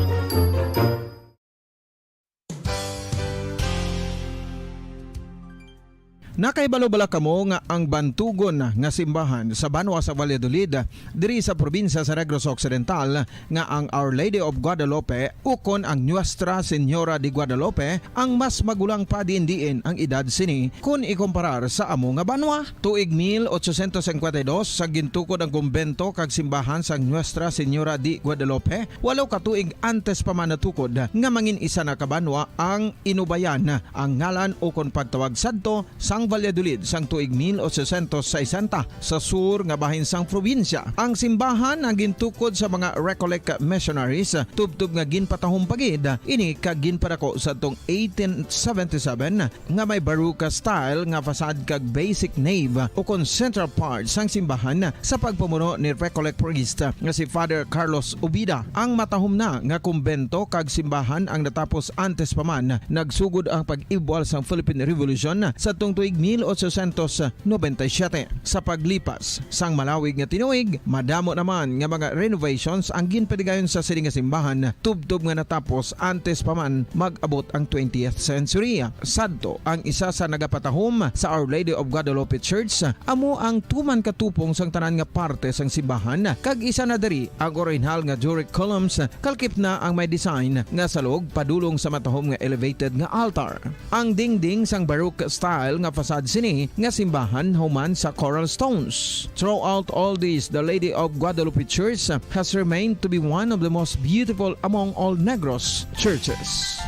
Nakahibalo bala kamo nga ang bantugon nga simbahan sa banwa sa Valladolid, diri sa probinsya sa Negros Occidental, nga ang Our Lady of Guadalupe ukon ang Nuestra Señora de Guadalupe ang mas magulang pa diin-diin ang edad sini kon ikomparar sa amo nga banwa? Tuig mil ochocientos cincuenta y dos sa gintukod ang kumbento kag simbahan sang Nuestra Señora de Guadalupe, walo ka tuig antes pa man natukod nga mangin isa na ka banwa ang Inubayan ang ngalan ukon pagtawag sadto sang Valladolid sang tuig mil ochocientos sesenta sa sur nga bahin sang probinsya. Ang simbahan ang gintukod sa mga Recollect missionaries, tubtob nga ginpatahom pa gid ini kag ginpadako sadtong eighteen seventy-seven nga may Baroque style nga facade kag basic nave ukon central part sang simbahan sa pagpamuno ni Recollect priest nga si Father Carlos Ubida. Ang matahom na nga kumbento kag simbahan ang natapos antes pa man nagsugod ang pag-ibwal sang Philippine Revolution sadtong tuig mil ochocientos noventa y siete. Sa paglipas sang malawig nga tinuig, madamo naman nga mga renovations ang ginpadigayon sa sini nga simbahan, tubtob nga natapos antes pa man mag-abot ang twentieth century. Sadto, ang isa sa nagapatahom sa Our Lady of Guadalupe Church, amo ang tuman katupong sang tanan nga parte sang simbahan, kag isa na diri ang orihinal nga Doric columns, kalkip na ang may design nga salog padulong sa matahom nga elevated nga altar. Ang dingding sang Baroque style nga facade sini nga simbahan human sa coral stones. Throughout all this, the Lady of Guadalupe Church has remained to be one of the most beautiful among all Negros churches.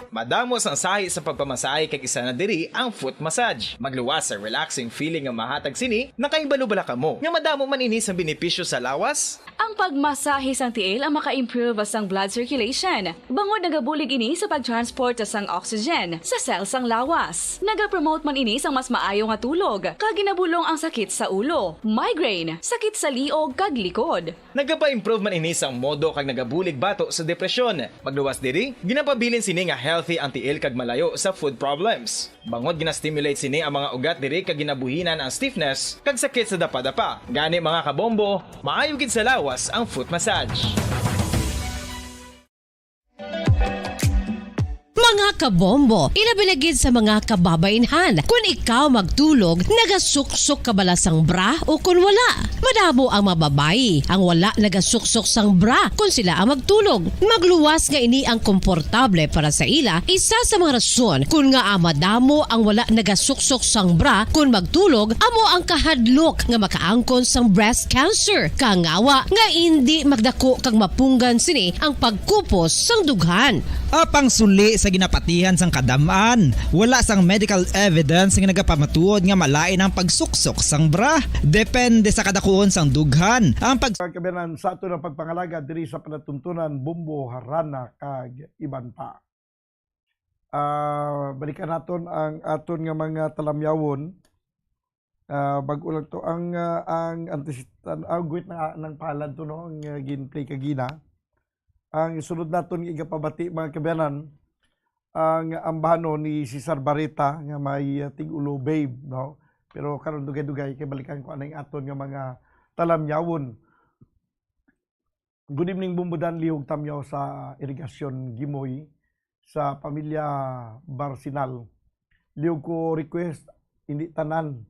Madamo sang sahi sa pagpamasahe, kag isa na diri ang foot massage. Magluwas sa relaxing feeling nga mahatag sini. Nakahibalo bala kamo nga madamo man ini sang benepisyo sa lawas? Ang pagmasahe sang tiil ang maka-improve sang blood circulation, bangod nagabulig ini sa pag-transport sang oxygen sa cell sang lawas. Nagapromote man ini sang mas maayo nga tulog, kag ginabulong ang sakit sa ulo, migraine, sakit sa liog, kag likod. Nagapa-improve man ini sang modo kag nagabulig bato sa depresyon. Magluwas diri, ginapabilin sini nga healthy ang tiil kag malayo sa foot problems. Bangod gina-stimulate sini ang mga ugat diri kag ginabuhinan ang stiffness kag sakit sa dapadapa. Gani, mga kabombo, maayo gid sa lawas ang foot massage. Mga kabombo, ilabi na gid sa mga kababaynhan, kun ikaw magtulog, nagasuksok ka bala sang bra o kun wala? Madamo ang mga babayi ang wala nagasuksok sang bra kun sila ang magtulog. Magluwas nga ini ang komportable para sa ila, isa sa mga rason kun ngaa madamo ang wala nagasuksok sang bra kun magtulog amo ang kahadlok nga makaangkon sang breast cancer, kangawa nga indi magdako kag mapunggan sini ang pagkupos sang dughan. Apang suli sa ginapatihan sang kadam-an, wala sang medical evidence nga nagapamatuod nga malain ang pagsuksok sang bra. Depende sa kadakuon sang dughan ang pag- Kagabianan sa aton ang pagpangalaga diri sa palatuntunan, Bombo, Harana, kag iban pa. Ah, balikan naton ang aton nga mga talamyawon. Ah, bag-o lang to ang, ah, ang antis-, ah, guhit na, ng palad to, no, ang, ah, gin-play kagina. Ang sunod naton nga igapabati, mga kabayanan, ang ambahanon ni Cesar Barreta nga may, ah, tig-ulo, Babe, no? Pero karon dugay-dugay kay balikan ko anay aton nga mga talamyawon. Good evening, Bombo Dan, Lihog Tamyaw sa Irigasyon Gimoy, sa pamilya Barsinal. Lihog ko request, hindi tanan,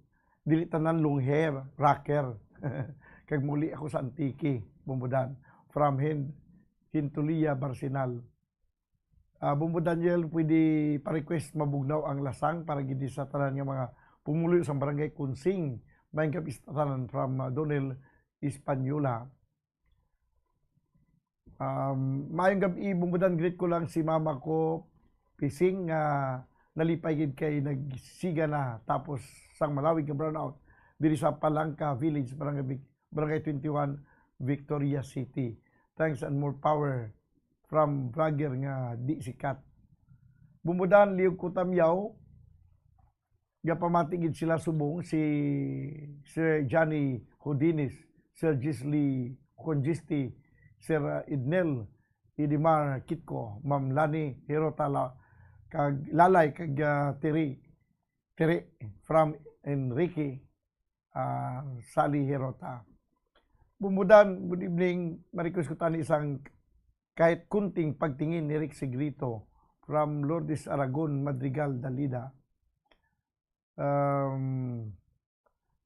dili tanan long hair, rocker. Kag muli ako sa Antique, Bombo Dan. From Hin-, Hintulia, Barsinal. Ah, Bombo Daniel, pwede pa-request Mabugnaw ang Lasang para gid sa tanan nga mga pumuluyo sa Barangay Kunsing. Maayong gab-i sa tanan from, ah, Donel Española. Um, maayong gab-i, Bombo Dan, greet ko lang si mama ko, Pising, nga nalipay gid kay nagsiga na tapos sang malawig nga brownout diri sa Palangka Village, Barangay Big-, Barangay twenty-one, Victoria City. Thanks and more power from vlogger nga di sikat. Bumudan, Liog Kutamyaw, gapamati gid sila subong si Sir Johnny Hodines, Sir Gisli Congisti, Sir, uh, Idnel Idimar Kitco, Ma'am Lani Hirotala, kag Lalay, kag, uh, Tiri, Tiri from Enrique, uh, Sally Hirota. Bumudan, good evening. Ma-request ko tani isang kahit kunting pagtingin ni Rick Sigrito from Lourdes Aragon, Madrigal, Dalida. Um,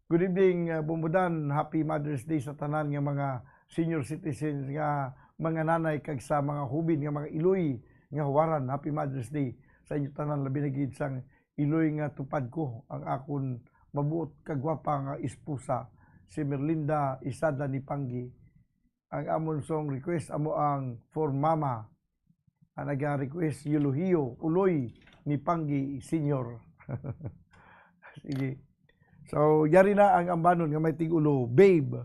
good evening, uh, Bumudan. Happy Mother's Day sa tanan nga mga senior citizens nga mga nanay kag sa mga hubin nga mga iloy nga huwaran. Happy Mother's Day sa inyo tanan, labi na gid sang iloy nga tupad ko, ang akon mabuot kag gwapa nga esposa, si Merlinda Isada ni Panggi. Ang amon song request amo ang For Mama. Ang naga-request, Eulogium, Uloy ni Panggi Senior. Sige. So, yari na ang ambanon nga may tig-ulo, Babe.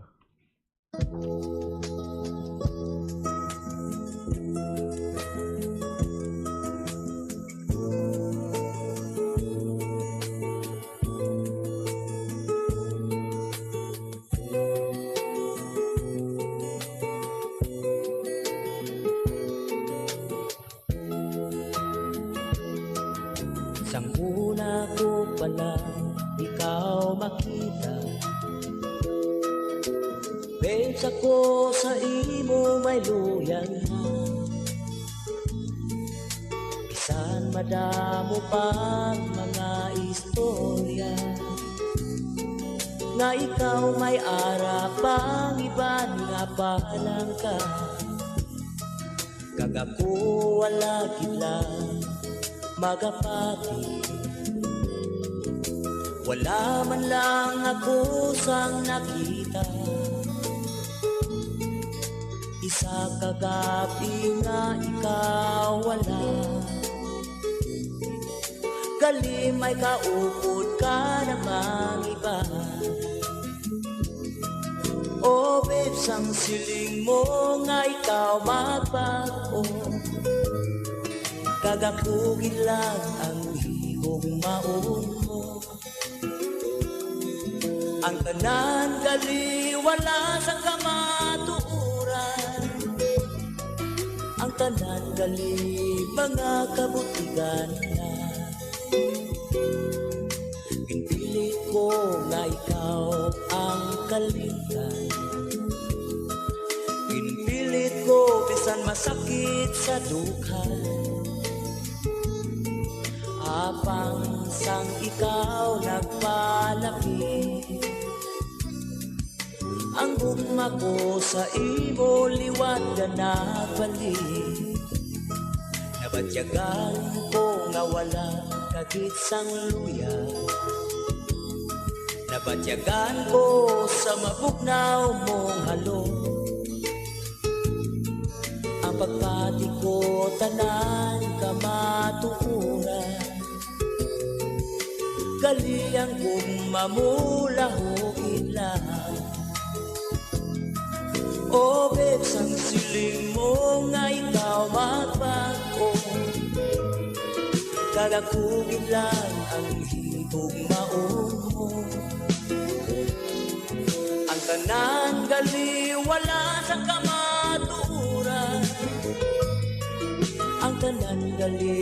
Sang una ko pa lang ikaw makita, babes, ako sa imo may luya na. Bisan madamo pang mga istorya, nga ikaw may ara pang iban nga palangka. Kag ako wala gid lang magapati. Wala man lang ako sang nakita. Isa ka gab-i nga ikaw wala. Gali may kaupod ka namang iba. O babes, ang siling mo nga ikaw magbag-o, kag ako gid lang ang higugmaon mo. Ang tanan gali wala sang kamatuoran. Ang tanan gali mga kabutigan na. Ginpilit ko nga ikaw ang kalimtan. Ginpilit ko bisan masakit sa dughan. Apang sang ikaw nagpalapit, ang gugma ko sa imo liwat ka nagbalik. Nabatyagan ko nga wala ka gid sang luya. Nabatyagan ko sa mabugnaw mong halong. Ang pagpati ko tanan kamatuoran. Gali ang gugma mo lahugid lang. O babes, ang siling mo nga ikaw magbag-o, kag ako gid lang ang higugmaon mo. Ang tanan gali wala sa kamatuoran. Ang tanan gali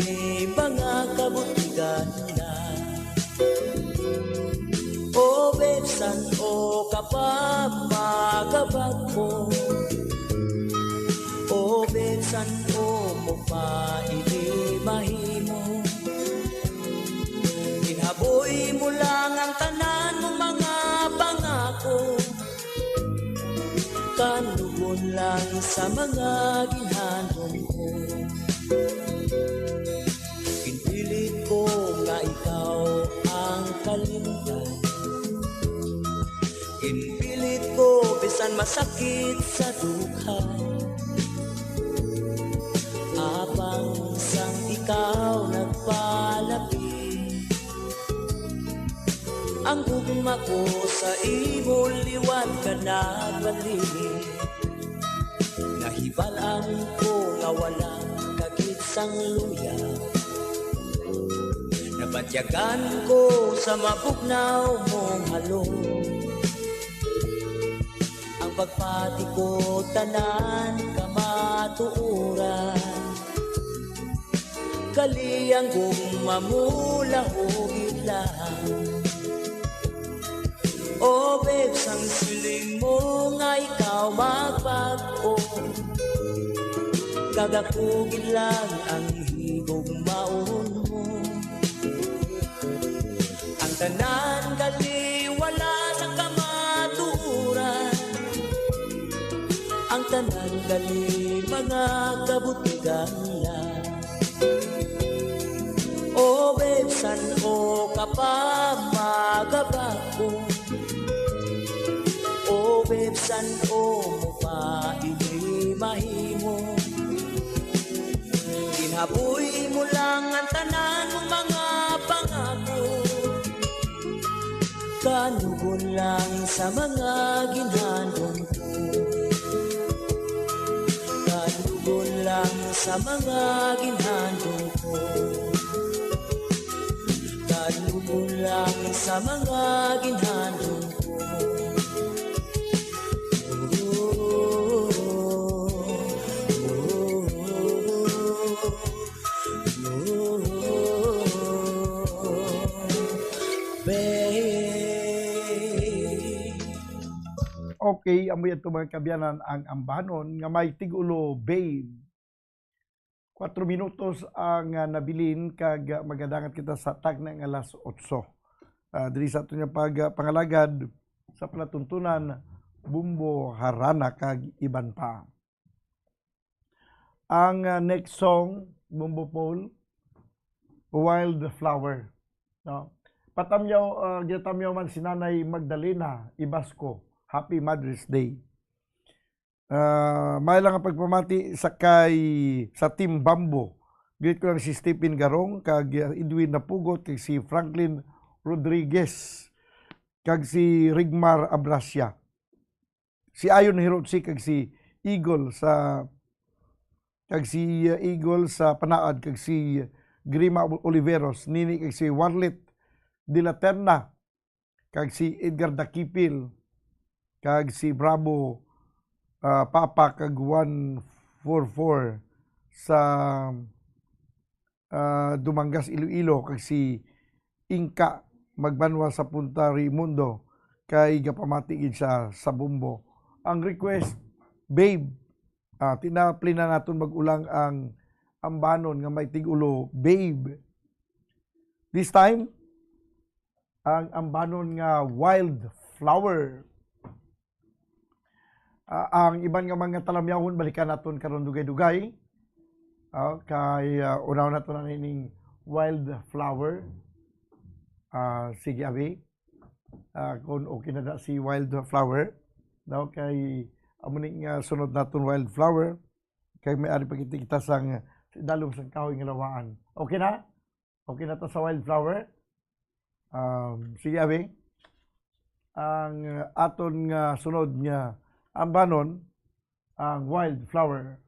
mga kabutigan na. O babes, san-o ka pa magabag-o? O babes, san-o mo pa ini mahimo? Ginhaboy mo lang ang tanan mo mga pangako. Kanugon lang sa mga ginhandom ko. Ginpilit ko nga ikaw ang kalimtan. Ginpilit ko bisan masakit sa dughan. Apang sang ikaw nagpalapit, Ang gugma ko sa imo liwat ka nagbalhin. Nahibalaan ko nga wala ka gid sang luya. Nabatyagan ko sa mabugnaw mong halong. Ang pagpati ko tanan kamatuoran. Kali ang gugma mo lahugit lang. Oh babes, ang siling mo nga ikaw magbag-o. Kag ako gid lang ang higugmaon mo. Ang tanan gali wala sa kamatuoran. Ang tanan gali mga kabutigan lang. O babe, san-o ka pa magabag-o? O babe, san-o mo pa ini mahimo? Ginhaboy mo lang ang tanan mong mga pangako. Kanugon lang sa mga ginhandom ko. Kanugon lang sa mga ginhandom ko. Kanugon lang sa mga ginhandom ko. Babe. Okay, amo yan to, mga kabyanan, ang ambanon nga may tigulo, babe. Kuwatro minutos ang, ah, nabilin kag, ah, magadangat kita sa tagna nga alas otso. Ah, diri sa aton nga pag, ah, pangalagad sa palatuntunan, Bumbo, Harana kag iban pa. Ang, ah, next song, Bumbo Paul, Wildflower, no? Patamyaw, ah, ginatamyaw man si Nanay Magdalena Ibasco. Happy Mother's Day. Ah, may lang ang pagpamati sa kay, sa Team Bambo. Greet ko lang si Stephen Garong, kag, ah, Edwin Napugot, kag si Franklin Rodriguez, kag si Rigmar Abrasia. Si Ayon Hirotsi, kag si Eagle sa, kag si, uh, Eagle sa Panaad, kag si Grima Oliveros, Nini, kag si Warlet de la Terna, kag si Edgar Dakipil, kag si Bravo, ah, Papa, kag one four four sa, ah, Dumangas, Iloilo, kag si Inka Magbanwa sa Punta Raimundo, kay gapamati gid siya sa Bumbo. Ang request, babe, ah, tinaplin na naton mag-ulang ang ambanon nga may tigulo, babe. This time, ang ambanon nga Wildflower. Ah, ang iban nga mga talamyawon, balikan naton karon dugay-dugay. Ah, kay, ah, unaw nato na ning Wildflower. Ah, sige, abi. Ah, kung okay na na si Wildflower, no? Kay amo ni nga sunod naton, Wildflower. Kay may ari pa kita, kita sang, sa dalom sang kahoy nga lawaan. Okay na? Okay na ta sa Wildflower? Um, sige, abi. Ang, uh, aton nga sunod nga ambanon, ang Wildflower.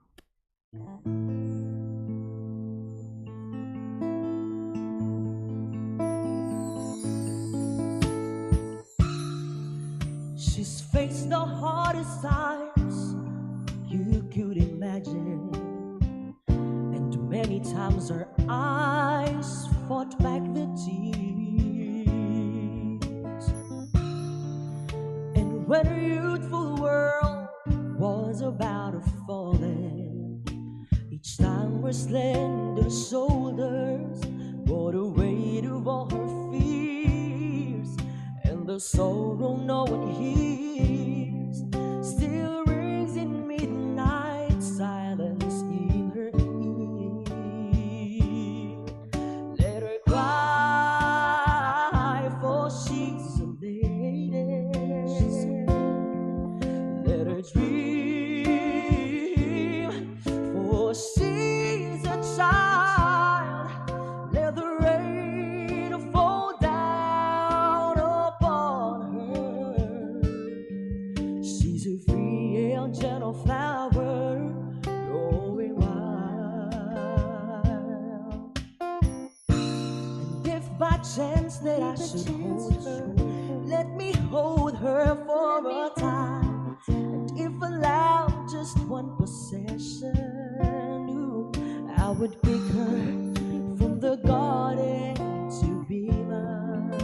She's faced the hardest times you could imagine. And many times her eyes fought back the tears. And when her youthful world was about to fall in, each time her slender shoulders bore the weight of all her fears. And the sorrow no one hears still rings in midnight silence in her ear. Let her cry, for she's a lady. Let her dream, for she's a child. Let the rain fall down By chance that I should hold her, let me hold her for a time. And if allowed just one possession, ooh, I would pick her from the garden to be mine.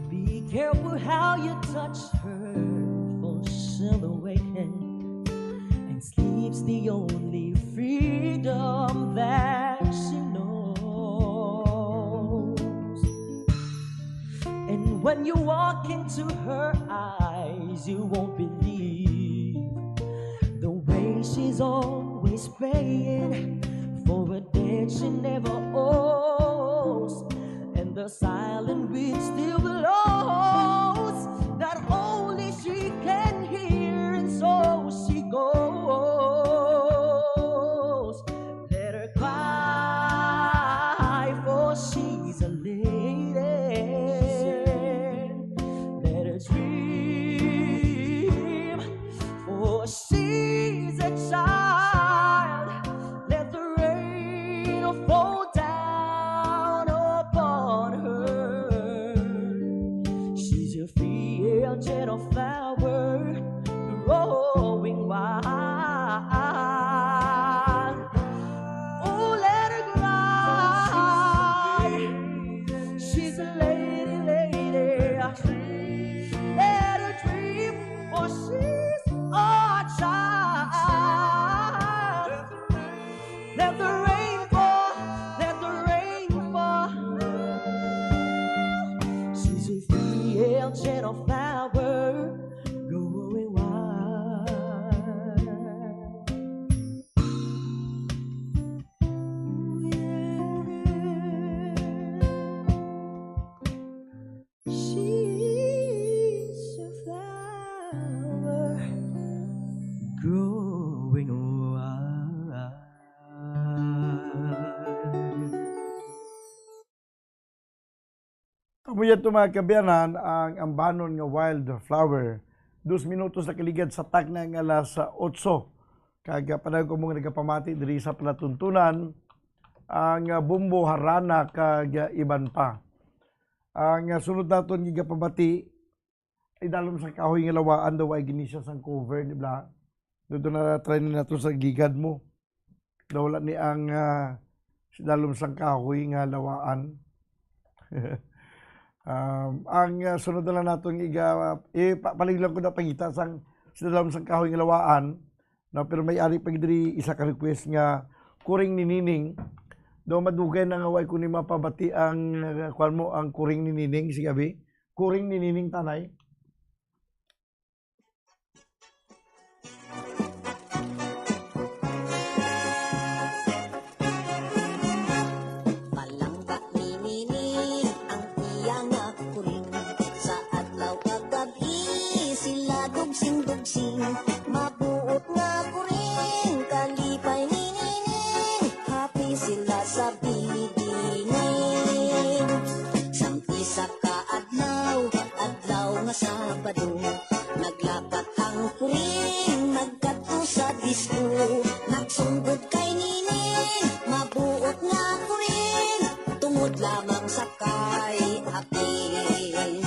Be careful how you touch her, for she'll awaken and sleep's the only freedom that she knows. And when you walk into her eyes, you won't believe the way she's always praying for a debt she never owes. And the silent wind still blows that only she can hear, and so she goes. Let her cry, for she's a lady. Let her dream, for she's a child. Let the rain fall down upon her. She's a free and gentle flower growing wild. Oh, let her cry. She's a lady, lady. Let her dream, for she's a child. Let the rain fall, let the rain fall. She's a free and gentle flower growing wild. She's a flower growing wild. Amo yadto, mga kaabyanan, ang ambanon nga wildflower. Dos minutos na kaligad sa takna nga alas otso. Kag, ah, padayon ko mo nga nagapamati diri sa palatuntunan, ang, ah, Bombo, Harana, kag, ah, iban pa. Ang, ah, sunod naton nga igapamati, Sidalom sang Kahoy nga Lawaan daw ay gini siya sang cover, di ba? Dito na try na nato sa Gigad Mo. Daw wala ni ang, ah, Sidalom sang Kahoy nga Lawaan. Um, ang, ah, sunod na lang naton iga, eh, pa-, palig lang ko na pangita sang Sidalom sang Kahoy nga Lawaan. No, pero may ari pa diri isa ka request nga Kuring ni Nining. Daw madugay na nga way ko ni mapabati ang, uh, kwan mo, ang Kuring ni Nining. Sige, abi. Kuring ni Nining Tanay. Palangga ni Nining ang iya nga kuring. Sa adlaw kag gab-i sila dugsing-dugsing. Mabuot nga kuring, kalipay ni Nining. Happy sila sa bidingin. Sang isa ka adlaw, adlaw nga Sabado, naglakat ang kuring, nagkadto sa disko. Nagsunggod kay Nining, mabuot nga kuring, tungod lamang sa kay Apil.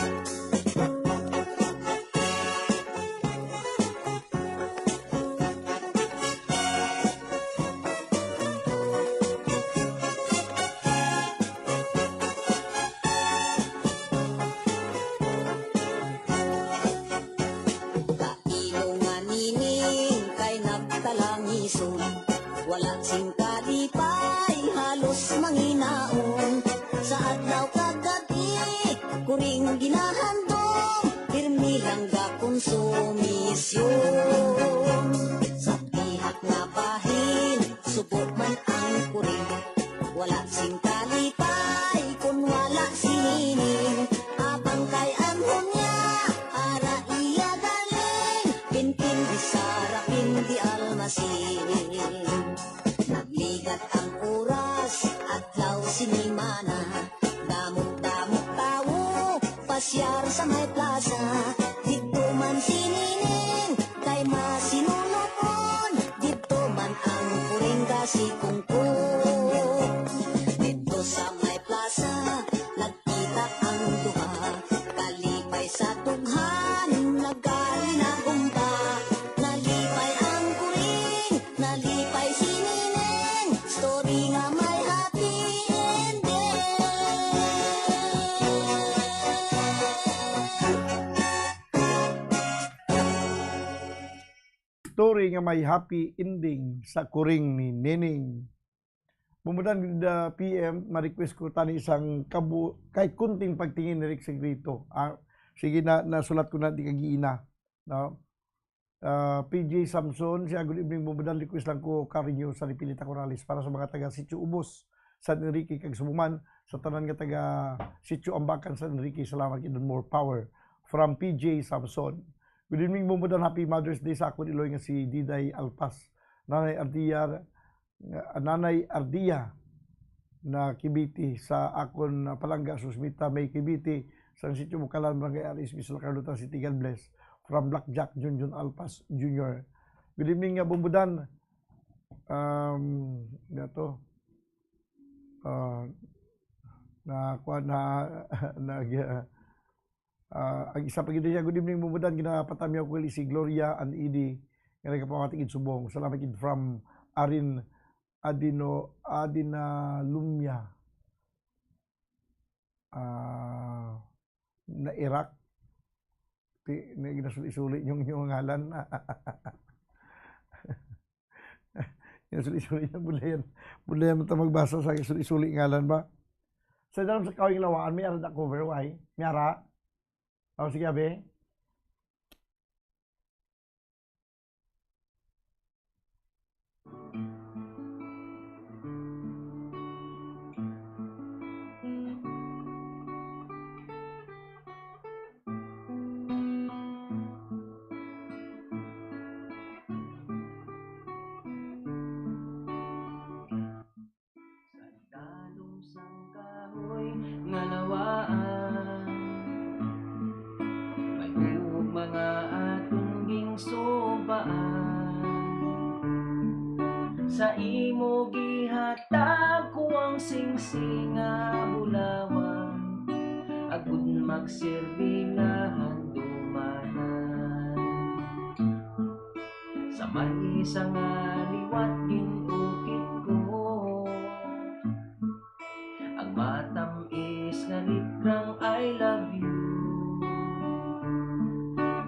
Kailo nga Nining kay nagtalangison, wala sing kalipay, halos manghinaon. Sa adlaw kag gab-i, kuring ginahandom, pirmi lang gakonsumisyon. Sa pihak nga bahin, subo man ang kuring. Wala sing kalipay kun wala si Nining. Abang kay anghon niya, ara iya galing. Pinpin di Sara, pin di Almasin. Nagligat ang oras at Didto sa may plaza, nagkita ang duha. Kalipay sa dughan, nagkalinagumba. Nalipay ang kuring, nalipay si Nining. Story nga may happy ending. Story nga may happy ending sa kuring ni Nining. Bumbudan, uh, P M, ma-request ko tani isang kabu-, kahit kunting pagtingin ni Rick Segreto. Ah, sige na, nasulat ko na di kagiina, no? Ah, P J Samson, siya, "Good evening, Bumbudan. Request lang ko, Karinyo sa Ripilita Corrales para sa mga taga Sitio Ubos, San Enrique, kag Subuman, sa tanan nga taga Sitio Ambacan, San Enrique. Salamat, kay more power." From P J Samson. "Good evening, Bumbudan. Happy Mother's Day sa akon iloy nga si Diday Alpas, Nanay Ardia, nga, Nanay Ardia na Kibiti, sa akon, ah, palangga Susmita May Kibiti, sa Sitio Bukalan, Barangay R S B, Sula Carlota City. God bless. From Blackjack, Junjun Alpas Junior." Good evening, nga Bumbudan. Um, gato. Ah, na, kuwan, na, nag, ah, ang isa pa gid niya, "Good evening, Bumbudan. Ginapatamyaw ko si Gloria and Edie nga nagapamati gid subong. Salamat gid from Arin Adino, Adinalumya." Ah, na Iraq. Ti, na ginasuli-suli yung, yung ngalan. Ginasuli-suli yung bulayan. Bulayan mo ta magbasa sa suli-suli ngalan ba? Sa dalam sa kawing lawaan, may ara na cover, why? May ara? O, sige, abi. Sa dalom sang kahoy nga lawaan, may gugma nga aton ginsumpaan. Sa imo gihatag ko ang singsing nga bulawan, agud magserbi nga handumanan. Sa may isa nga liwat, gin-ukit ko ang matamis nga litrang "I love you".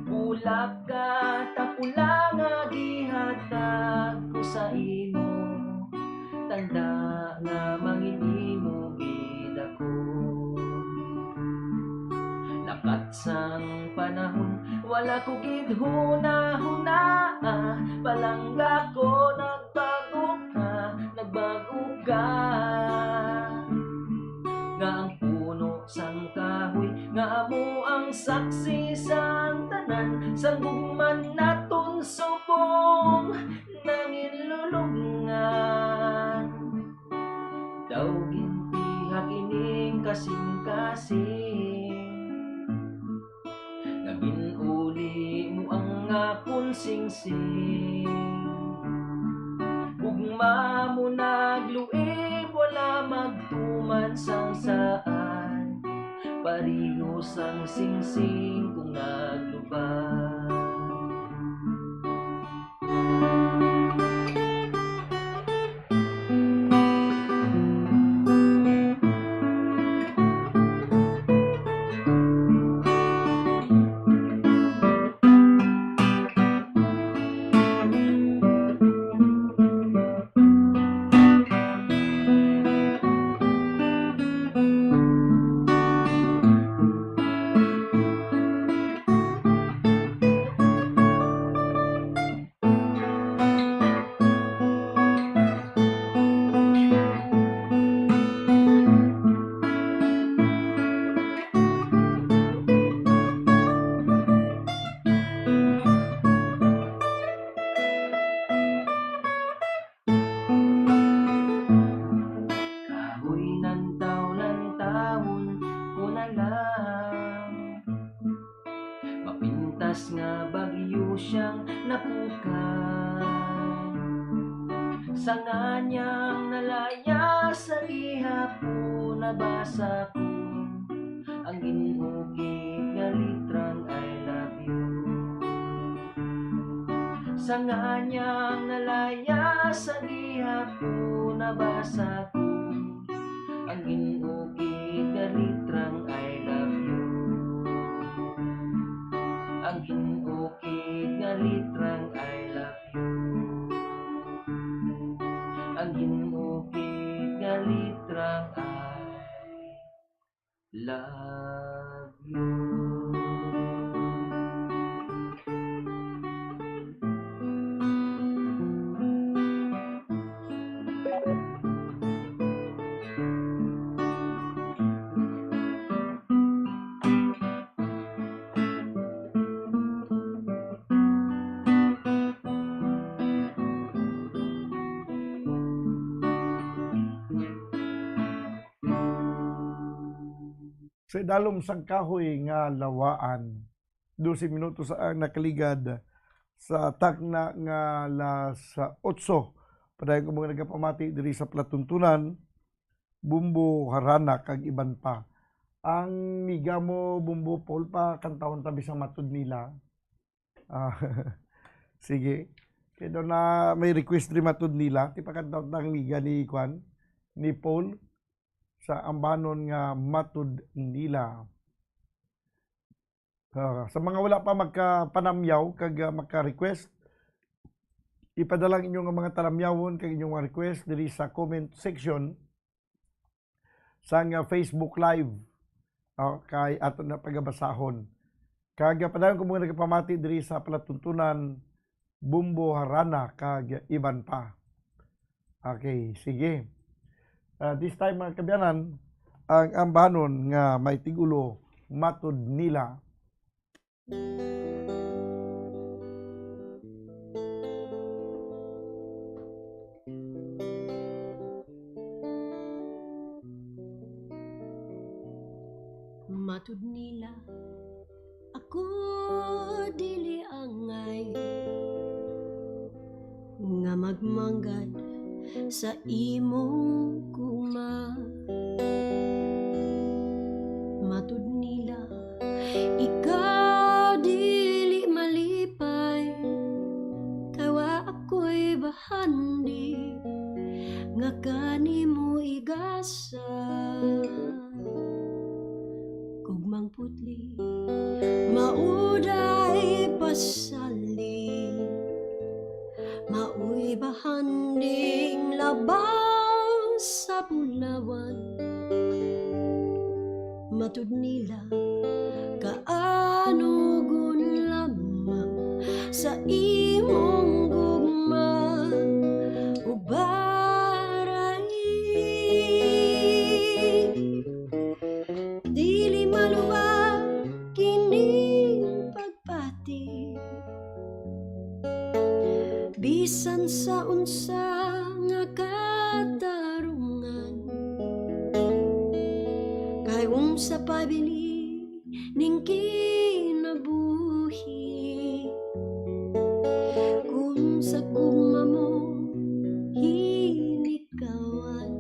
Bulak ka, tapula nga gihatag ko sa imo, tanda nga mangin imo gid ako. Lakat sang panahon, wala ko gid hunahuna, palangga ko, nagbago ka, nagbago ka. Nga ang puno sang kahoy nga amo ang saksi sang tanan, sang gugma naton subong nanginlulungan. Daw ginpihak ining kasing-kasing, nga gin-uli mo ang akon singsing. Gugma mo nagluib, wala magtuman sang saad, pareho sang singsing kong naglubad. Kahoy, lantaw-lantawon ko na lang. Mapintas nga bagyo siyang napukan. Sa nganyang Basa ko ang ginukit nga litrang I love you. Sa nganyang nalaya sa gihapon, nabasa ko ang ginukit nga litrang I love you. Ang ginukit nga litrang I love you. Ang ginukit nga litrang I love you. Sa idalom sang kahoy nga lawaan, dose minutos ang nakaligad sa takna nga alas otso. Padayon ko mga nagapamati diri sa palatuntunan, Bumbo Harana kag iban pa. Ang miga mo, Bumbo Paul, pa kantahon ta bisang matud nila. Ah, sige. Kay daw na may request diri matud nila, ti pakantahon ta ang miga ni kwan, ni Paul sa ambanon nga matud nila. Ah, sa mga wala pa magkapanamyaw kag, ah, magka-request, ipadala ang inyong mga talamyawon kag inyong mga request diri sa comment section sang, ah, Facebook Live. Ah, kay ato na pagabasahon. Kag, ah, padayon ko mga nagapamati diri sa palatuntunan Bumbo Harana kag iban pa. Okay, sige. Ah, this time, mga kabyanan, ang ambanon nga may tigulo, matud nila. Matud nila, ako dili angay nga magmanggad sa imong gugma. Matud nila, ikaw dili malipay, kay wa ako'y bahandi nga kanimo igasa. Gugmang putli, mauday pasali, maoy bahanding labaw sa bulawan. Matud nila, kaanugon lamang sa imong gugma, ubaray. Dili maluwag kining pagpati, bisan sa unsa nga katarungan. Kay unsa pa bili ning kinabuhi, kung sa gugma mo hinikawan.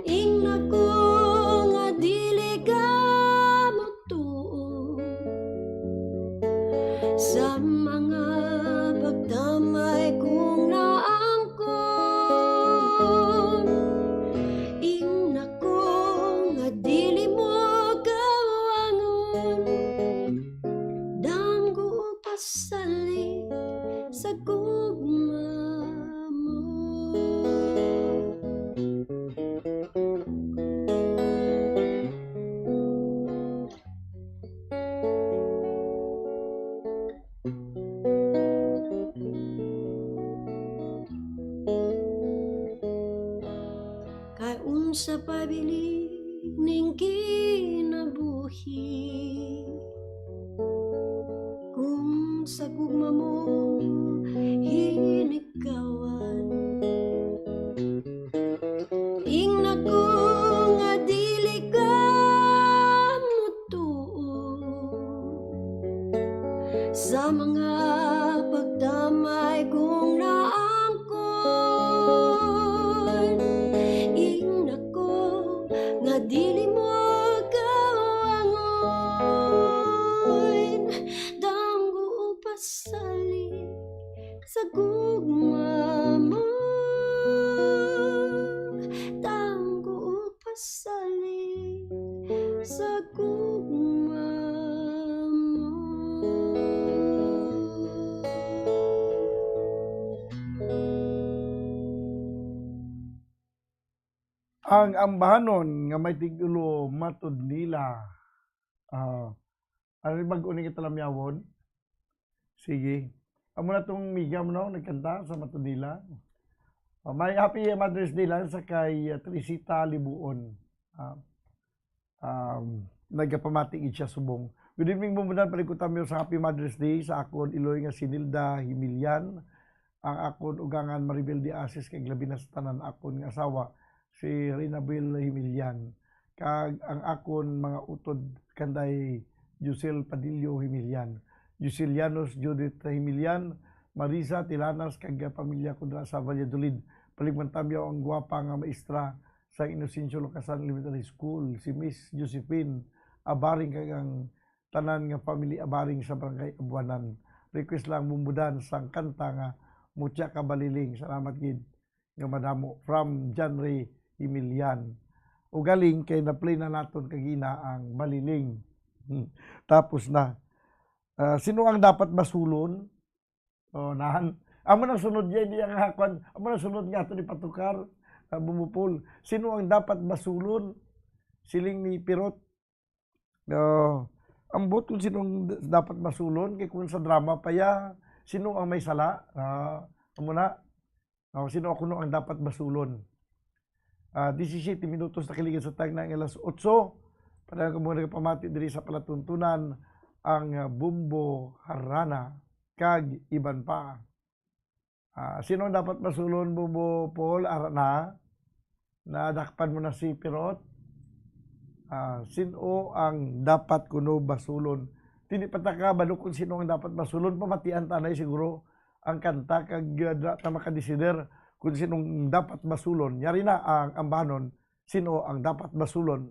Ingna ko nga dili ka motuo sa mga pagdamay kong naangkon. Ingna ko nga dili mo kawangon, danggo o pasali sa gugma mo. Kay unsa pa bili ning kinabuhi, kung sa gugma mo hinikawan. Ingna ko nga dili ka motuo sa mga pagdamay kong naangkon. Ang ambahanon nga may titulo, Matod Nila. Ah, ano yung bag-o ni kita lamyawon? Sige. Amo na tong miga mo, no? Nagkanta sa Matod Nila. Ah, may happy Mother's Day lang sa kay, ah, Teresita Libuon. Ah, um, nagapamati gid siya subong. Good evening, Bumbudan. Palikutan mo sa Happy Mother's Day sa akon iloy nga si Nilda Himilian, ang akon ugangan Maribel de Asis, kag labi na sa tanan akon nga asawa, si Rinabel Himilian, kag ang akon mga utod, kanday Josel Padillo Himilian, Joselianos Judith Himilian, Marisa Tilanas, kag pamilya ko dira sa Valladolid. Paligman tamyaw ang gwapa nga maestra sa Inocencio Locasan Elementary School, si Miss Josephine Abaring, kag ang tanan nga family Abaring sa Barangay Abuanan. Request lang, Bumbudan, sang kanta nga Mutya Ka Baliling. Salamat gid nga madamo. From John Ray Emilian. Ugaling kay na-play na naton kagina ang Baliling. Hmm. Tapos na. Ah, sino ang dapat basulon? Oh, nahan. Amo nang sunod niya, hindi ang hakwan. Amo nang sunod nga ato ni Patukar, ah, Bumupol. Sino ang dapat basulon? Siling ni Pirot. No, ang buot kung sino ang d-, dapat basulon, kay kung sa drama pa ya, sino ang may sala? Ah, amo na. Oh, sino kuno ang dapat basulon? Ah, disisyete minutos na kaligid sa tagna nga alas otso. Para ko muna nagapamati diri sa palatuntunan ang, ah, Bumbo Harana kag iban pa. Ah, sino ang dapat basulon, Bumbo Paul? Ara na. Nadakpan mo na si Pirot. Ah, sino ang dapat kuno basulon? Dili pa ta kabalo kung sino ang dapat basulon. Pamatian ta na siguro ang kanta kag, ah, dira ta makadesider kung sinong dapat basulon. Yari na ang ambanon, sino ang dapat basulon.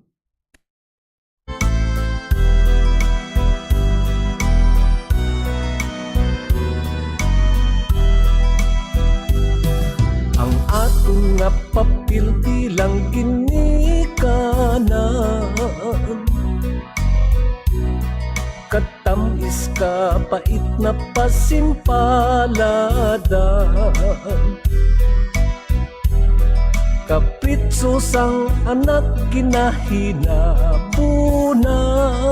Ang aton nga papel bilang ginikanan, katamis kapait na pasimpaladan. Kapritso sang anak ginahinabunan,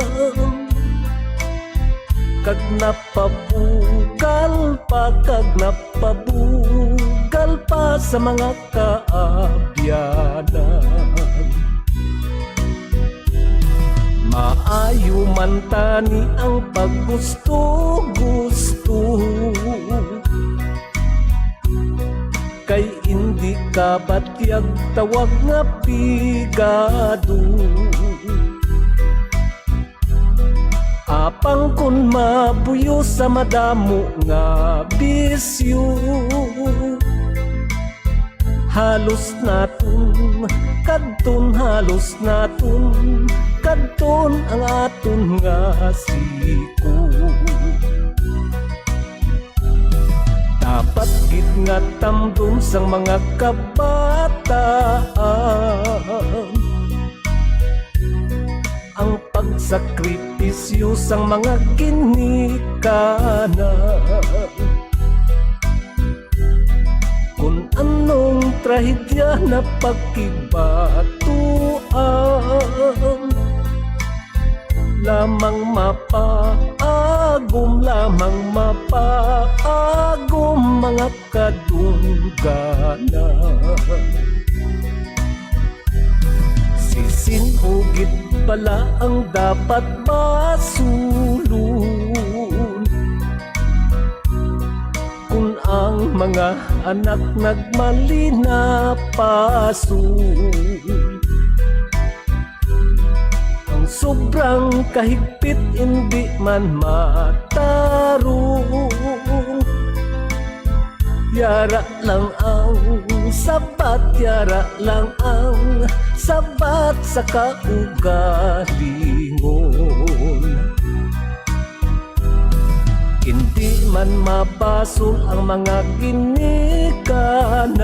kag napabugal pa, kag napabugal pa sa mga kaabyanan. Maayo man tani ang paggusto-gusto, kay indi kabatyag tawag nga pigado. Apang kon mabuyo sa madamo nga bisyo, halos naton kadton, halos naton kadton ang aton nga siko. Dapat gid nga tamdon sang mga kabataan ang pagsakripisyo sang mga ginikanan. Kun anong trahedya na pagkibatuan, lamang mapaagom, lamang mapaagom, mga kadungganan. Si sin-o gid bala ang dapat basulon, kun ang mga anak nagmali na pasul? Ang sobrang kahigpit indi man matarong. Yara lang ang sabat, yara lang ang sabat sa kaugalingon. Indi man mabasol ang mga ginikanan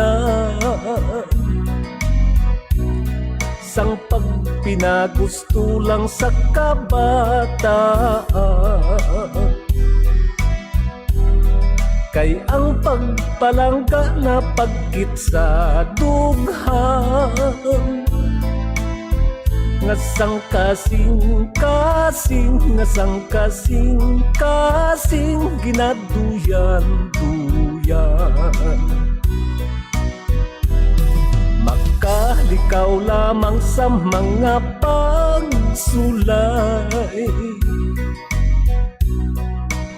sang pagpinagusto lang sa kabataan. Kay ang pagpalangga napagkit sa dughan, Nga sangkasing-kasing, nga sangkasing-kasing, ginaduyan-duyan. Makalikaw lamang sa mga pagsulay,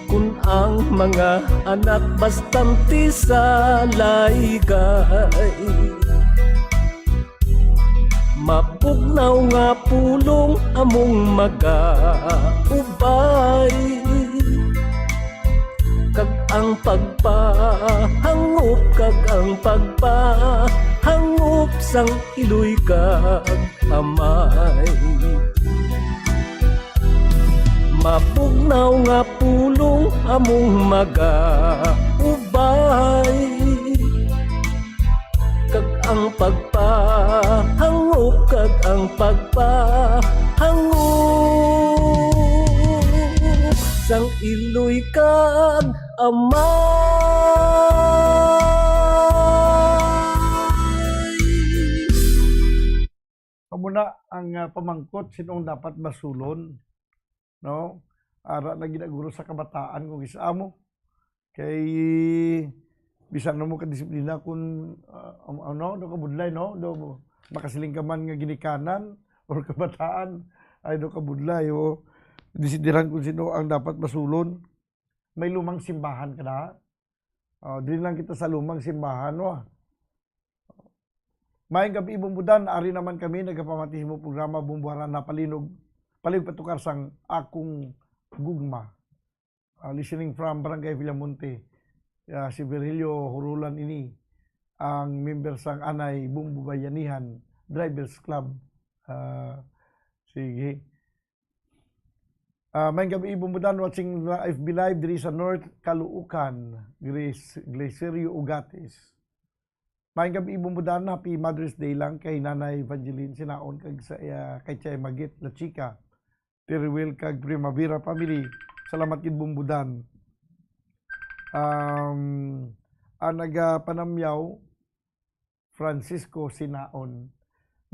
kun ang mga anak bastante sa laygay. Mabugnaw nga pulong among magaubay, kag ang pagpahangop, kag ang pagpahangop sang iloy kag amay. Mabugnaw nga pulong among magaubay, kag ang pagpahangop, kag ang pagpahangop sang iloy kag amay. Amo na ang, ah, pamangkot, sin-o ang dapat basulon, no? Ara na ginaguro sa kabataan kung isa mo. Kay bisan na mo kadisiplina kung, ah, am-, ano, daw kabudlay, no? Daw makasiling ka man nga ginikanan or kabataan, ay daw kabudlay, o disidiran kung sino ang dapat basulon. May lumang simbahan ka na? Oh, dili lang kita sa lumang simbahan, no? Maayong gabi, Bumbudan. Ari naman kami, nagapamati sa imong programa, Bumbuharan na Palinog, Palihog Patukar sang Akong Gugma. Ah, listening from Barangay Villamonte. Ah, si Virgilio Hurulan ini, ang member sang Anay Bumbu Bayanihan Drivers Club. Ah, sige. Ah, maayong gabi, Bumbudan, watching la-, F B Live diri sa North Caloocan, Grace, Glacerio Ugatis. Maayong gabi, Bumbudan, happy Mother's Day lang kay Nanay Evangeline Sinaon kag sa, ah, kay Chay Magit La Chica, Tirwil kag Primavera family. Salamat gid, Bumbudan. Um, ang nagapanamyaw, Francisco Sinaon.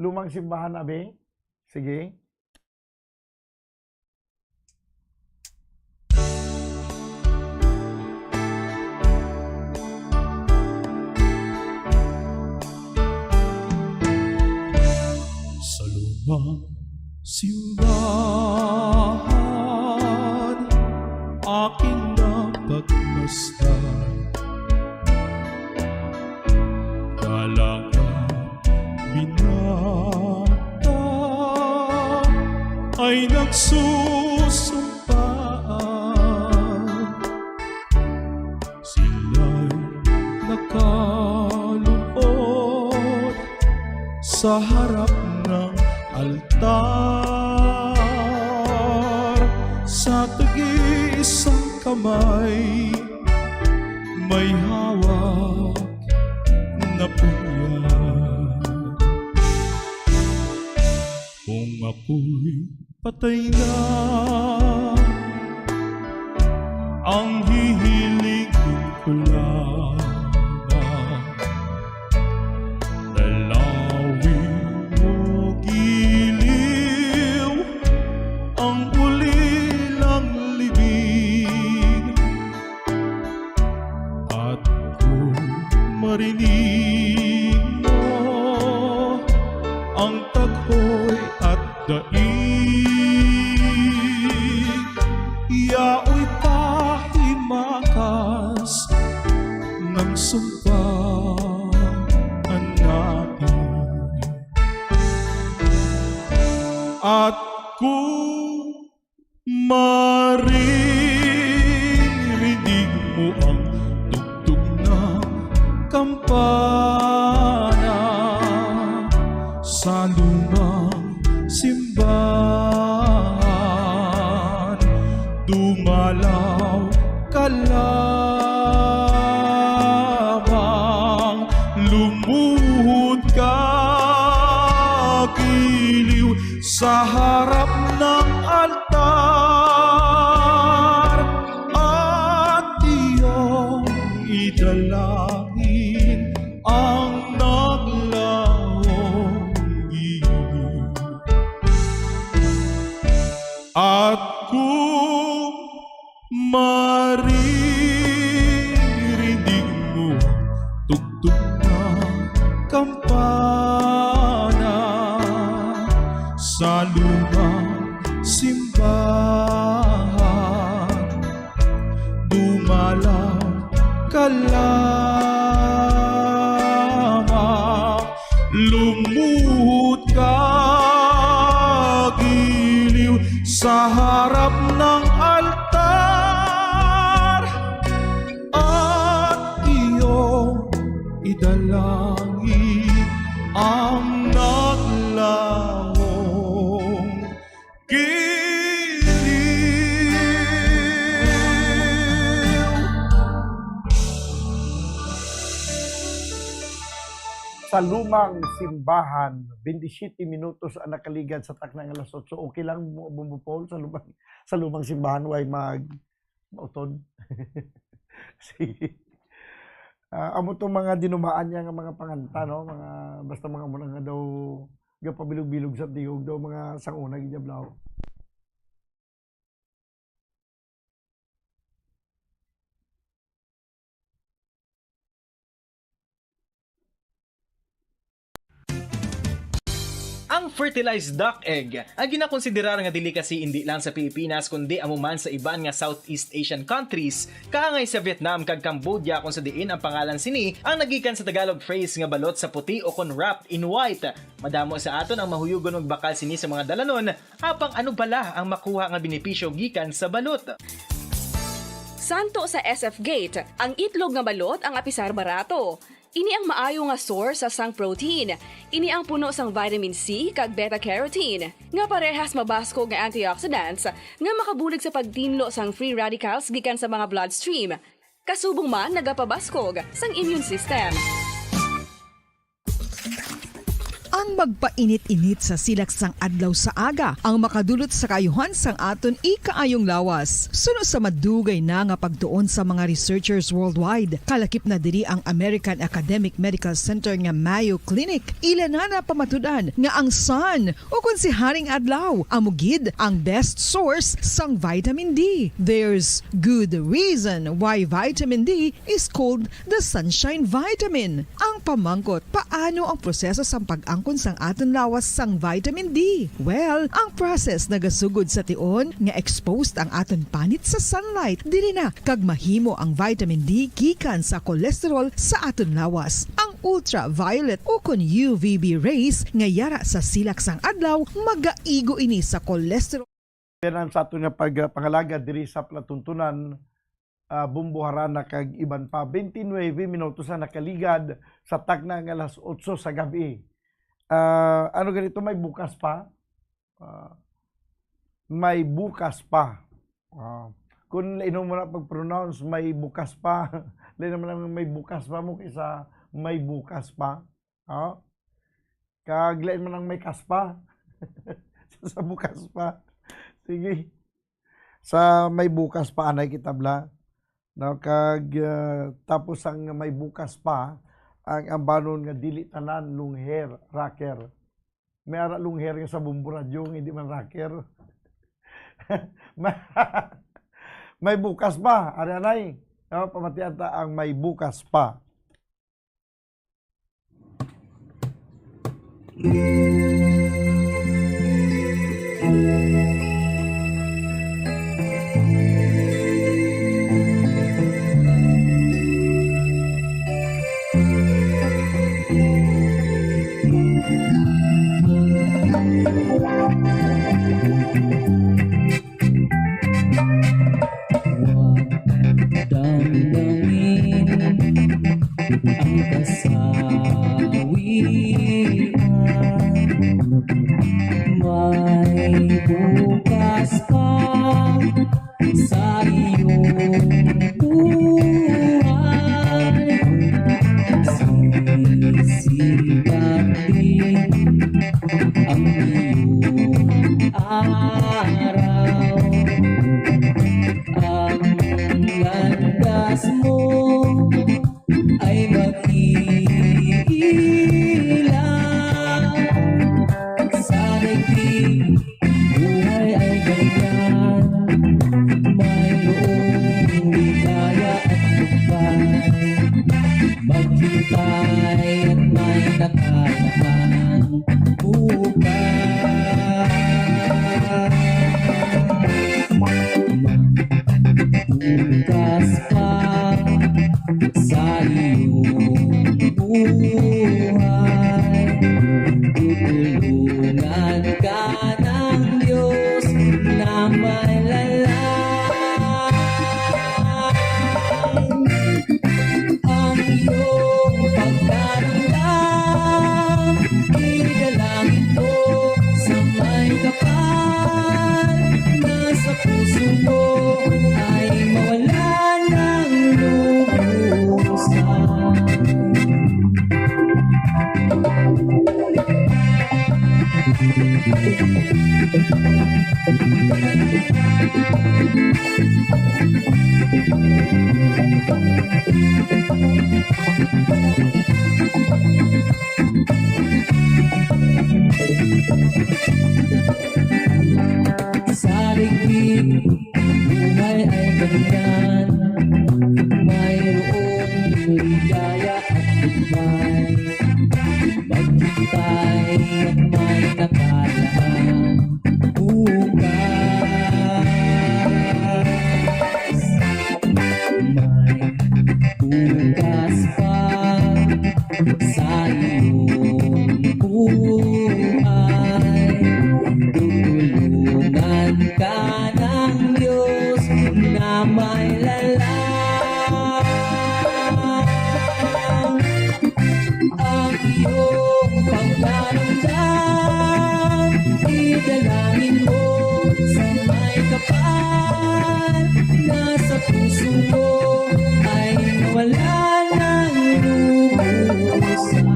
Lumang simbahan, abi? Sige. Sa lumang simbahan, aking napagmasdan, dala nga binata ay nagsusumpaan. Sila'y nakaluhod sa harap ng altar. Sa tag-iisang kamay may hawak na punyag. Kung ako'y patay na, ang hihiling ko lamang, dalawin mo giliw ang ulilang libing. At kung marinig mo ang taghoy at daig, yaoy pahimakas ng sumpaan natin. At kung maririnig mo ang tugtog ng kampana sa lumang simbahan, dumalaw ka lamang, lumuhod ka giliw sa harap ng altar at iyong idalangin ang naglahong giliw. Kampana sa lumang simbahan, dumalaw ka lamang, lumuhod ka giliw sa harap ng altar. At iyong idalangin ang naglahong giliw. Sa lumang simbahan, twenty-seven minutos ang nakaligad sa takna nga alas otso. Okay lang, Bu-, Bumbo Paul, sa lumang, sa lumang simbahan, way mag-, mautod? Sige. Ah, amo tong mga dinumaan niya nga mga panganta, no? Mga, basta mga muna nga daw gapabilog-bilog sa tingog daw, mga sanguna gid niya, blaw. Ang fertilized duck egg ay ginakonsiderar nga delicacy indi lang sa Pilipinas, kundi amo man sa iban nga Southeast Asian countries, kaangay sa Vietnam kag Cambodia, kung sa diin ang pangalan sini ang nagikan sa Tagalog phrase nga balot sa puti o kon wrapped in white. Madamo sa aton ang mahuyogon magbakal sini sa mga dalanon, apang ano bala ang makuha nga benepisyo gikan sa balot? Santo sa S F Gate, ang itlog nga balot ang apisar barato. Ini ang maayo nga source sa sang protein. Ini ang puno sang vitamin C kag beta carotene, nga parehas mabaskog nga antioxidants nga makabulig sa pagtinlo sang free radicals gikan sa mga bloodstream. Kasubong man nagapabaskog sang immune system. Ang magpainit-init sa silak sang adlaw sa aga ang makadulot sa kaayuhan sang aton ikaayong lawas. Suno sa madugay na nga pagtuon sa mga researchers worldwide, kalakip na diri ang American Academic Medical Center nga Mayo Clinic. Ila na napamatud-an nga ang sun, o kon si Haring Adlaw, amo gid ang best source sang vitamin D. There's good reason why vitamin D is called the sunshine vitamin. Ang pamangkot, paano ang proseso sang pag-angkon sang aton lawas sang vitamin D? Well, ang process nagasugod sa tion nga exposed ang aton panit sa sunlight diri na, kag mahimo ang vitamin D gikan sa cholesterol sa aton lawas. Ang ultraviolet o kon U V B rays nga yara sa silak sang adlaw magaigo ini sa cholesterol. Yan ang sa aton nga pag-, pangalagad diri sa palatuntunan, ah, Bumbo Harana kag iban pa. Twenty-nine minutos ang nakaligad sa takna nga alas otso sa gabi. Ah, ano ganito, may bukas pa? Ah, may bukas pa. Ah, kung lain mo na pag-pronounce, may bukas pa. Lain naman ang may bukas pa mo kaysa may bukas pa. Oh? Kag lain man ang may kaspa. Sa bukas pa. Sige. Sa may bukas pa, anay kita, bla. No, kag, ah, tapos ang may bukas pa, ang ambanon nga dili tanan long hair, rocker. May ara long hair nga sa Bumbo Radyo, nga hindi man rocker. Ma-, may bukas pa, ari anay. No, pamatian ta ang may bukas pa. Huwag damdamin ang kasawian. Nakalaan bukas. Bukas pa sa iyong buhay. Tutulungan ka ng Diyos na may lalang. Ang iyong pagdaramdam, idalangin ko sa may kapal, na sa puso mo ay mawala ng lubusan. Sa ligid, ang buhay ay ganyan. Mayroong ligaya at gugmay. Maghintay at may nakalaan bukas. May bukas pa sa iyong buhay. Tutulungan ka ng Diyos na may lalang. Ang iyong pagdaramdam, idalangin mo sa may kapal, na sa puso mo ay mawala ng lubusan.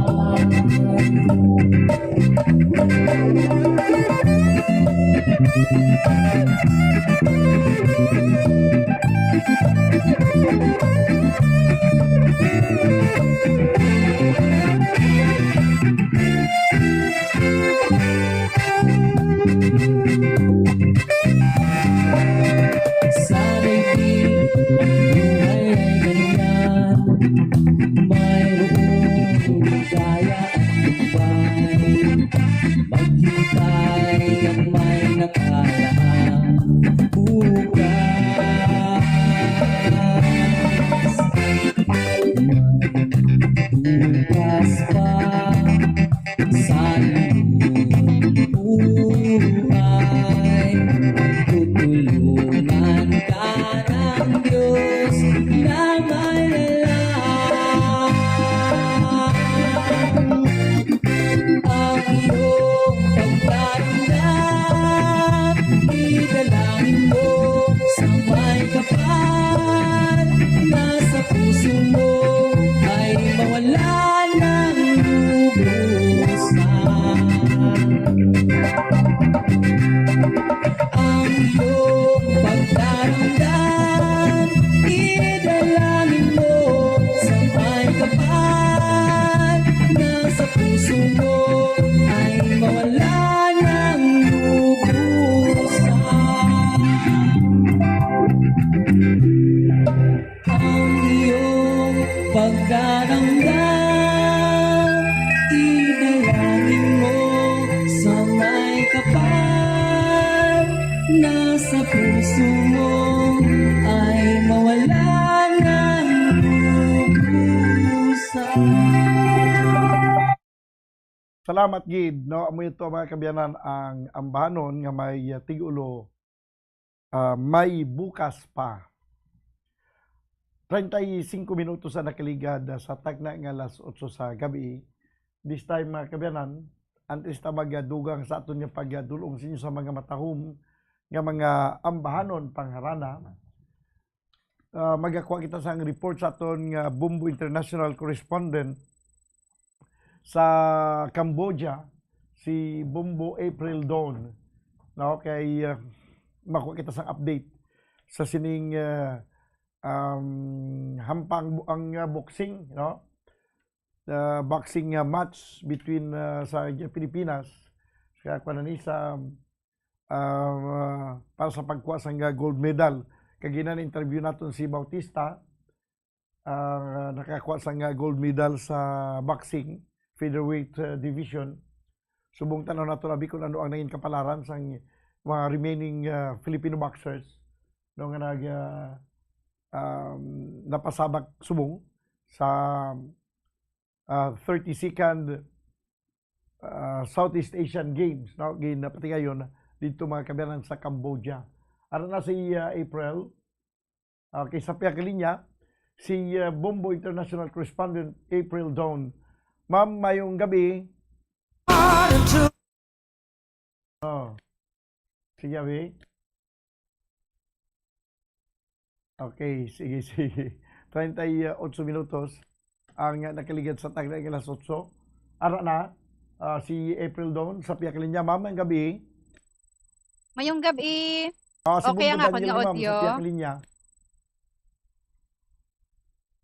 Sana'y di ang buhay ay ganyan. Mayroong ligaya at gugmay. Maghintay at may nakalaan bukas. May bukas pa sa iyong buhay. Tutulungan ka ng Diyos na may lalang. Ang iyong pagdaramdam, idalangin mo sa may kapal, na sa puso mo ay mawala ng lubusan. Ang iyong pagdaramdam, idalangin mo sa may kapal, na sa puso mo ay mawala ng lubusan. Ang iyong pagdaramdam, idalangin mo sa may kapal, na sa puso mo ay mawala ng lubusan. Salamat gid, no? Amo ito, mga kaabyanan, ang ambahanon nga may, uh, tig-ulo, uh, May Bukas Pa. Treinta y cinco minutos ang nakaligad, uh, sa tagna nga alas otso sa gabi. This time, mga kaabyanan, antes ta magadugang sa aton nga pagdul-ong sa inyo sa mga matahom nga mga ambahanon pangharana, ah, magakuha kita sang report sa aton nga Bombo International correspondent sa Cambodia, si Bombo April Dawn. No, kay, ah, makuha kita sang update sa sining, ah, um, hampang bu-, ang, ah, boxing, no? Ah, boxing, ah, match between, ah, sa Pilipinas, kaya kuwan na ni sa ah, para sa pagkuha sang gold medal. Kag ina, na-interview naton si Bautista, ah, nakakuha sang gold medal sa boxing, featherweight, uh, division. Subong tanaw nato labi kung ano ang nangin kapalaran sang mga remaining, uh, Filipino boxers, no, nga nag, uh, um, napasabak subong sa, uh, thirty-second, uh, Southeast Asian Games, no, ginapatigayon dito, mga kabayan, sa Cambodia. Ara na si, uh, April. Okay, sa pihak linya, si, uh, Bombo International Correspondent April Dawn. Ma'am, mayong gabi. Oh. Sige, abi. Okay, sige, sige. Treinta y ocho minutos ang nakaligad sa tagna nga alas otso. Ara na, ah, si April Dawn sa pihak linya. Ma'am, ang gabi. Mayong gabi. Ah, si Okay ang Bombo akon Daniel nga ni ma'am sa audio. Pihak linya.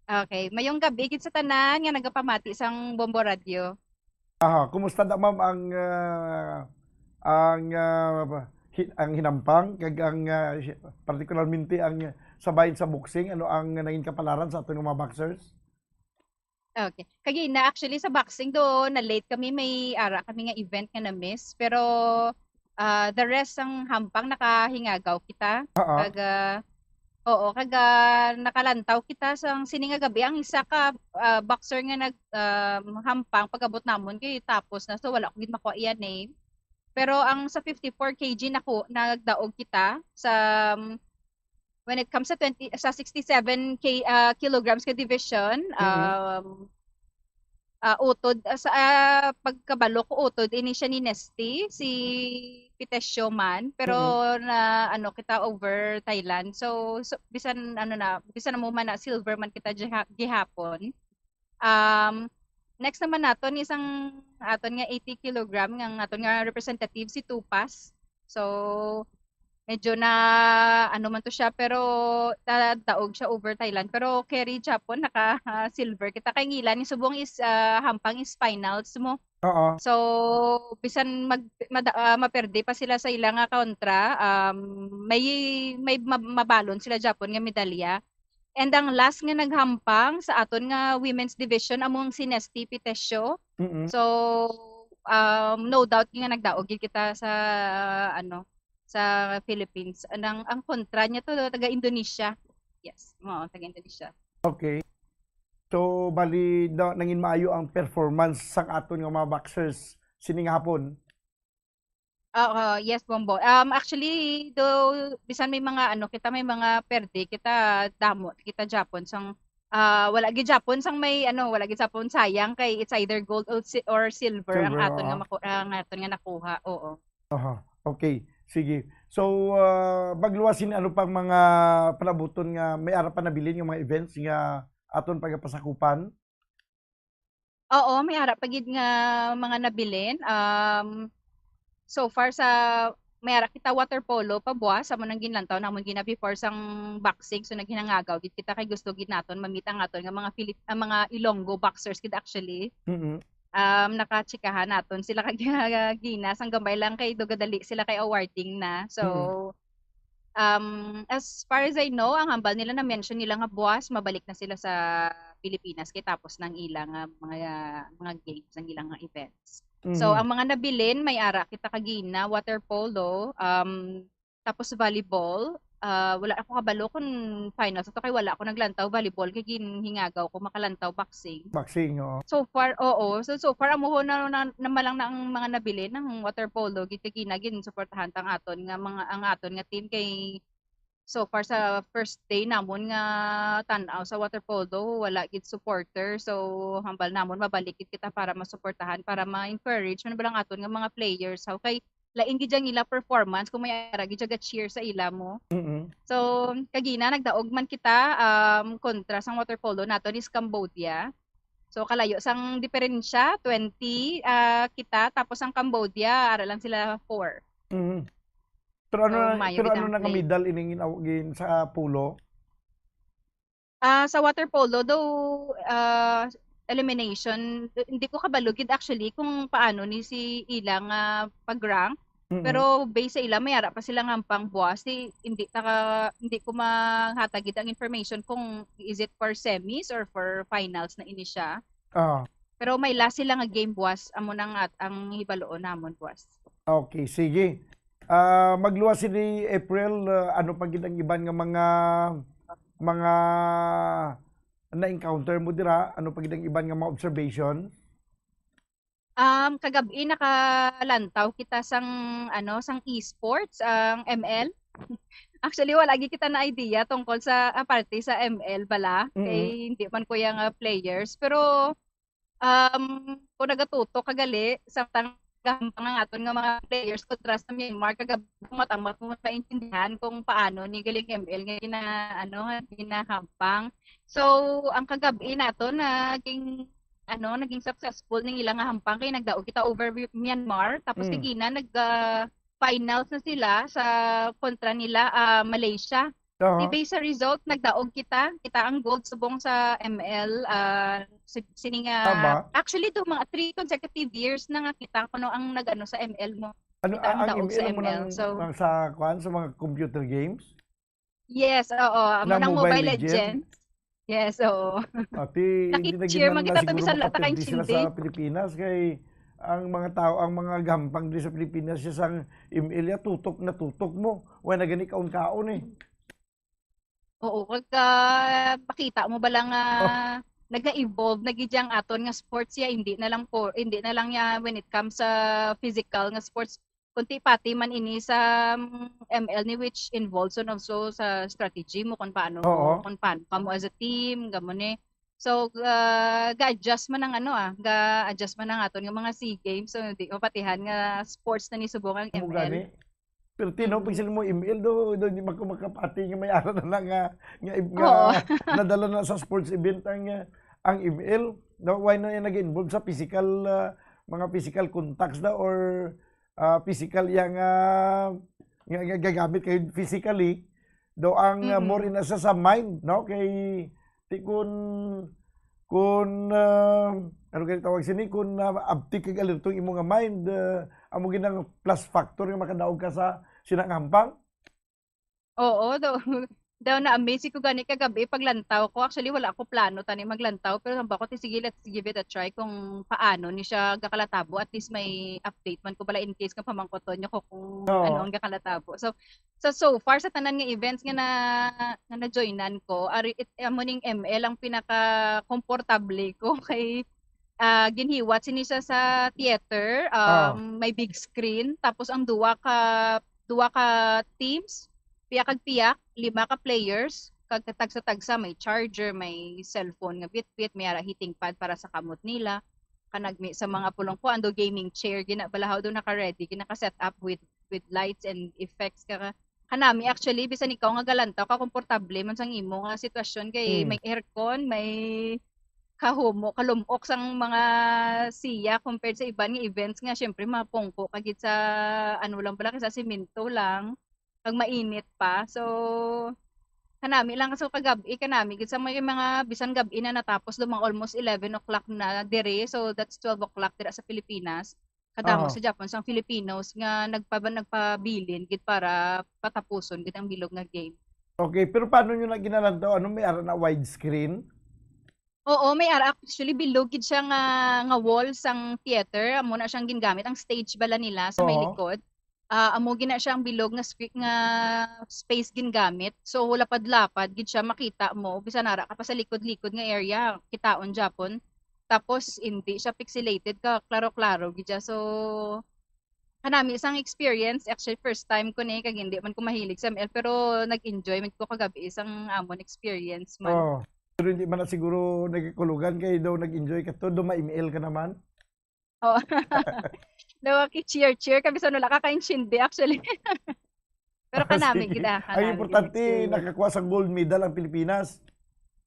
Okay. Mayong gabi gid sa tanan nga nagapamati sang Bombo Radio. Aha, kumusta na, ma'am, ang, ah, ang, ah, hi-, ang hinampang kag ang, ah, hi-, partikularmente ang sa bahin sa boxing? Ano ang nangin kapalaran sa aton nga mga boxers? Okay. Kagina, actually, sa boxing do, na-late kami, may ara kami nga event nga na-miss. Pero, ah, the rest sang hampang nakahingagaw kita. Oo. Kag, ah, oo, kag, ah, nakalantaw kita sang sini nga gabi. Ang isa ka, ah, boxer nga nag, um, hampang, pag-abot namon kay tapos na, so wala ko gid makuha iya name. Pero ang sa fifty-four K G nako, nagdaog kita sa, um, when it comes sa twenty, sa sixty-seven K, ah, kilograms ka division, Mm-hmm. um, ah, utod, ah, sa, ah, pagkabalo ko, utod ini siya ni Nesty, si Pitesyo man, pero Mm-hmm. na, ano, kita over Thailand. So, so, bisan, ano na, bisan na mo man na silver man kita giha-, gihapon. Um, next naman naton, isang aton nga eighty kilogram, nga ang aton nga representative, si Tupas. So, medyo na, ano man to siya, pero nadaog siya over Thailand. Pero carry Japon, naka, ah, silver. Kita kay ngila ni subong is, ah, hampang is finals mo. Oo. So, bisan mag-, mada-, ah, maperde pa sila sa ila nga kontra, um, may, may ma-, mabalon sila Japon nga medalya. And ang last nga naghampang sa aton nga women's division amo ang si Nesty Pitesyo. Mm-mm. So, um, no doubt nga nagdaog gid kita sa, ano, sa Philippines. Ang, ang kontra niya to, taga Indonesia. Yes, oo, taga Indonesia. Okay. So, bali, na-, nangin maayo ang performance sang aton nga mga boxers sining hapon? Oo, yes, Bombo. Um, actually, though, bisan may mga, ano, kita may mga perde, kita damo, kita Japon sang, ah, wala gid Japon sang may, ano, wala gid Japon sayang kay it's either gold or si-, or silver ang Silver, aton nga oo. maku-, ang aton nga nakuha. Oo. Aha, okay. Sige. So, ah, magluwas sini, ano pang mga panabuton nga may ara pa nabilin nga mga events nga aton pagapasakupan? Oo, may ara pa gid nga mga nabilin. Um, so far sa, may ara kita water polo pa buwas, amo nang ginlantaw namon gina before sang boxing. So naghinangagaw gid kita kay gusto gid naton ma-meet ang aton nga mga Filip-, ang mga Ilonggo boxers gid actually. Mm-mm. Um, nakachikahan naton sila kag gina sang gamay lang kay do gadali sila kay awarding na. So, Mm-mm. Um, as far as I know, ang hambal nila, na-mention nila nga buwas mabalik na sila sa Pilipinas kay tapos na ang ila nga mga, mga games, ang ila nga events. So, Mhm. ang mga nabilin, may ara kita kagina, water polo, um, tapos volleyball. Ah, wala ako kabalo kung finals ato kay wala ako naglantaw volleyball kay ginhingagaw ko makalantaw boxing. Boxing, oo. So far, oo. So, so far, amo ho na, na, na lang na ang mga nabilin, ang water polo, gid kagina, ginsuportahan ta ang aton nga mga, ang aton nga team kay so far sa first day namon nga tan-aw sa water polo, wala gid supporter. So, hambal namon mabalik gid kita para masuportahan, para ma-encourage man ba lang aton nga mga players. How kay lain gid ang ila performance kung may ara gid siya ga-cheer sa ila mo. Mm-mm. So, kagina nagdaog man kita, um, kontra sang water polo naton is Cambodia. So, kalayo sang diferensya, twenty, ah, kita, tapos ang Cambodia, ara lang sila four. Mm. Pero ano So, na, maayo pero gid ano ang na nga play. medal ining ginaw-, gin-, sa polo? Ah, sa water polo, though, ah, elimination, hindi ko kabalo gid actually kung paano ni si ila nga pag-rank. Mm-mm. Pero based sa ila, may ara pa sila nga pang buwas. Di, hindi ta ka, hindi ko mahatag gid ang information kung is it for semis or for finals na ini siya. Ah. Pero may last sila nga game buwas, amo na nga at ang hibaloon namon buwas. Okay, sige. Ah, magluwas si April, ah, ano pa gid ang iban nga mga mga na-encounter mo dira? Ano pa gid ang iban nga mga observation? Um, kagab-i nakalantaw kita sang, ano, sang esports, ang M L. Actually, wala gid kita na idea tungkol sa, ah, parte sa M L bala. Mm. Kay hindi man ko yang, ah, players. Pero, um, kung nagatutok ka gali, samtang gahampang ang aton nga mga players kontra sa Myanmar, kagab-i matamat mo maintindihan kung paano ni galing M L nga gina-, ano, nga ginahampang. So, ang kagab-i nato naging, ano, naging successful ning ila nga hampang kay nagdaog kita over Myanmar, tapos Mm. kagina nag, ah, finals na sila sa kontra nila, ah, Malaysia. Di Aha. Based sa result, nagdaog kita. Kita ang gold subong sa M L, ah, si-, sini nga, Tama. Actually, do mga three consecutive years na nga kita kuno ang nag-ano sa M L mo. Ano Kita ang ang daog sa M L mo M L. nang, So, nang sa kuan sa mga computer games? Yes, oo. Amo Nang nang Mobile Mobile Legend? Legends. Yes, oo. Ati, hindi na Naki-cheer gid man na kita to siguro bisan wala makapirdi sila nakaintindi. Sa Pilipinas kay ang mga tao, ang mga gampang diri sa Pilipinas siya sang M L ya, tutok na tutok mo. Wa na gani kaon-kaon eh. Oo, kag ah, makita mo ba lang nga Oh. nag-evolve na gid ang aton nga sports ya, hindi na lang for, hindi na lang ya when it comes sa physical nga sports, kundi pati man ini sa mm, M L ni which involves on also sa strategy mo kung paano Oo. kung paano ka mo as a team, gamo ni. So, ah, ga-adjust man ang ano ah, ga-adjust man ang aton nga mga SEA Games. So, di mapatihan nga sports na ni subong ang Amo M L. gani. Pero tino, Mm. pag sila mo M L do, do di mako makapati nga may ara na lang nga nga, nga Oo. nadala na sa sports event ang ah, ang M L. No, why na yung nag-involve sa physical ah, mga physical contacts na or ah, physical yang ah, nga, nga gagamit kayo physically do ang ah, Mm-mm. More in sa sa mind, no? Kay ti kun kun ah, ano kay tawag sini kun ah, abtik kag alerto ang imo nga mind, ah, amo gid ang plus factor nga makadaog ka sa sinang hampang. Oo, daw daw na-amaze ko gani kagabi paglantaw ko. Actually, wala ako plano tani maglantaw, pero sabi ko, "Ti, sige, let's give it a try kung paano ni siya gakalatabo. At least may update man ko bala in case nga pamangkoton niyo ko kung Oo. ano ang gakalatabo." So, so, so far sa tanan nga events nga na nga na-joinan ko, ari it, amo ning M L ang pinaka komportable ko kay ah, ginhiwat sini siya sa theater, Ah. um, may big screen, tapos ang duwa ka duwa ka teams, piyak kag piyak, lima ka players, kag tagsa-tagsa may charger, may cellphone nga bitbit, may ara heating pad para sa kamot nila. Kanag mi sa mga pulong ko, ando gaming chair, gina balahaw do naka-ready, naka-set up with with lights and effects ka. Kanami actually, bisan ikaw nga galantaw ka, komportable man sang imo nga sitwasyon kay Mm. may aircon, may kahumo, kalumok sang mga siya compared sa iban nga events nga syempre mapungko ka gid sa ano lang bala, sa semento lang, kag mainit pa. So, kanami lang, so kagab-i kanami gid sa may mga bisan gab-i na natapos do mga almost eleven o'clock na diri, so that's twelve o'clock dira sa Pilipinas. Kadamo Aha. sa Japan sang Filipinos nga nagpa-, nagpabilin gid para patapuson gid ang bilog nga game. Okay, pero paano nyo na ginalantaw? Ano, may ara na widescreen? Oo, may ara, actually bilog gid siya nga, nga wall sang theater. Amo na siyang gingamit ang stage bala nila sa may Oo. likod. Ah, amo gina siyang bilog nga screen nga space gingamit. So lapad-lapad gid siya, makita mo bisan ara ka pa sa likod-likod nga area, kitaon gyapon. Tapos hindi siya pixelated ka, klaro-klaro gid siya. So kanami sang experience, actually first time ko ni, kag hindi man ko mahilig sa M L, pero nag-enjoy man ko kagabi sang amon experience man. Oh. Pero hindi man na siguro nagkakulugan kay daw nag-enjoy ka to, do ma-M L ka naman. Oh. Daw ki-cheer-cheer ka bisan wala ka kaintindi actually. Pero kanami Sige. gid ah, Ang kanami gid importante, experience. Nakakuha sa gold medal ang Pilipinas.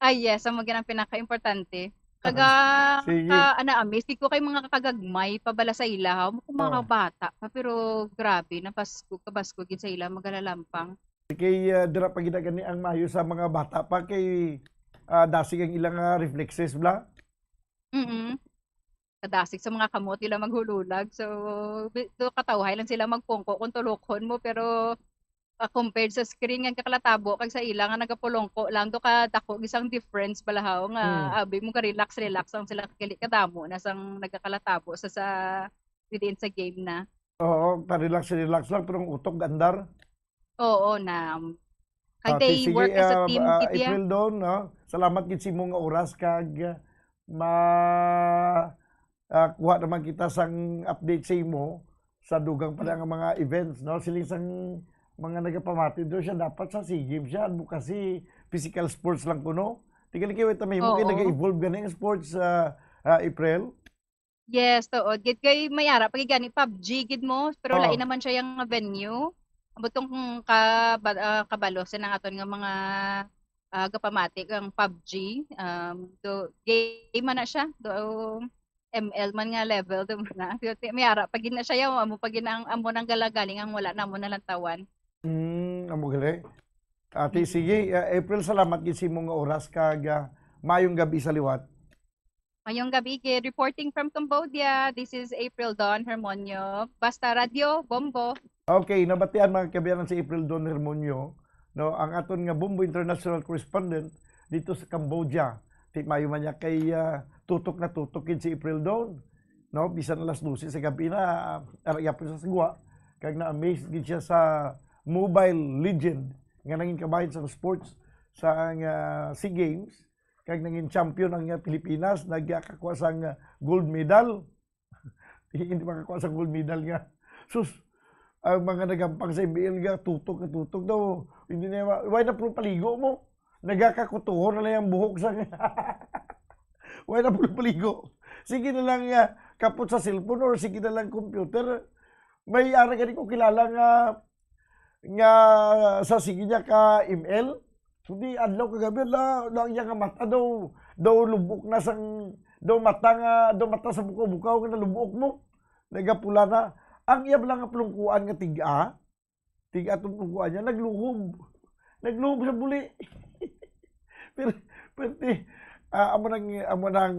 Ah, yes, amo gid ang pinaka-importante. Ah, Kaga, sige. ka, ana, amazed ko kay mga kagagmay pa bala sa ila, ha? Kung mga Oh. bata pa, pero grabe, nabaskog, kabaskog gid sa ila, magalalampang. Kay ah, dira pa gid gani ang maayo sa mga bata pa kay ah, dasig ang ilang ah, reflexes bla. Mm. Kadasig sa mga kamot nila maghululag. So, bi- do katawhay lang sila magpungko kung tulokon mo, pero ah, compared sa screen nga nagakalatabo kag sa ila nga nagapulongko lang, do ka dako gisang difference balahaw nga, hmm, abi mo ka relax, relax ang sila, gali kadamo na sang nagakalatabo sa, sa within sa game na. Oo, pa-relax, relax lang, pero ang utok andar. Oo, na. Kag, ah, they, sige, work as a, ah, team, ah, gid, yeah. April Dawn, no? Salamat gid sa imo nga oras kag, ah, ma-, ah, kuha naman kita sang update sa imo sa dugang pa nga mga events, no? Siling sang mga nagapamati do siya, dapat sa SEA Games siya, advocacy, physical sports lang kuno. Tigal kay wait, may mo kay, oo, nag-evolve gani ang sports, ah, ah, April? Yes, tuod. Gid kay may ara pa gid gani PUBG gid mo, pero, oh, lain naman siya yung venue. Ambot kung ka-, ba-, ah, kabalo sa nang aton nga mga, ah, gapamati ang PUBG. Um, do, game man na siya. Do, ML man nga level, do na. Pero ti-, may ara pa gid na siya, yung amo pa gid ang, amo nang galagaling ang wala namo nalantawan. Mm, amo gali. Ate, mm, sige, ah, April, salamat gid sa imong oras kag, ah, maayong gabi sa liwat. Mayong gabi gid. Reporting from Cambodia, this is April Dawn Hermonio. Basta Radyo, Bombo. Okay, nabatian, mga kabayan, si April Dawn Hermonio, no, ang aton nga Bombo International Correspondent dito sa Cambodia. Ti maayo man niya kay, ah, tutok na tutok gid si April Dawn, no? Bisan alas dose sa gabi na, ah, ara gyapon sa sagwa, kag na-amaze gid siya sa mobile legend nga nangin kabahin sa sports sa, ah, SEA Games, kag nangin champion ang, ah, Pilipinas, nagkakuha sang, ah, gold medal. Hindi makakuha sa gold medal nga. Sus, ang mga nagampang sa ML nga, tutok na tutok daw. Hindi na, wa-, why na puro paligo mo? Nagakakutuhon na lang ang buhok sa, why na puro paligo? Sige na lang nga, kapot sa cellphone or sige na lang computer. May ara gani ko kilala nga, nga sa sige niya ka ML. Hindi, adlaw kag gabi, la, la, ang iya nga mata daw, daw lubok na sang, daw mata nga, daw mata sa bukaw-bukaw nga nalubok mo. Nagapula na. Ang iya lang nga plungkuan nga tiga, tiga tong plungkuan niya, nagluhob. Nagluhob sa buli. Pero, pero, ah, amo nang, amo nang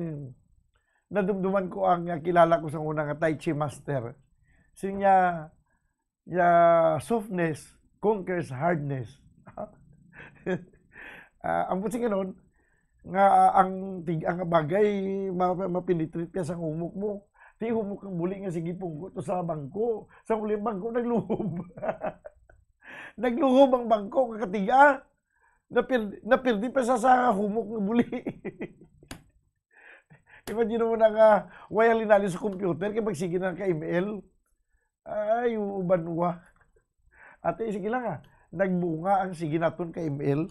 nadumduman ko ang, ah, kilala ko sa una nga Tai Chi master. Siya, yeah, softness conquers hardness. Ah, ang puting ganon, nga, ah, ang tig-, ang bagay, ma-, ma-penetrate ka sa humok mo. Ti humok ang buli nga sige pungko to sa bangko. Sa uli ang bangko, nagluhob. Nagluhob ang bangko, kakatiga. Napir-, napirdi pa sa, sa humok ng buli. Imagine mo na nga, way halinalis sa computer, kay magsige na ka ML. Ay, uban wa. Ate, sige lang, ah. Nagbunga ang sige naton ka ML.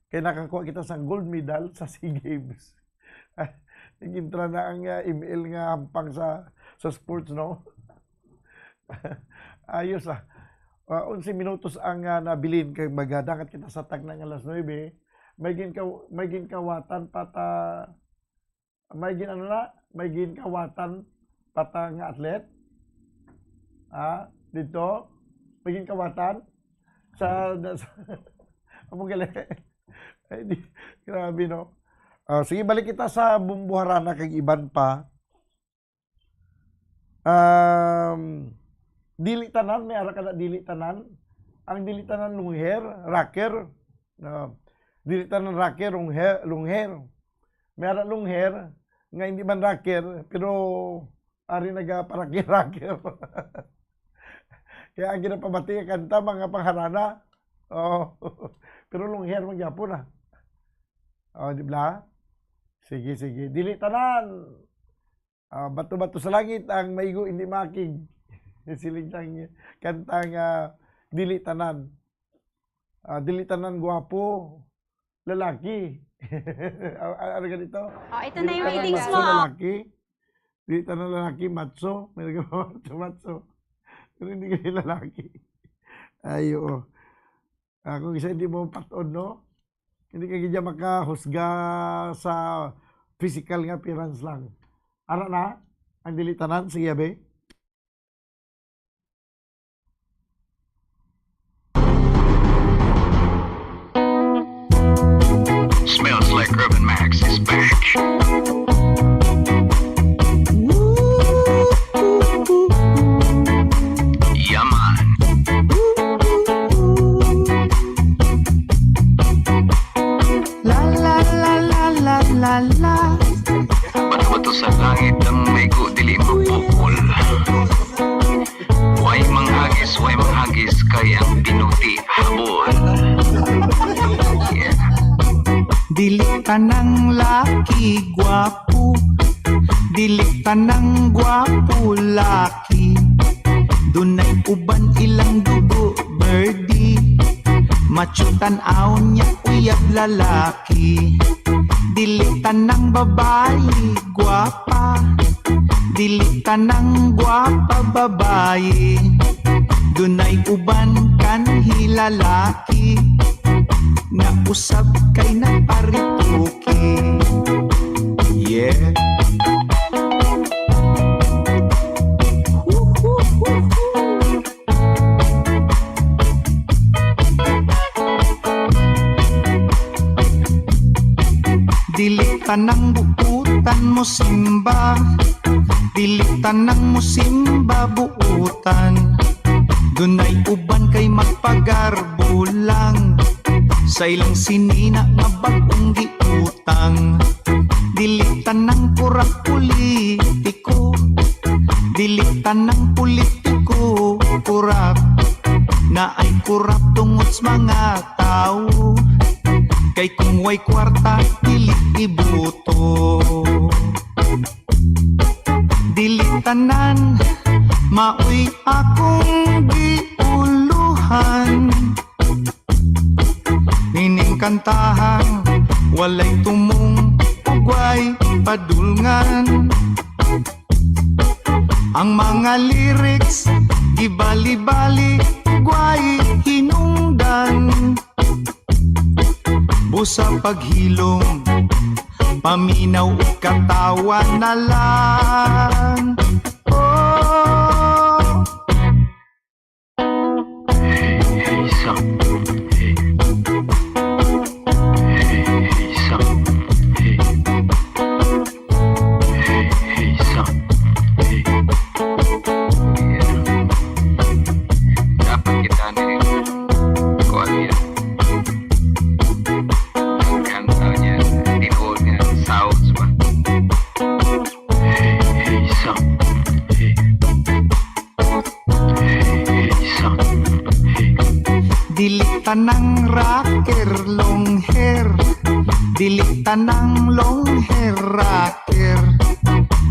Kay nakakuha kita sa gold medal sa SEA Games. Nag-intra na ang, ah, ML nga hampang sa, sa sports, no? Ayos, ah. Ah, onse minutos ang, ah, nabilin kay magadangat kita sa tagna nga alas nuebe. May ginkaw-, may ginkawatan pa ta, may gin-, ano na, may ginkawatan pa ta nga atlet. Ah, dito, may ginkawatan sa, sa, amo gali. Ay, di, grabe, no? Ah, sige, balik kita sa bumbuharana kag iban pa. Um, dili tanan, may ara ka na dili tanan. Ang dili tanan long hair, rocker. No. Dili tanan rocker, long hair, long hair. May ara long hair, nga hindi man rocker, pero ari nagaparaki-rocker. Kaya ang ginapamati nga kanta, mga pangharana. Oh. Pero long hair man gyapon, ah. Oh, di ba? Sige, sige. Dili tanan. Ah, bato-bato sa langit ang maigo, hindi makig. Siling sang kanta nga, dili tanan. Ah, dili tanan gwapo, lalaki. Ah, ah, ano ganito? Oh, ito na yung readings mo. Dili tanan gwapo, lalaki. Dili tanan lalaki, macho. May nagmamatso-matso. Pero hindi kayo lalaki. Ay, oo. Ah, kung isa hindi mo patod, no? Hindi ka gid makahusga sa physical nga appearance lang. Ara na, ang dili tanan, sige, be. Smells like Urban Max is back. Yeah, man. tanang laki gwapo, dili tanang gwapo laki. Dunay uban ilang dugo berdi, macho tan-aw niya uyab lalaki. Dili tanang babayi gwapa, dili tanang gwapa babayi. Dunay uban kanhi lalaki nga usab kay nagparituki. Yeah. Dili tanang buutan mo simba, dili tanang mo simba buutan. Dunay uban kay magpagarbo lang sa ilang sinina nga bag-ong giutang. Dili tanang kurap politiko, dili tanang politiko kurap. Naay kurap tungod sa mga tawo, kay kung way kwarta, dili iboto. Dili tanan maoy akong giulohan. Nining kantahang walay tumong ug way padulngan. Ang mga lyrics gibali-bali ug way hinungdan. Busa paghilom, paminaw ug katawa na lang. Oh. Hey, hey, sa. Hey. Hey, hey, sa. Hey. Hey, hey, sa. Hey. Yeah. Dapat kita ni kuan niya. Ang kanta niya, tinuod nga sounds ba? Hey, hey, sa. Hey. Hey, hey, sa. Hey. Dili tanang rocker long hair, dili tanang long hair rocker.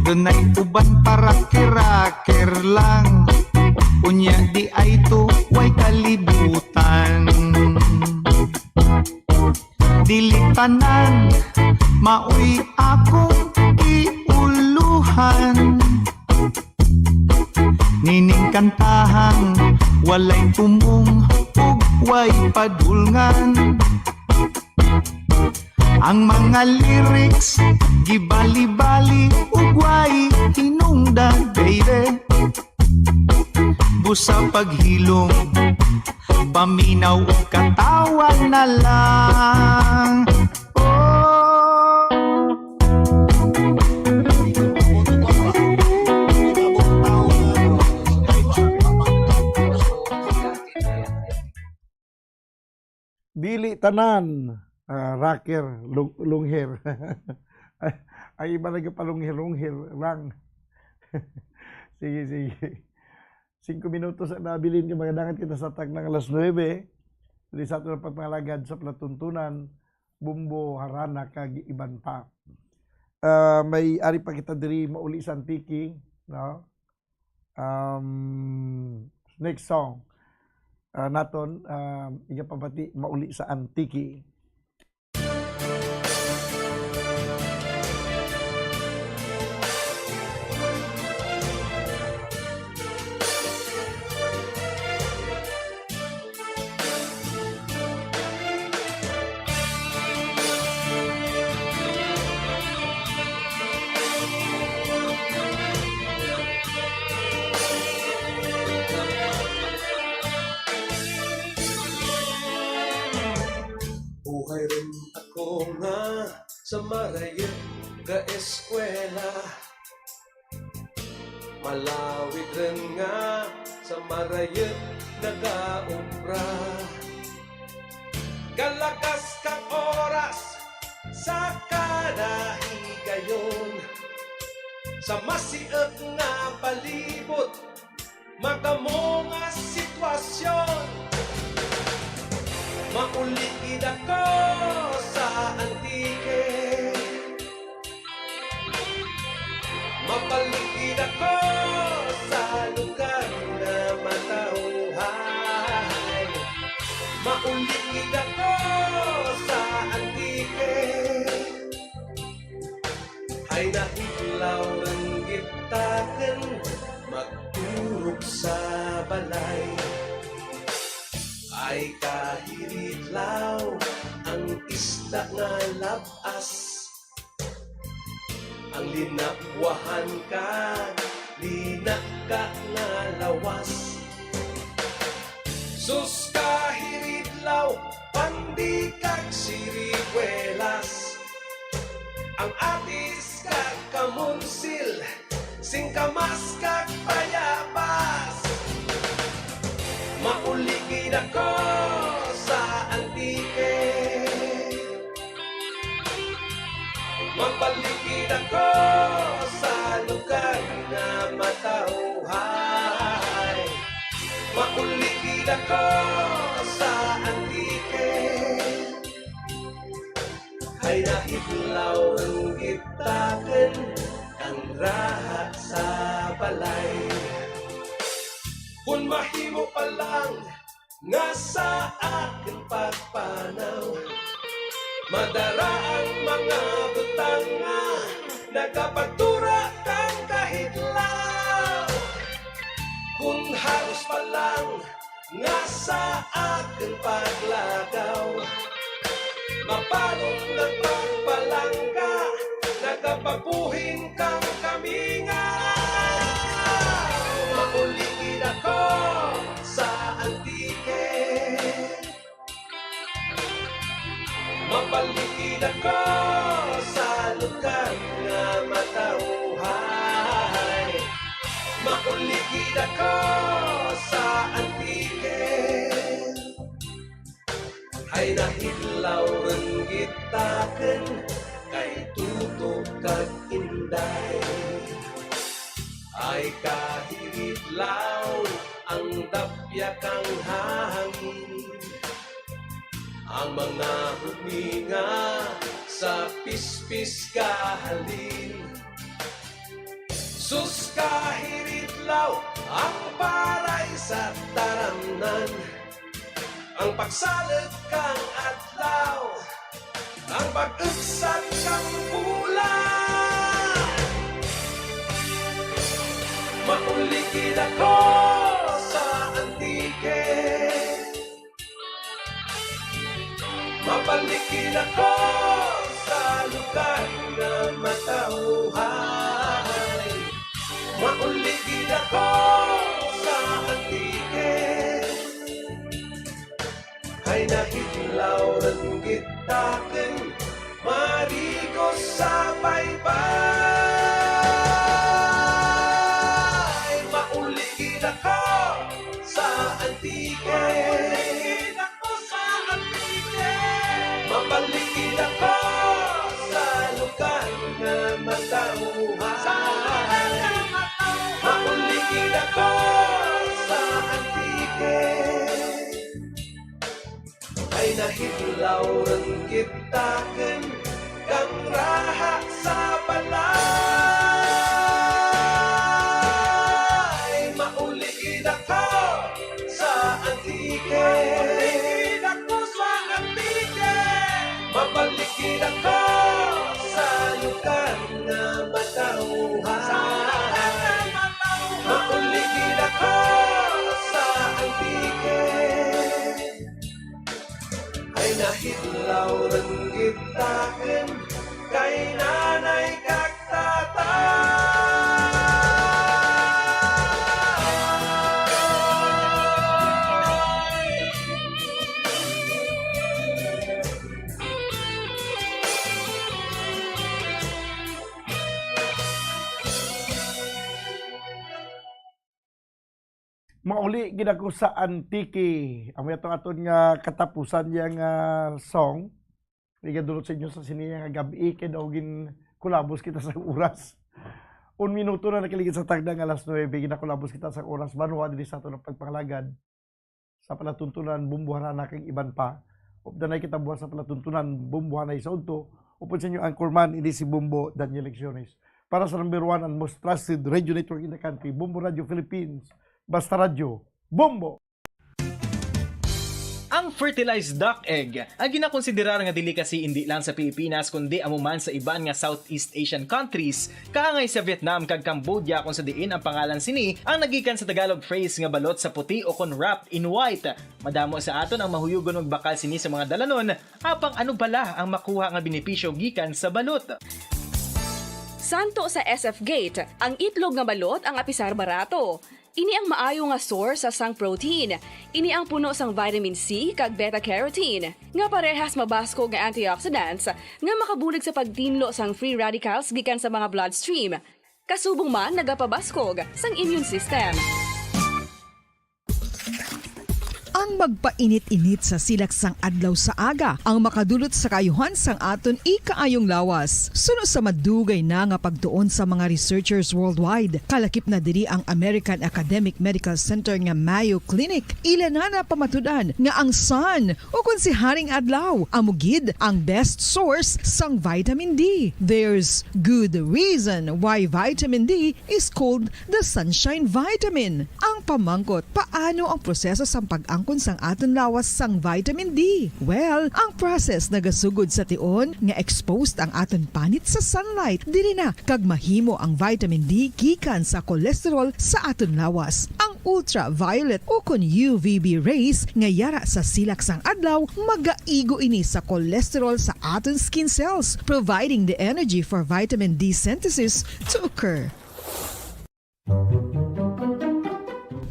Dunay uban pa rocker, rocker lang. Unya di ay to way kalibutan. Dili tanan maoy akong giulohan. Nining kantahang walay tumong ug way padulngan. Ang mga lyrics gibali-bali ug way hinungdan, baby. Busa paghilom, paminaw ug katawa na lang. Oh. Dili tanan, ah, rocker, long, long hair. Ay, ay, iba nagapalunghir-lunghir lang. Sige, sige. Singko minutos ang nabilin kay magadangat kita sa taknang alas nuebe. Diri sa aton pagpangalagad sa palatuntunan, bumbo, harana, kag iban pa. Ah, may ari pa kita diri mauli sa Antique, no? Um, next song, ah, naton, ah, igapabati, Mauli sa Antique. Buhay rin ako nga sa marayot nga eskwela. Malawid rin nga sa marayot nagaobra. Galagas kang oras sa kada higayon, sa masiot nga palibot, madamo nga sitwasyon. Mauli gid ako sa Antique. Ay nahidlaw ang gitaken, magturok sa balay. Ay kahiridlaw ang isda nga lab-as. Ang linapwahan ka, linaka nga lawas. Sus ka hiridlaw, pandi kag siriguelas. Ang atis kag kamunsil, singkamas kag bayabas. Mauli gid ako sa Antique. Magbalik gid ako sa lugar nga matawhay. Mauli gid ako sa Antique. Ay nahidlaw ang gitaken, ang raha sa balay. Kun mahimo pa lang nga sa akon pagpanaw, madara ang mga butang nga nagapagtura kang kahidlaw. Kun halos pa lang nga sa akon paglagaw, mapanon ang pagpalangga, nagapagbuhin kang kamingaw. Mauli gid ako sa Antique. Mabalik gid ako sa lugar nga matawhay. Mauli gid ako sa Antique. Ay nahidlaw ang gitaken kay tutok kag inday. Ay kahiridlaw ang dapya kang hangin. Ang mga huminga sa pispis kahalin. Sus kahiridlaw ang paray sa taramnan. Ang pagsalog kang adlaw, ang pag-ugsat kang bulan. Mauli gid ako sa Antique. Mabalik gid ako sa lugar nga matawhay. Mauli gid ako sa Antique. Ay nahidlaw ang gitaken, marigos sa baybay. Mauli gid ako sa Antique. Mauli gid ako sa Antique. Mabalik gid ako sa lugar nga matawhan. Sa lugar nga matawhan. Mauli gid ako sa Antique. Ay nahidlaw ang gitaken kang raha sa balay. Mauli gid ako sa Antique. Mauli gid ako sa Antique. Mabalik gid ako sa lugar nga matawhan. Sa lugar nga matawhan. Mauli gid ako sa Antique. Ay nahidlaw ang gitaken kay nanay kag tatay. Mauli gid ako sa Antique. Amo ato aton nga katapusan niya nga song. Igadulot sa inyo sa sini nga gab-i kay daw gin kulabos kita sa oras. Un minuto na nakaligid sa tagda nga alas nuebe, ginakulabos kita sa oras banwa diri sa aton ang pagpangalagad sa palatuntunan, Bombo Harana kag iban pa. Updanay kita buwas sa palatuntunan, Bombo Hanay sa udto. Upod sa inyo anchorman, ini si Bombo Daniel Lecciones. Para sa number one and most trusted radio network in the country, Bombo Radio Philippines. Basta Radyo, Bombo! Fertilized duck egg, ang ginakonsiderar nga delicacy indi lang sa Pilipinas kundi amo man sa iban nga Southeast Asian countries, kaangay sa Vietnam kag Cambodia, kung sa diin ang pangalan sini ang nagikan sa Tagalog phrase nga balot sa puti o kon wrapped in white. Madamo sa aton ang mahuyugon magbakal sini sa mga dalanon, apang ano bala ang makuha nga benepisyo gikan sa balot? Santo sa S F Gate, ang itlog nga balot ang apisar barato. Ini ang maayo nga source sa sang protein. Ini ang puno sang vitamin C kag beta-carotene, nga parehas mabaskog nga antioxidants nga makabulig sa pagtinlo sang free radicals gikan sa mga bloodstream. Kasubong man nagapabaskog sang immune system. Ang magpainit-init sa silak sang adlaw sa aga ang makadulot sa kaayuhan sang aton ikaayong lawas. Suno sa madugay na nga pagtuon sa mga researchers worldwide, kalakip na diri ang American Academic Medical Center nga Mayo Clinic. Ila na napamatud-an nga ang sun, o kon si Haring Adlaw, amo gid ang best source sang vitamin D. There's good reason why vitamin D is called the sunshine vitamin. Ang pamangkot, paano ang proseso sang pag-angkon sang aton lawas sang vitamin D? Well, ang process nagasugod sa tion nga exposed ang aton panit sa sunlight. Diri na kag mahimo ang vitamin D gikan sa cholesterol sa aton lawas. Ang ultraviolet o kon U V B rays nga yara sa silak sang adlaw magaigo ini sa cholesterol sa aton skin cells, providing the energy for vitamin D synthesis to occur.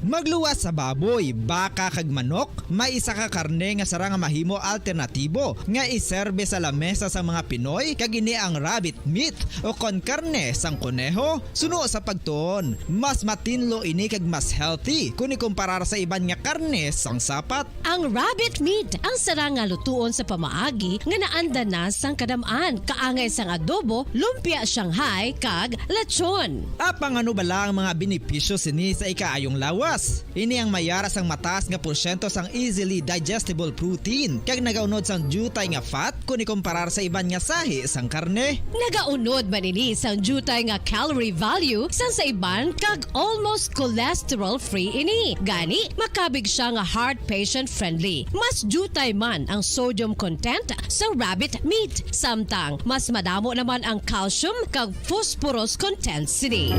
Magluwas sa baboy, baka kag manok, may isa ka karne nga sarang nga mahimo alternatibo nga iserbe sa lamesa sang mga Pinoy, kag ini ang rabbit meat o kon karne sang koneho. Suno sa pagtuon, mas matinlo ini kag mas healthy kon ikumparar sa iban nga karne sang sapat. Ang rabbit meat ang sarang nga lutuon sa pamaagi nga naanda na sang kadam-an, kaangay sang adobo, lumpia Shanghai, kag lechon. Apang ano bala ang mga benepisyo sini sa ikaayong lawas? Ini ang mayara sang mataas nga porsyento sang easily digestible protein, kag nagaunod sang diutay nga fat kon ikumparar sa iban nga sahi sang karne. Nagaunod man ini sang diutay nga calorie value sang sa iban, kag almost cholesterol-free ini. Gani, makabig sia nga heart patient friendly. Mas diutay man ang sodium content sa rabbit meat, samtang mas madamo naman ang calcium kag phosphorus content sini.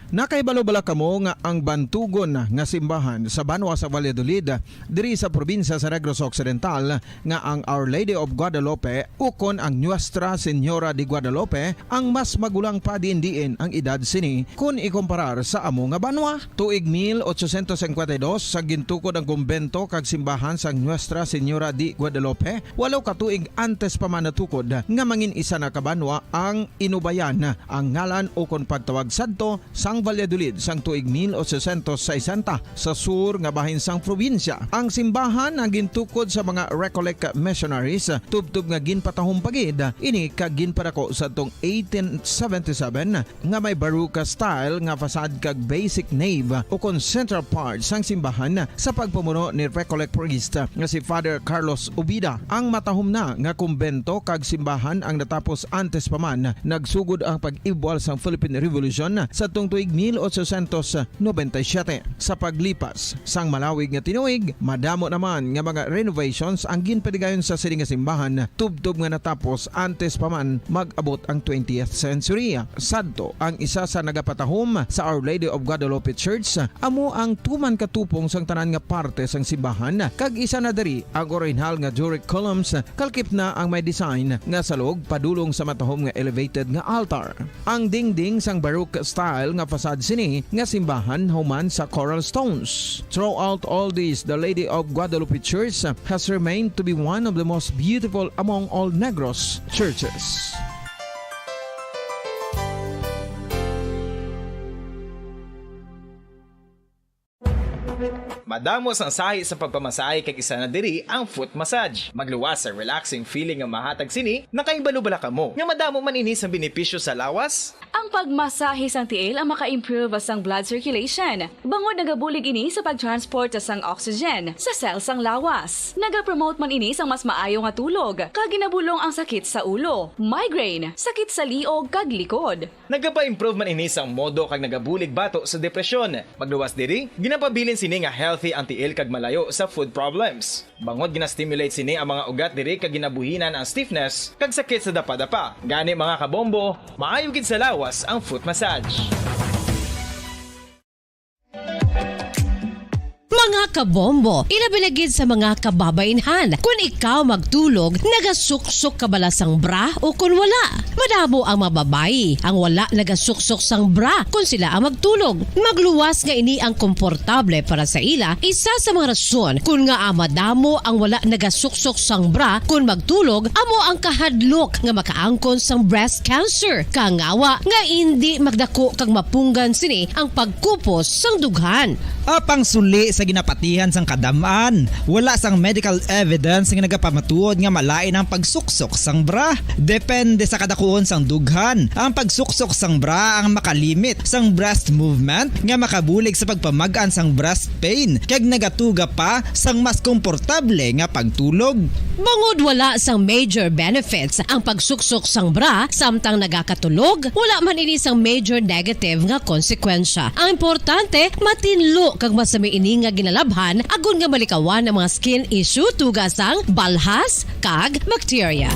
Nakahibalo bala kamo nga ang bantugon nga simbahan sa banwa sa Valladolid, diri sa probinsya sa Negros Occidental, nga ang Our Lady of Guadalupe ukon ang Nuestra Señora de Guadalupe ang mas magulang pa diin-diin ang edad sini kon ikomparar sa amo nga banwa? Tuig mil ochocientos cincuenta y dos sa gintukod ang kumbento kag simbahan sang Nuestra Señora de Guadalupe, walo ka tuig antes pa man natukod nga mangin-isa na ka banwa ang Inubayan, ang ngalan ukon pagtawag sadto sang Valladolid sang tuig mil ochocientos sesenta sa sur nga bahin sang probinsya. Ang simbahan ang gintukod sa mga Recollect missionaries, tubtob nga ginpatahom pa gid ini kag ginpadako sadtong eighteen seventy-seven nga may Baroque style nga facade kag basic nave ukon central part sang simbahan sa pagpamuno ni Recollect priest nga si Father Carlos Ubida. Ang matahom na nga kumbento kag simbahan ang natapos antes pa man nagsugod ang pag-ibwal sang Philippine Revolution sadtong tuig mil ochocientos noventa y siete. Sa paglipas sang malawig nga tinuig, madamo naman nga mga renovations ang ginpatigayon sa sini nga simbahan, tubtob nga natapos antes pa man mag-abot ang twentieth century. Sadto, ang isa sa nagapatahom sa Our Lady of Guadalupe Church amo ang tuman ka tupong sang tanan nga parte sang simbahan, kag isa na diri ang orihinal nga Doric columns, kalakip na ang may design nga salog padulong sa matahom nga elevated nga altar. Ang dingding sang Baroque style nga facade sini nga simbahan human sa coral stones. Throughout all this, the Lady of Guadalupe Church has remained to be one of the most beautiful among all Negros churches. Damo sang sahi sa pagpamasahe kag isa na diri ang foot massage. Magluwas sa relaxing feeling nga mahatag sini, nakahibalo bala kamo nga madamo man ini sang benepisyo sa lawas? Ang pagmasahe sang tiil ang maka-improve sang blood circulation, bangod nagabulig ini sa pag-transport sang oxygen sa cell sang lawas. Nagapromote man ini sang mas maayo nga tulog, kag ginabulong ang sakit sa ulo, migraine, sakit sa liog, kag likod. Nagapa-improve man ini sang modo kag nagabulig bato sa depresyon. Pagluwas diri, ginapabilin sini nga healthy ang tiil kag malayo sa foot problems. Bangod gina-stimulate sini ang mga ugat diri kag ginabuhinan ang stiffness kag sakit sa dapadapa. Gani, mga kabombo, maayo gid sa lawas ang foot massage. Mga kabombo, ilabi na gid sa mga kababainhan, kun ikaw magtulog, nagasuksok ka bala sang bra o kun wala? Madamo ang mga babayi ang wala nagasuksok sang bra kun sila ang magtulog. Magluwas nga ini ang komportable para sa ila, isa sa mga rason kun ngaa madamo ang wala nagasuksok sang bra kun magtulog amo ang kahadlok nga makaangkon sang breast cancer, kangawa nga indi magdako kag mapunggan sini ang pagkupos sang dughan. Apang suli sa ginapatihan sang kadam-an, wala sang medical evidence nga nagapamatuod nga malain ang pagsuksok sang bra. Depende sa kadakuon sang dughan, ang pagsuksok sang bra ang makalimit sang breast movement nga makabulig sa pagpamag-an sang breast pain kag nagatuga pa sang mas komportable nga pagtulog. Bangod wala sang major benefits ang pagsuksok sang bra samtang nagakatulog, wala man ini sang major negative nga konsekwensya. Ang importante, matinlo kag masami ini nga ginalabhan agod nga malikawan ang mga skin issue tuga sang balhas kag bacteria.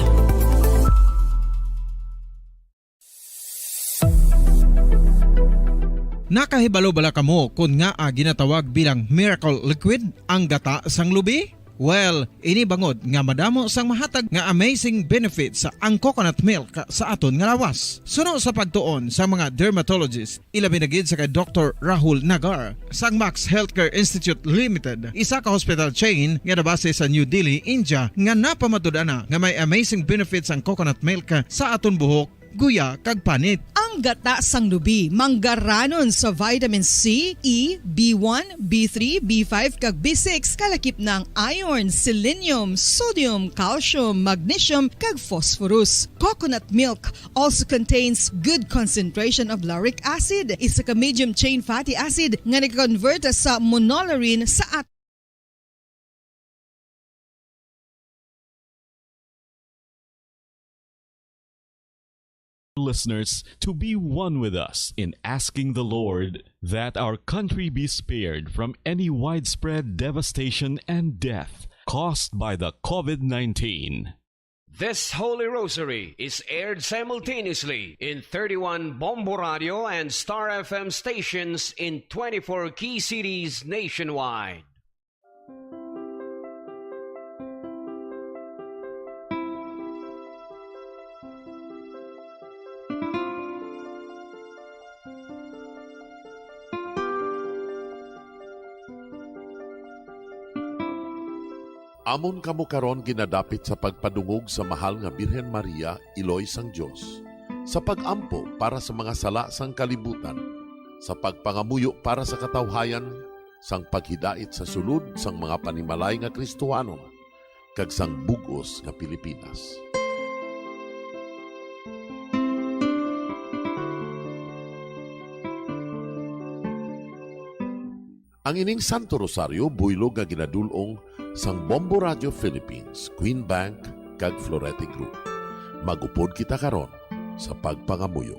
Nakahibalo bala kamo kon ngaa ginatawag bilang miracle liquid ang gata sang lubi? Well, ini bangod nga madamo sang mahatag nga amazing benefits ang coconut milk sa aton nga lawas. Suno sa pagtuon sa mga dermatologist, ilabi na gid sa kay Doktor Rahul Nagar sang Max Healthcare Institute Limited, isa ka hospital chain nga nabase sa New Delhi, India, nga napamatud-an na nga may amazing benefits ang coconut milk sa aton buhok, guya, kag panit. Ang gata sang lubi manggaranon sa vitamin C, E, B one, B three, B five, kag B six, kalakip na ang iron, selenium, sodium, calcium, magnesium, kag phosphorus. Coconut milk also contains good concentration of lauric acid, isa ka medium chain fatty acid nga nag-convert sa monolaurin sa at- listeners to be one with us in asking the Lord that our country be spared from any widespread devastation and death caused by the COVID nineteen. This Holy Rosary is aired simultaneously in thirty-one Bombo Radio and Star F M stations in twenty-four key cities nationwide. Amon kamo karon ginadapit sa pagpadungog sa Mahal nga Birhen Maria, Iloy sang Dios, sa pag-ampo para sa mga sala sang kalibutan, sa pagpangamuyo para sa katawhayan, sang paghidait sa sulod sang mga panimalay nga Kristohanon, kag sang bug-os nga Pilipinas. Ang ining Santo Rosario buylog nga ginadul-ong sang Bombo Radio Philippines, Queen Bank, kag Florete Group. Mag-upod kita karon sa pagpangamuyo.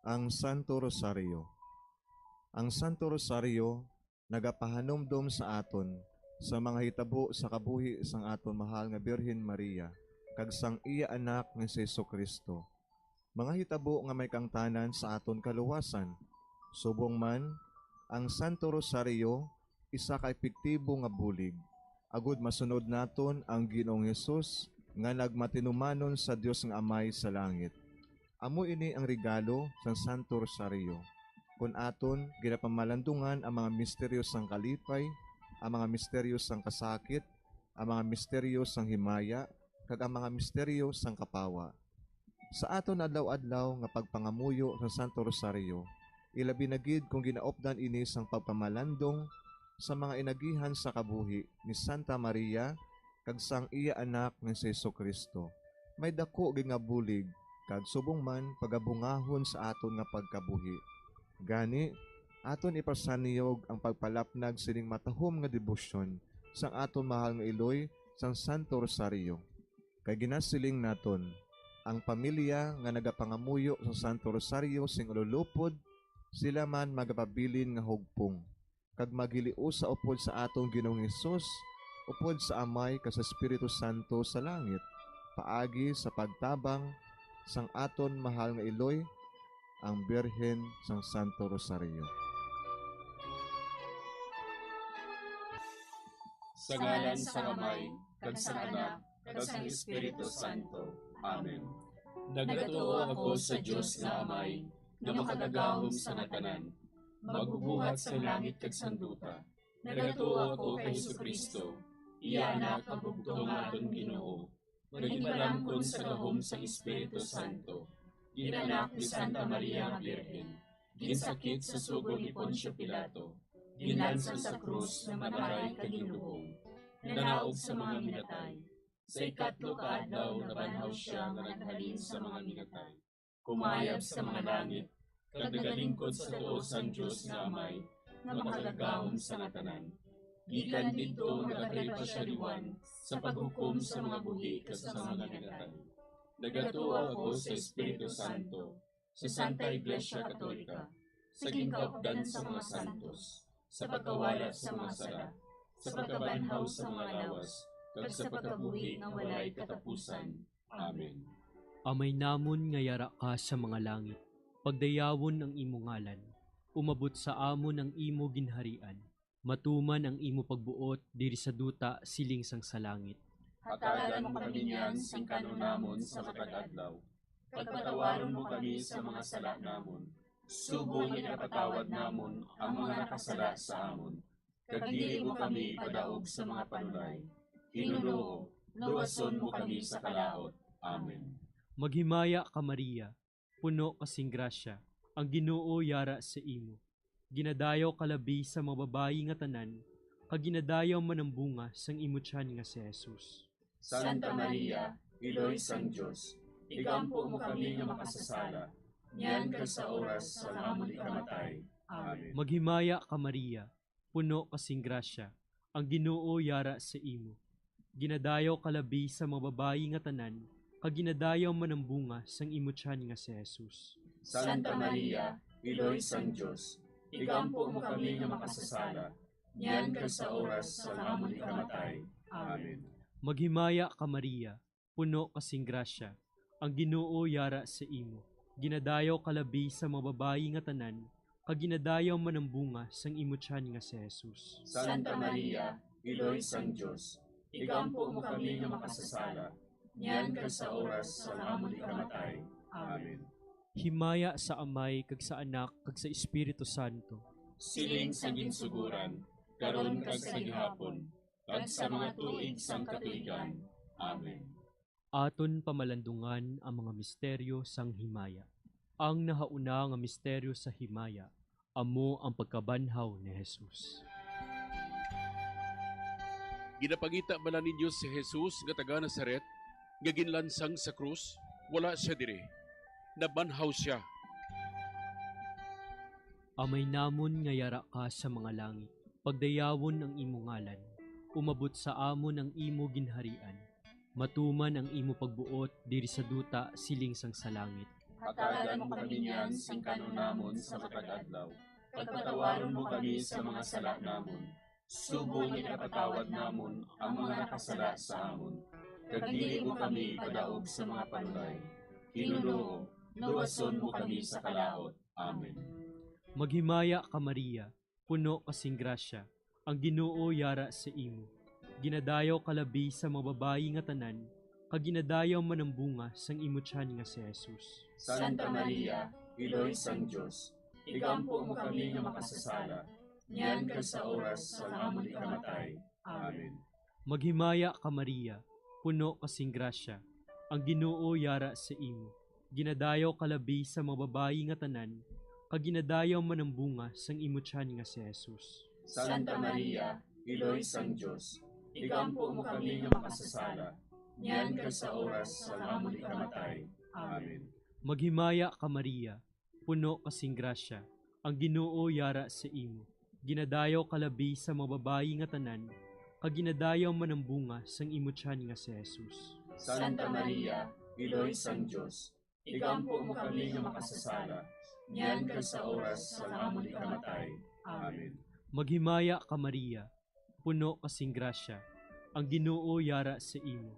Ang Santo Rosario. Ang Santo Rosario nagapahanumdom sa aton sa mga hitabo sa kabuhi sang aton mahal nga Birhen Maria kag sang iya Anak nga si Jesu-Cristo, mga hitabo nga may kaangtanan sa aton kaluwasan. Subong man, ang Santo Rosario isa ka epektibo nga bulig agud masunod naton ang Ginoong Hesus nga nagmatinumanon sa Dios nga Amay sa langit. Amo ini ang regalo sang Santo Rosario. kon aton ginapamalandungan ang mga misteryo sang kalipay, ang mga misteryo sang kasakit, ang mga misteryo sang himaya, kag ang mga misteryo sang kapawa. Sa aton adlaw-adlaw nga pagpangamuyo sa Santo Rosario, ilabi na gid kon ginaupdan ini sang pagpamalandong sa mga inagihan sa kabuhi ni Santa Maria kag sang iya Anak nga si Jesu-Cristo, may daku gid nga bulig kag subong man pagabungahon sa aton nga pagkabuhi. Gani, aton ipasanyog ang pagpalapnag sining matahom nga debosyon sang aton mahal nga iloy sang Santo Rosario. Kay ginasiling naton, ang pamilya nga nagapangamuyo sa Santo Rosario sing ululupod, sila man magapabilin nga hugpong, kag maghiliusa upod sa aton Ginoong Hesus, upod sa Amay kag sa Espiritu Santo sa langit, paagi sa pagtabang sang aton mahal nga iloy, ang Birhen sang Santo Rosario. Sa ngalan sang Amay, kag sang Anak, kag sang Espiritu Santo. Amen. Nagatuo ako sa Dios nga Amay, nga makagagahom sa nga tanan, magbubuhat sang langit kag sang duta. Nagatuo ako kay Jesu-Cristo, iya Anak nga bugtong nga aton Ginoo, nga ginpalamkon sa gahom sang Espiritu Santo, ginanak ni Santa Maria nga Birhen, ginsakit sa sugo ni Poncio Pilato, ginlansang sa krus, namatay kag ginlubong, nanaog sa mga minatay. Sa ikatlo ka adlaw nabanhaw sia nga naghalin sa mga minatay, kumayab sa mga langit, kag nagalingkod sa tuo sang Dios nga Amay, nga makagagahom sa nga tanan. Gikan didto nagakari pa sia liwan sa paghukom sa mga buhi kag sa mga minatay. Nagatuo ako sa Espiritu Santo, sa Santa Iglesia Katolika, sa ginkaupdan sa mga santos, sa pagkawala sa mga sala, sa pagkabanhaw sa mga lawas, kag sa pagkabuhi nga walay katapusan. Amen. Amay namon nga yara ka sa mga langit, pagdayawon ang imo ngalan, umabot sa amon ang imo ginharian, matuman ang imo pagbuot diri sa duta siling sang sa langit. Hatagan mo kami niyan sing kan-on namon sa matag adlaw, kag patawaron mo kami sa mga sala namon, subong nga ginapatawad namon ang mga nakasala sa amon, kag dili mo kami ipadaog sa mga panulay. Ginoo, luwason mo kami sa kalaut. Amen. Maghimaya ka, Maria, puno ka sing grasya, ang Ginoo yara sa imo. Ginadayaw ka labi sa mga babayi nga tanan, kag ginadayaw man ang bunga sang imo tiyan nga si Jesus. Santa Maria, Iloy sang Dios, igampo mo kami nga makasasala, niyan kag sa oras sang amon ikamatay. Amen. Maghimaya ka, Maria, puno ka sing grasya, ang Ginoo yara sa imo. Ginadayaw ka labi sa mga babayi nga tanan, kag ginadayaw man ang bunga sang imo tiyan nga si Jesus. Santa Maria, Iloy sang Dios, igampo mo kami nga makasasala, niyan kag sa oras sang amon ikamatay. Amen. Maghimaya ka, Maria, puno ka sing grasya, ang Ginoo yara sa imo. Ginadayaw ka labi sa mga babayi nga tanan, kag ginadayaw man ang bunga sang imo tiyan nga si Jesus. Santa Maria, Iloy sang Dios, igampo mo kami nga makasasala, niyan kag sa oras sang amon ikamatay. Amen. Himaya sa Amay, kag sa Anak, kag sa Espiritu Santo. Siling sa ginsugoran, karon kag sa gihapon, kag sa mga tuig sang katuigan. Amen. Aton pamalandungan ang mga misteryo sang himaya. Ang nahauna nga misteryo sa himaya amo ang pagkabanhaw ni Jesus. Ginapangita bala ninyo si Jesus nga taga Nazaret, nga ginlansang sa krus? Wala sia diri. Nabanhaw sia. Amay namon nga yara ka sa mga langit, pagdayawon ang imo ngalan. Umabot sa amon ang imo ginharian. Matuman ang imo pagbuot diri sa duta siling sang sa langit. Hatagan mo kami niyan sing kan-on namon sa matag adlaw, kag patawaron mo kami sa mga sala namon, subong nga ginapatawad namon ang mga nakasala sa amon, kag dili mo kami ipadaog sa mga panulay. Ginoo, luwason mo kami sa kalaut. Amen. Maghimaya ka, Maria, puno ka sing grasya, ang Ginoo yara sa imo. Ginadayaw ka labi sa mga babayi nga tanan, kag ginadayaw man ang bunga sang imo tiyan nga si Jesus. Santa Maria, Iloy sang Dios, igampo mo kami nga makasasala, niyan kag sa oras sang amon ikamatay. Amen. Maghimaya ka, Maria, puno ka sing grasya, ang Ginoo yara sa imo. Ginadayaw ka labi sa mga babayi nga tanan, kag ginadayaw man ang bunga sang imo tiyan nga si Jesus. Santa Maria, Iloy sang Dios, igampo mo kami nga makasasala, niyan kag sa oras sang amon ikamatay. Amen. Maghimaya ka, Maria, puno ka sing grasya, ang Ginoo yara sa imo. Ginadayaw ka labi sa mga babayi nga tanan, kag ginadayaw man ang bunga sang imo tiyan nga si Jesus. Santa Maria, Iloy sang Dios, igampo mo kami nga makasasala, niyan kag sa oras sang amon ikamatay. Amen. Maghimaya ka, Maria, puno ka sing grasya, ang Ginoo yara sa imo.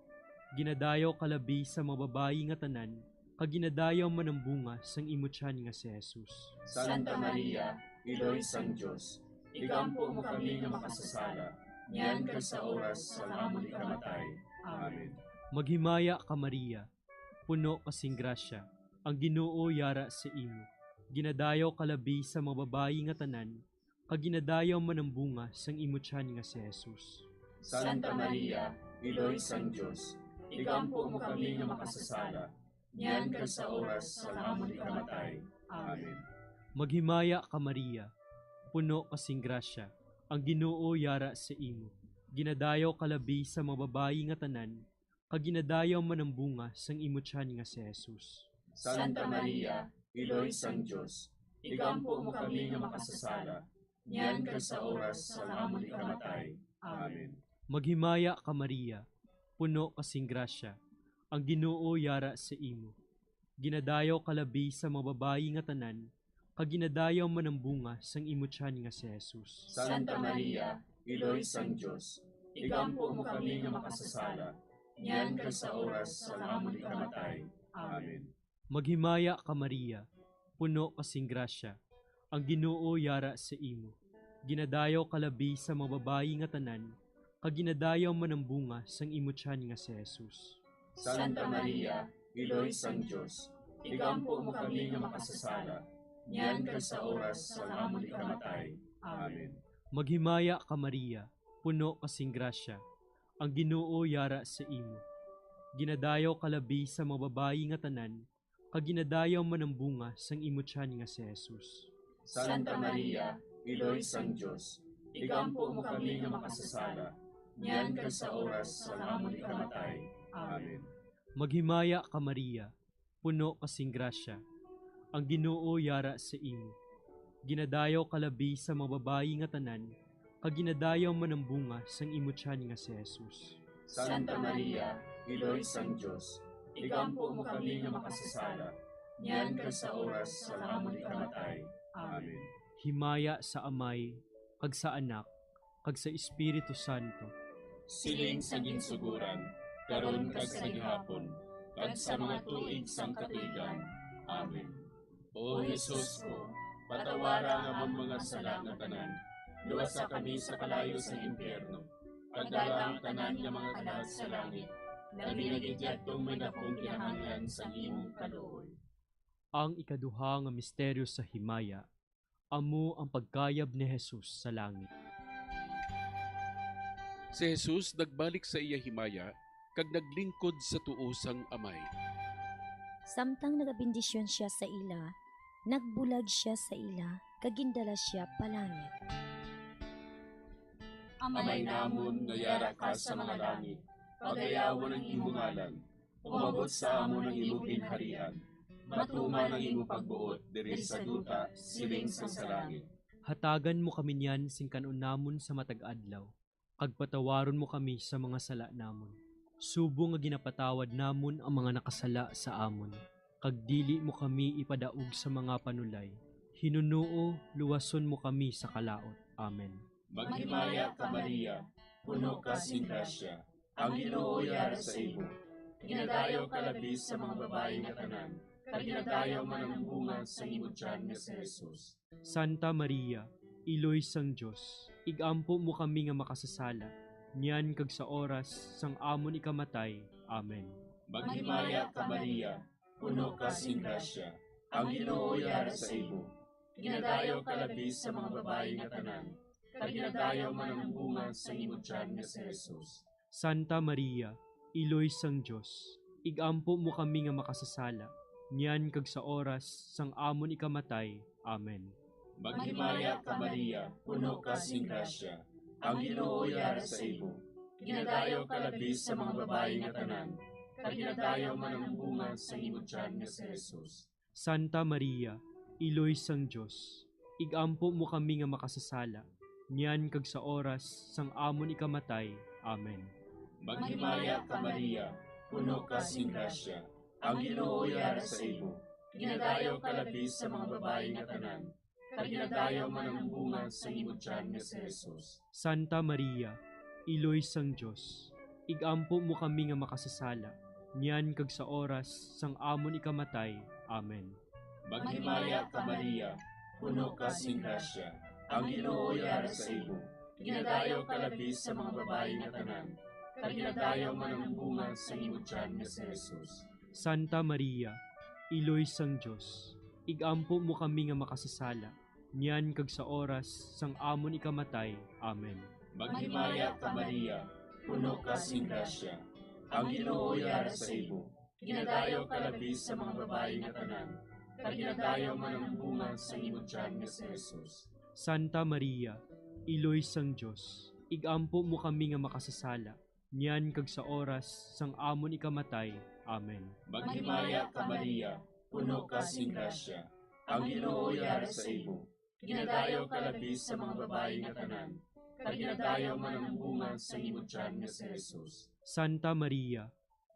Ginadayaw ka labi sa mga babayi nga tanan, kag ginadayaw man ang bunga sang imo tiyan nga si Jesus. Santa Maria, Iloy sang Dios, igampo mo kami nga makasasala, niyan kag sa oras sang amon ikamatay. Amen. Maghimaya ka, Maria, puno ka sing grasya, ang Ginoo yara sa imo. Ginadayaw ka labi sa mga babayi nga tanan, kag ginadayaw man ang bunga sang imo tiyan nga si Jesus. Santa Maria, Iloy sang Dios, igampo mo kami nga makasasala, niyan kag sa oras sang amon ikamatay. Amen. Maghimaya ka, Maria, puno ka sing grasya, ang Ginoo yara sa imo. Ginadayaw ka labi sa mga babayi nga tanan, kag ginadayaw man ang bunga sang imo tiyan nga si Jesus. Santa Maria, Iloy sang Dios, igampo mo kami nga makasasala, niyan kag sa oras sang amon ikamatay. Amen. Maghimaya ka, Maria, puno ka sing grasya, ang Ginoo yara sa imo. Ginadayaw ka labi sa mga babayi nga tanan, kag ginadayaw man ang bunga sang imo tiyan nga si Jesus. Santa Maria, Iloy sang Dios, igampo mo kami nga makasasala, niyan kag sa oras sang amon ikamatay. Amen. Maghimaya ka, Maria, puno ka sing grasya, ang Ginoo yara sa imo. Ginadayaw ka labi sa mga babayi nga tanan, kag ginadayaw man ang bunga sang imo tiyan nga si Jesus. Santa Maria, Iloy sang Dios, igampo mo kami nga makasasala, niyan kag sa oras sang amon ikamatay. Amen. Maghimaya ka, Maria, puno ka sing grasya, ang Ginoo yara sa imo. Ginadayaw ka labi sa mga babayi nga tanan, kag ginadayaw man ang bunga sang imo tiyan nga si Jesus. Santa Maria, Iloy sang Dios, igampo mo kami nga makasasala, niyan kag sa oras sang amon ikamatay. Amen. Maghimaya ka, Maria, puno ka sing grasya, ang Ginoo yara sa imo. Ginadayaw ka labi sa mga babayi nga tanan, kag ginadayaw man ang bunga sang imo tiyan nga si Jesus. Santa Maria, Iloy sang Dios, igampo mo kami nga makasasala, niyan kag sa oras sang amon ikamatay. Amen. Himaya sa Amay, kag sa Anak, kag sa Espiritu Santo. Siling sa ginsuguran, karon kag sa gihapon, kag sa mga tuig sang katuigan. Amen. O Jesus ko, patawara ang amon mga sala nga tanan, luwasa kami sa kalayo sa impyerno, pagdala ang tanan nga mga kalag sa langit, labi na gid yadtong may dakong kinahanglan sa imong kaluoy. Ang ikaduha nga misteryo sa himaya, amo ang pagkayab ni Jesus sa langit. Si Jesus nagbalik sa iya himaya kag naglingkod sa tuo sang Amay. Samtang nagabendisyon sia sa ila, nagbulag sia sa ila kag gindala sia palangit. Amay namon nga yara ka sa mga langit, pagayawon ang imo ngalan. Umabot sa amon ang imo ginharian. Matuman ang imo pagbuot diri sa duta, siling sang sa langit. Hatagan mo kami niyan sing kan-on namon sa matag adlaw, kag patawaron mo kami sa mga sala namon, subong nga ginapatawad namon ang mga nakasala sa amon, kag dili mo kami ipadaog sa mga panulay. Hinunoo, luwason mo kami sa kalaut. Amen. Maghimaya ka, Maria, puno ka sing grasya, ang Ginoo yara sa imo. Ginadayaw ka labi sa mga babayi nga tanan, kag ginadayaw man ang bunga sa imo tiyan nga si Jesus. Santa Maria, Iloy sang Dios, igampo mo kami nga makasasala, niyan kag sa oras sang amon ikamatay. Amen. Maghimaya ka, Maria, puno ka sing grasya, ang Ginoo yara sa imo. Ginadayaw ka labi sa mga babayi nga tanan, kag ginadayaw man ang bunga sang imo tiyan nga si Jesus. Santa Maria, Iloy sang Dios, igampo mo kami nga makasasala, niyan kag sa oras sang amon ikamatay. Amen. Maghimaya ka, Maria, puno ka sing grasya. Ang Ginoo yara sa imo. Ginadayaw ka labi sa mga babayi nga tanan, kag ginadayaw man ang bunga sang imo tiyan nga si Jesus. Santa Maria, Iloy sang Dios, igampo mo kami nga makasasala, niyan kag sa oras sang amon ikamatay. Amen. Maghimaya ka, Maria, puno ka sing grasya. Ang Ginoo yara sa imo. Ginadayaw ka labi sa mga babayi nga tanan, kag ginadayaw man ang bunga sang imo tiyan nga si Jesus. Santa Maria, Iloy sang Dios, igampo mo kami nga makasasala, niyan kag sa oras sang amon ikamatay. Amen. Maghimaya ka, Maria, puno ka sing grasya. Ang Ginoo yara sa imo. Ginadayaw ka labi sa mga babayi nga tanan, kag ginadayaw man ang bunga sang imo tiyan nga si Jesus. Santa Maria, Iloy sang Dios, igampo mo kami nga makasasala, niyan kag sa oras sang amon ikamatay. Amen. Maghimaya ka, Maria, puno ka sing grasya. Ang Ginoo yara sa imo. Ginadayaw ka labi sa mga babayi nga tanan, kag ginadayaw man ang bunga sang imo tiyan nga si Jesus. Santa Maria, Iloy sang Dios, igampo mo kami nga makasasala, niyan kag sa oras sang amon ikamatay. Amen. Maghimaya ka, Maria, puno ka sing grasya. Ang Ginoo yara sa imo. Ginadayaw ka labi sa mga babayi nga tanan, kag ginadayaw man ang bunga sang imo tiyan nga si Jesus. Santa Maria,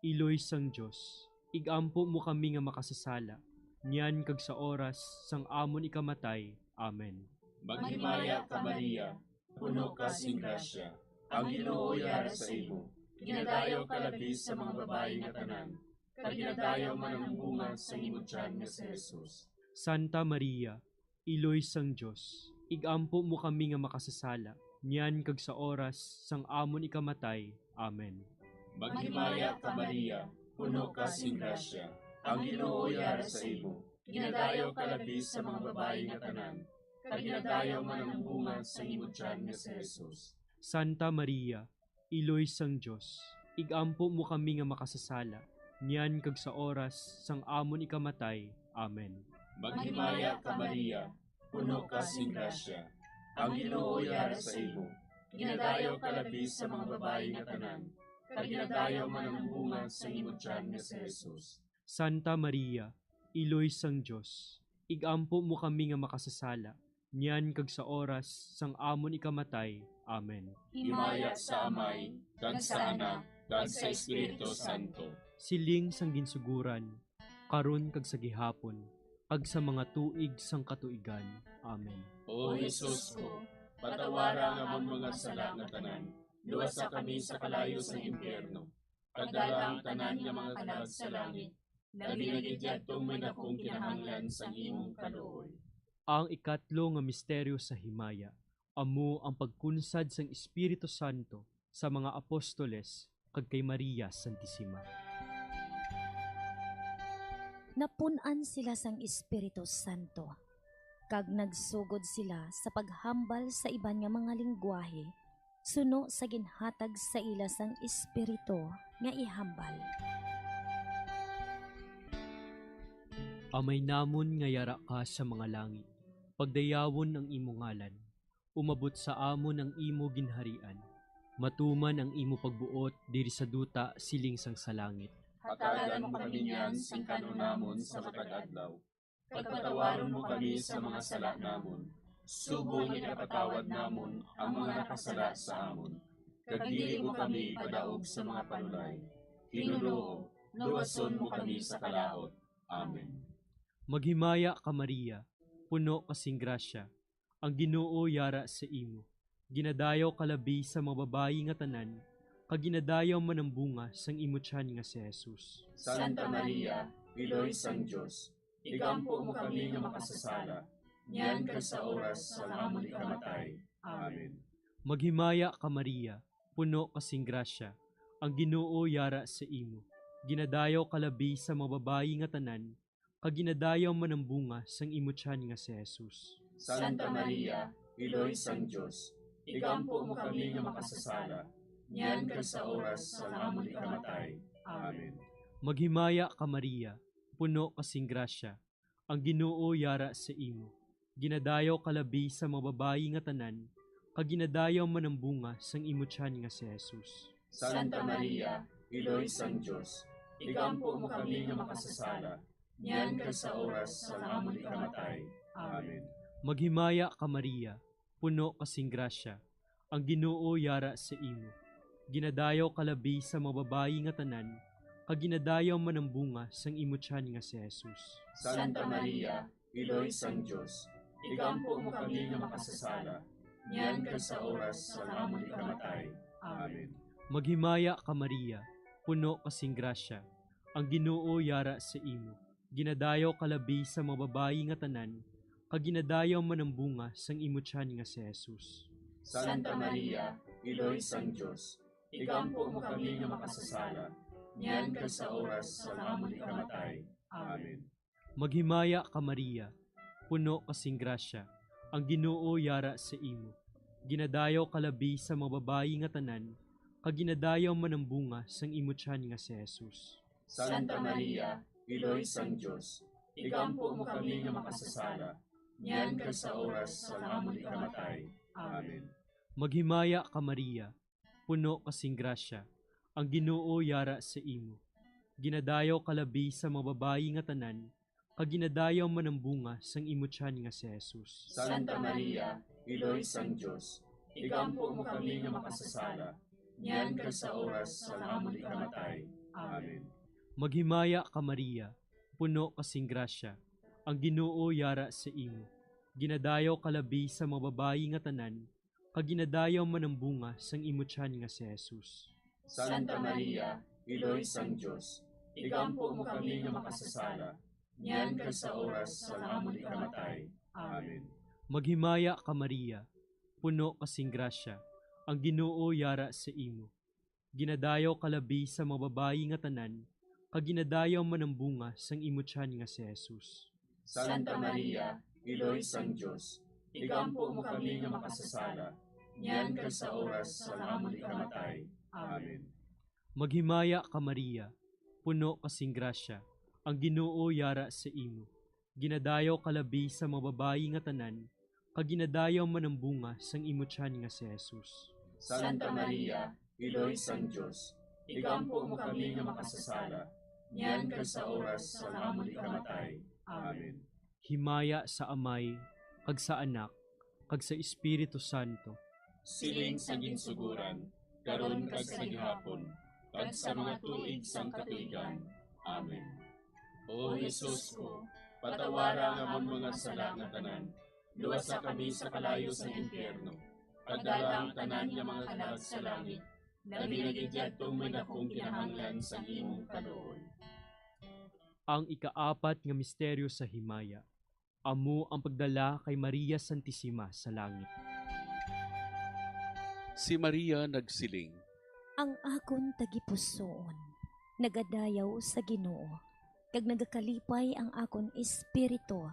Iloy sang Dios, igampo mo kami nga makasasala, niyan kag sa oras sang amon ikamatay. Amen. Maghimaya ka, Maria, puno ka sing grasya. Ang Ginoo yara sa imo. Ginadayaw ka labi sa mga babayi nga tanan, kag ginadayaw man ang bunga sang imo tiyan nga si Jesus. Santa Maria, Iloy sang Dios, igampo mo kami nga makasasala, niyan kag sa oras sang amon ikamatay. Amen. Maghimaya ka, Maria, puno ka sing grasya. Ang Ginoo yara sa imo. Ginadayaw ka labi sa mga babayi nga tanan, kag ginadayaw man ang bunga sang imo tiyan nga si Jesus. Santa Maria, Iloy sang Dios, igampo mo kami nga makasasala, niyan kag sa oras sang amon ikamatay. Amen. Maghimaya ka, Maria, puno ka sing grasya. Ang Ginoo yara sa imo. Ginadayaw ka labi sa mga babayi nga tanan, kag ginadayaw man ang bunga sang imo tiyan nga si Jesus. Santa Maria, Iloy sang Dios, igampo mo kami nga makasasala, niyan kag sa oras sang amon ikamatay. Amen. Himaya sa Amay, kag sa Anak, kag sa Espiritu Santo. Siling sang ginsugoran, karon kag sa gihapon, kag sa mga tuig sang katuigan. Amen. O Jesus ko, patawara ang amon mga sala nga tanan, luwasa kami sa kalayo sang impyerno, kag dala ang tanan nga mga kalag sa langit, labi na gid yadtong may dakong kinahanglan sang imong kaluoy. Ang ikatlo nga misteryo sa himaya amo ang pagkunsad sang Espiritu Santo sa mga apostoles kag kay Maria Santisima. Napun-an sila sang Espiritu Santo, kag nagsugod sila sa paghambal sa iban nga mga linggwahe, suno sa ginhatag sa ila sang Espiritu nga ihambal. Amay namon nga yara ka sa mga langit, pagdayawon ang imo ngalan. Umabot sa amon ang imo ginharian. Matuman ang imo pagbuot diri sa duta siling sang sa langit. Hatagan mo kami niyan sing kan-on namon sa matag adlaw. Pagpatawaron mo kami sa mga sala namon, subong nga ginapatawad namon ang mga nakasala sa amon. Kag dili mo kami ipadaog sa mga panulay. Ginoo, luwason mo kami sa kalaut. Amen. Maghimaya ka, Maria, puno ka sing grasya, ang Ginoo yara sa imo. Ginadayaw ka labi sa mga babayi nga tanan, kag ginadayaw man ang bunga sang imo tiyan nga si Jesus. Santa Maria, Iloy sang Dios, igampo mo kami nga makasasala, niyan kag sa oras sang amon ikamatay. Amen. Maghimaya ka, Maria, puno ka sing grasya, ang Ginoo yara sa imo. Ginadayaw ka labi sa mga babayi nga tanan, kag ginadayaw man ang bunga sang imo tiyan nga si Jesus. Santa Maria, Iloy sang Dios, igampo mo kami nga makasasala, niyan kag sa oras sang amon ikamatay. Amen. Maghimaya ka, Maria, puno ka sing grasya, ang Ginoo yara sa imo. Ginadayaw ka labi sa mga babayi nga tanan, kag ginadayaw man ang bunga sang imo tiyan nga si Jesus. Santa Maria, Iloy sang Dios, igampo mo kami nga makasasala, niyan kag sa oras sang amon ikamatay. Amen. Maghimaya ka, Maria, puno ka sing grasya, ang Ginoo yara sa imo. Ginadayaw ka labi sa mga babayi nga tanan, kag ginadayaw man ang bunga sang imo tiyan nga si Jesus. Santa Maria, Iloy sang Dios, igampo mo kami nga makasasala, niyan kag sa oras sang amon ikamatay. Amen. Maghimaya ka, Maria, puno ka sing grasya, ang Ginoo yara sa imo. Ginadayaw ka labi sa mga babayi nga tanan, kag ginadayaw man ang bunga sang imo tiyan nga si Jesus. Santa Maria, Iloy sang Dios, igampo mo kami nga makasasala, niyan kag sa oras sang amon ikamatay. Amen. Maghimaya ka, Maria, puno ka sing grasya, ang Ginoo yara sa imo. Ginadayaw ka labi sa mga babayi nga tanan, kag ginadayaw man ang bunga sang imo tiyan nga si Jesus. Santa Maria, Iloy sang Dios, igampo mo kami nga makasasala, niyan kag sa oras sang amon ikamatay. Amen. Maghimaya ka, Maria, puno ka sing grasya, ang Ginoo yara sa imo. Ginadayaw ka labi sa mga babayi nga tanan, kag ginadayaw man ang bunga sang imo tiyan nga si Jesus. Santa Maria, Iloy sang Dios, igampo mo kami nga makasasala, niyan kag sa oras sang amon ikamatay. Amen. Maghimaya ka, Maria, puno ka sing grasya, ang Ginoo yara sa imo. Ginadayaw ka labi sa mga babayi nga tanan, kag ginadayaw man ang bunga sang imo tiyan nga si Jesus. Santa Maria, Iloy sang Dios, igampo mo kami nga makasasala, niyan kag sa oras sang amon ikamatay. Amen. Maghimaya ka, Maria, puno ka sing grasya, ang Ginoo yara sa imo. Ginadayaw ka labi sa mga babayi nga tanan, kag ginadayaw man ang bunga sang imo tiyan nga si Jesus. Santa Maria, Iloy sang Dios, igampo mo kami nga makasasala, niyan kag sa oras sang amon ikamatay. Amen. Maghimaya ka, Maria, puno ka sing grasya, ang Ginoo yara sa imo. Ginadayaw ka labi sa mga babayi nga tanan, kag ginadayaw man ang bunga sang imo tiyan nga si Jesus. Santa Maria, Iloy sang Dios, igampo mo kami nga makasasala, niyan kag sa oras sang amon ikamatay. Amen. Himaya sa Amay, kag sa Anak, kag sa Espiritu Santo. Siling sa ginsuguran, karon kag sa gihapon, kag sa mga tuig sang katuigan. Amen. O Jesus ko, patawara ang amon mga sala nga tanan, luwasa kami sa kalayo sa impyerno, kag dala ang tanan nga mga kalag sa langit, labi na gid yadtong may dakong kinahanglan sang imong kaluoy. Ang ikaapat nga misteryo sa himaya, amo ang pagdala kay Maria Santisima sa langit. Si Maria nagsiling, Ang akon tagipusoon nagadayaw sa Ginoo, kag nagakalipay ang akon espiritu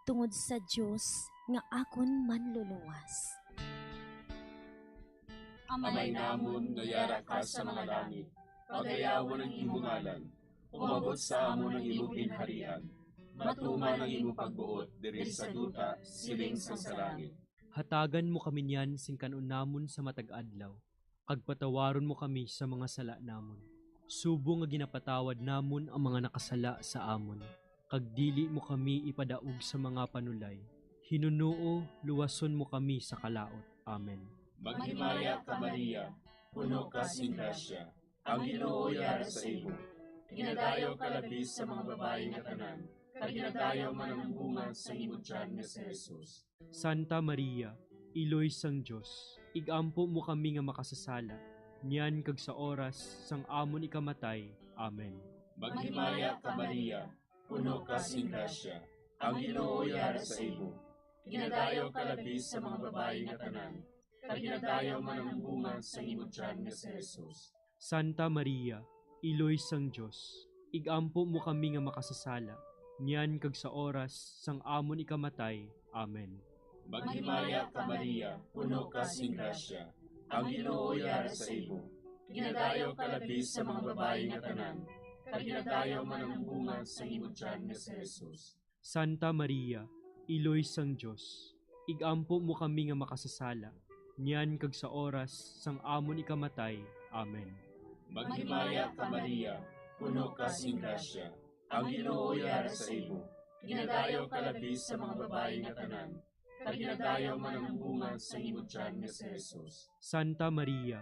tungod sa Dios nga akon Manluluwas. Amay namon nga yara ka sa mga langit, pagayawon ang imo ngalan. Umabot sa amon ang imo ginharian. Matuman ang imo pagbuot diri sa duta, siling sang sa langit. Hatagan mo kami niyan sing kan-on namon sa matag adlaw, kag patawaron mo kami sa mga sala namon, subong nga ginapatawad namon ang mga nakasala sa amon, kag dili mo kami ipadaog sa mga panulay. Hinunoo, luwason mo kami sa kalaut. Amen. Maghimaya ka, Maria, puno ka sing grasya, ang Ginoo yara sa imo. Ginadayaw ka labi sa mga babayi nga tanan, kag ginadayaw man ang bunga sa imo tiyan nga si Jesus. Santa Maria, Iloy sang Dios, igampo mo kami nga makasasala, niyan kag sa oras sang amon ikamatay. Amen. Maghimaya ka, Maria, puno ka sing grasya, ang Ginoo yara sa imo. Ginadayaw ka labi sa mga babayi nga tanan, kag ginadayaw man ang bunga sa imo tiyan nga si Jesus. Santa Maria, Iloy sang Dios, igampo mo kami nga makasasala, niyan kag sa oras sang amon ikamatay. Amen. Maghimaya ka, Maria, puno ka sing grasya. Ang Ginoo yara sa imo. Ginadayaw ka labi sa mga babayi nga tanan, kag ginadayaw man ang bunga sang imo tiyan nga si Jesus. Santa Maria, Iloy sang Dios, igampo mo kami nga makasasala, niyan kag sa oras sang amon ikamatay. Amen. Maghimaya ka, Maria, puno ka sing grasya. Ang Ginoo yara sa imo. Ginadayaw ka labi sa mga babayi nga tanan, kag ginadayaw man ang bunga sang imo tiyan nga si Jesus. Santa Maria,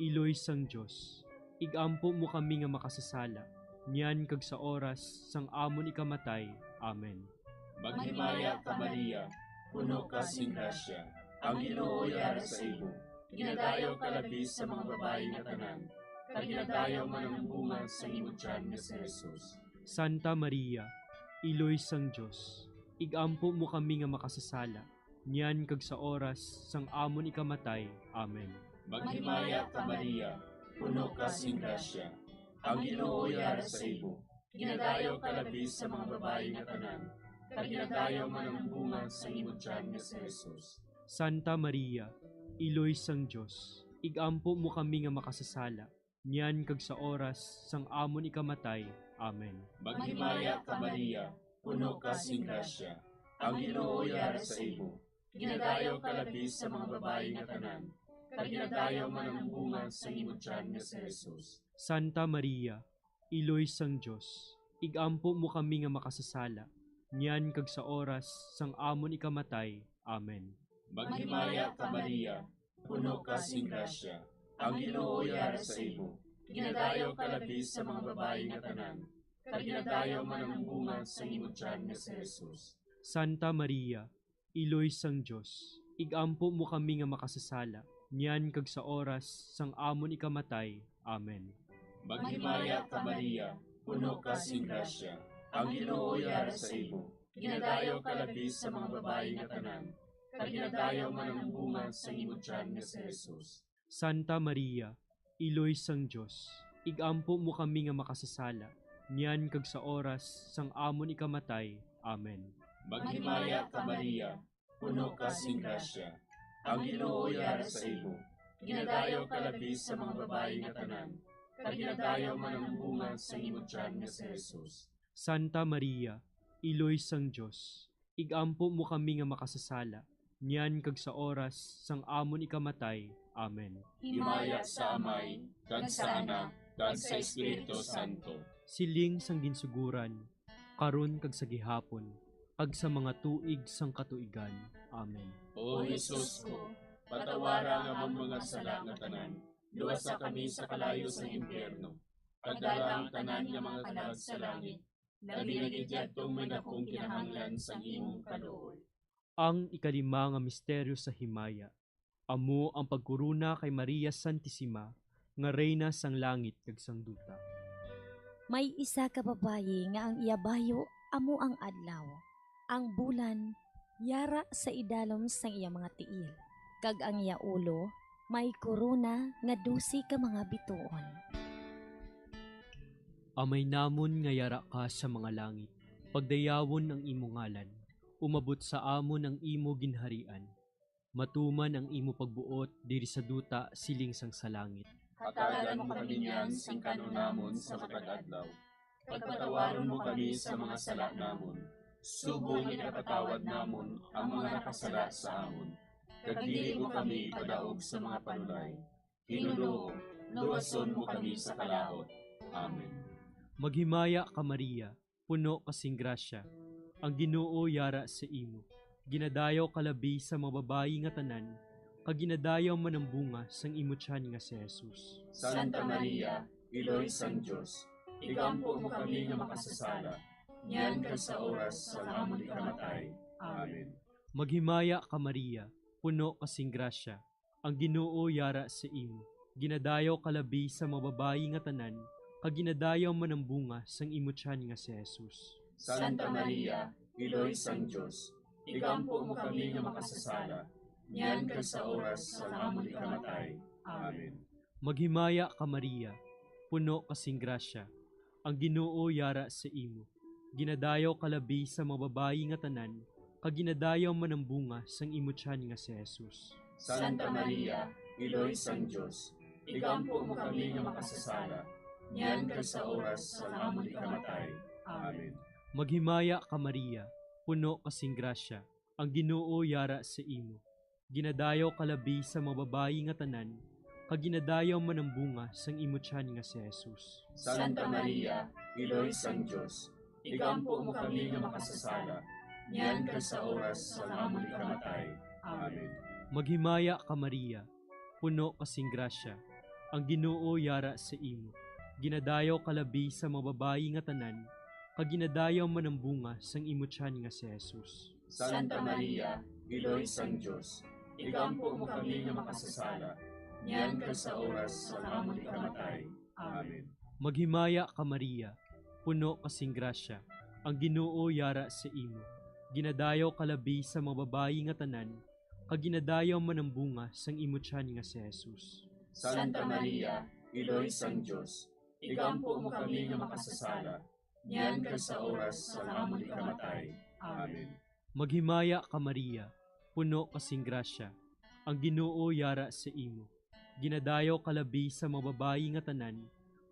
Iloy sang Dios, igampo mo kami nga makasasala, niyan kag sa oras sang amon ikamatay. Amen. Maghimaya ka, Maria, puno ka sing grasya. Ang Ginoo yara sa imo. Ginadayaw ka labi sa mga babayi nga tanan, kag ginadayaw man ang bunga sang imo tiyan nga si Jesus. Santa Maria, Iloy sang Dios, igampo mo kami nga makasasala, niyan kag sa oras sang amon ikamatay. Amen. Maghimaya ka, Maria, puno ka sing grasya. Ang Ginoo yara sa imo. Ginadayaw ka labi sa mga babayi nga tanan, kag ginadayaw man ang bunga sang imo tiyan nga si Jesus. Santa Maria, Iloy sang Dios, igampo mo kami nga makasasala, niyan kag sa oras sang amon ikamatay. Amen. Maghimaya ka, Maria, puno ka sing grasya. Ang Ginoo yara sa imo. Ginadayaw ka labi sa mga babayi nga tanan, kag ginadayaw man ang bunga sang imo tiyan nga si Jesus. Santa Maria, Iloy sang Dios, igampo mo kami nga makasasala, niyan kag sa oras sang amon ikamatay. Amen. Maghimaya ka, Maria, puno ka sing grasya. Ang Ginoo yara sa imo. Ginadayaw ka labi sa mga babayi nga tanan, kag ginadayaw man ang bunga sang imo tiyan nga si Jesus. Santa Maria, Iloy sang Dios, igampo mo kami nga makasasala, niyan kag sa oras sang amon ikamatay. Amen. Maghimaya ka, Maria, puno ka sing grasya. Ang Ginoo yara sa imo. Ginadayaw ka labi sa mga babayi nga tanan, kag ginadayaw man ang bunga sang imo tiyan nga si Jesus. Santa Maria, Iloy sang Dios, igampo mo kami nga makasasala, niyan kag sa oras sang amon ikamatay. Amen. Maghimaya ka, Maria, puno ka sing grasya. Ang Ginoo yara sa imo. Ginadayaw ka labi sa mga babayi nga tanan, kag ginadayaw man ang bunga sang imo tiyan nga si Jesus. Santa Maria, Iloy sang Dios, igampo mo kami nga makasasala, niyan kag sa oras sang amon ikamatay. Amen. Himaya sa Amay, kag sa Anak, kag sa Espiritu Santo. Siling sang Ginsugoran, karon kag sa gihapon, kag sa mga tuig sang katuigan. Amen. O Jesus ko, patawara ang among mga sala nga tanan, luwasa kami sa kalayo sang impyerno, pagdala ang tanan nga mga kalag sa langit, labi na gid yadtong may dakong kinahanglan sang imong kaluoy. Ang ikalima nga misteryo sa himaya, amo ang pagkorona kay Maria Santisima nga Reyna sang langit kag sang duta. May isa ka babayi nga ang iya bayo amo ang adlaw, ang bulan yara sa idalom sang iya mga tiil, kag ang iya ulo may korona nga dose ka mga bituon. Amay namon nga yara ka sa mga langit, pagdayawon ang imo ngalan, umabot sa amon ang imo ginharian. Matuman ang imo pagbuot diri sa duta siling sang sa langit. Hatagan mo kami niyan sing kan-on namon sa matag adlaw. Pagpatawaron mo kami sa mga sala namon, subong nga ginapatawad namon ang mga nakasala sa amon. Kag dili mo kami ipadaog sa mga panulay. Ginoo, luwason mo kami sa kalaut. Amen. Maghimaya ka, Maria, puno ka sing grasya. Ang Ginoo yara sa imo. Ginadayaw ka labi sa mga babayi nga tanan, kag ginadayaw man ang bunga sang imo tiyan nga si Jesus. Santa Maria, Iloy sang Dios, igampo mo kami nga makasasala, niyan kag sa oras sang amon ikamatay. Amen. Maghimaya ka, Maria, puno ka sing grasya. Ang Ginoo yara sa imo. Ginadayaw ka labi sa mga babayi nga tanan, kag ginadayaw man ang bunga sang imo tiyan nga si Jesus. Santa Maria, Iloy sang Dios, igampo mo kami nga makasasala, niyan kag sa oras sang amon ikamatay. Amen. Maghimaya ka, Maria, puno ka sing grasya. Ang Ginoo yara sa imo. Ginadayaw ka labi sa mga babayi nga tanan, kag ginadayaw man ang bunga sang imo tiyan nga si Jesus. Santa Maria, Iloy sang Dios, igampo mo kami nga makasasala, niyan kag sa oras sang amon ikamatay. Amen. Maghimaya ka, Maria, puno ka sing grasya, ang Ginoo yara sa imo. Ginadayaw ka labi sa mga babayi nga tanan, kag ginadayaw man ang bunga sang imo tiyan nga si Jesus. Santa Maria, Iloy sang Dios, igampo mo kami nga makasasala, niyan kag sa oras sang amon ikamatay. Amen. Maghimaya ka, Maria, puno ka sing grasya, ang Ginoo yara sa imo. Ginadayaw ka labi sa mga babayi nga tanan, kag ginadayaw man ang bunga sang imo tiyan nga si Jesus. Santa Maria, Iloy sang Dios, igampo mo kami nga makasasala, niyan kag sa oras sang amon ikamatay. Amen. Maghimaya ka, Maria, puno ka sing grasya, ang Ginoo yara sa imo. Ginadayaw ka labi sa mga babayi nga tanan, kag ginadayaw man ang bunga sang imo tiyan nga si Jesus. Santa Maria, Iloy sang Dios, igampo mo kami nga makasasala, niyan kag sa oras sang amon ikamatay. Amen. Maghimaya ka, Maria, puno ka sing grasya, ang Ginoo yara sa imo. Ginadayaw ka labi sa mga babayi nga tanan,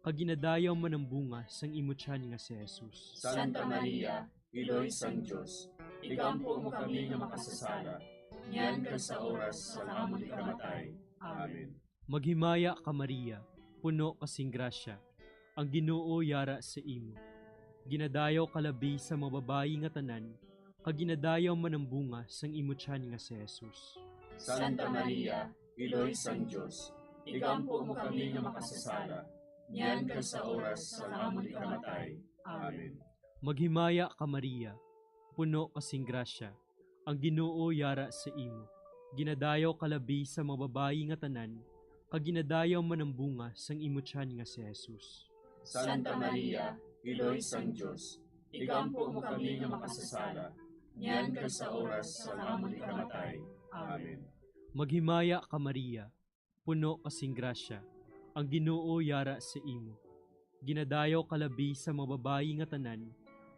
kag ginadayaw man ang bunga sang imo tiyan nga si Jesus. Santa Maria, Iloy sang Dios, igampo mo kami nga makasasala, niyan kag sa oras sang amon ikamatay. Amen. Maghimaya ka, Maria, puno ka sing grasya, ang Ginoo yara sa imo. Ginadayaw ka labi sa mga babayi nga tanan, kag ginadayaw man ang bunga sang imo tiyan nga si Jesus. Santa Maria, Iloy sang Dios, igampo mo kami nga makasasala, niyan kag sa oras sang amon ikamatay. Amen. Maghimaya ka, Maria, puno ka sing grasya, ang Ginoo yara sa imo. Ginadayaw ka labi sa mga babayi nga tanan, kag ginadayaw man ang bunga sang imo tiyan nga si Jesus. Santa Maria, Iloy sang Dios, igampo mo kami nga makasasala, niyan kag sa oras sang amon ikamatay. Amen. Maghimaya ka, Maria, puno ka sing grasya, ang Ginoo yara sa imo. Ginadayaw ka labi sa mga babayi nga tanan,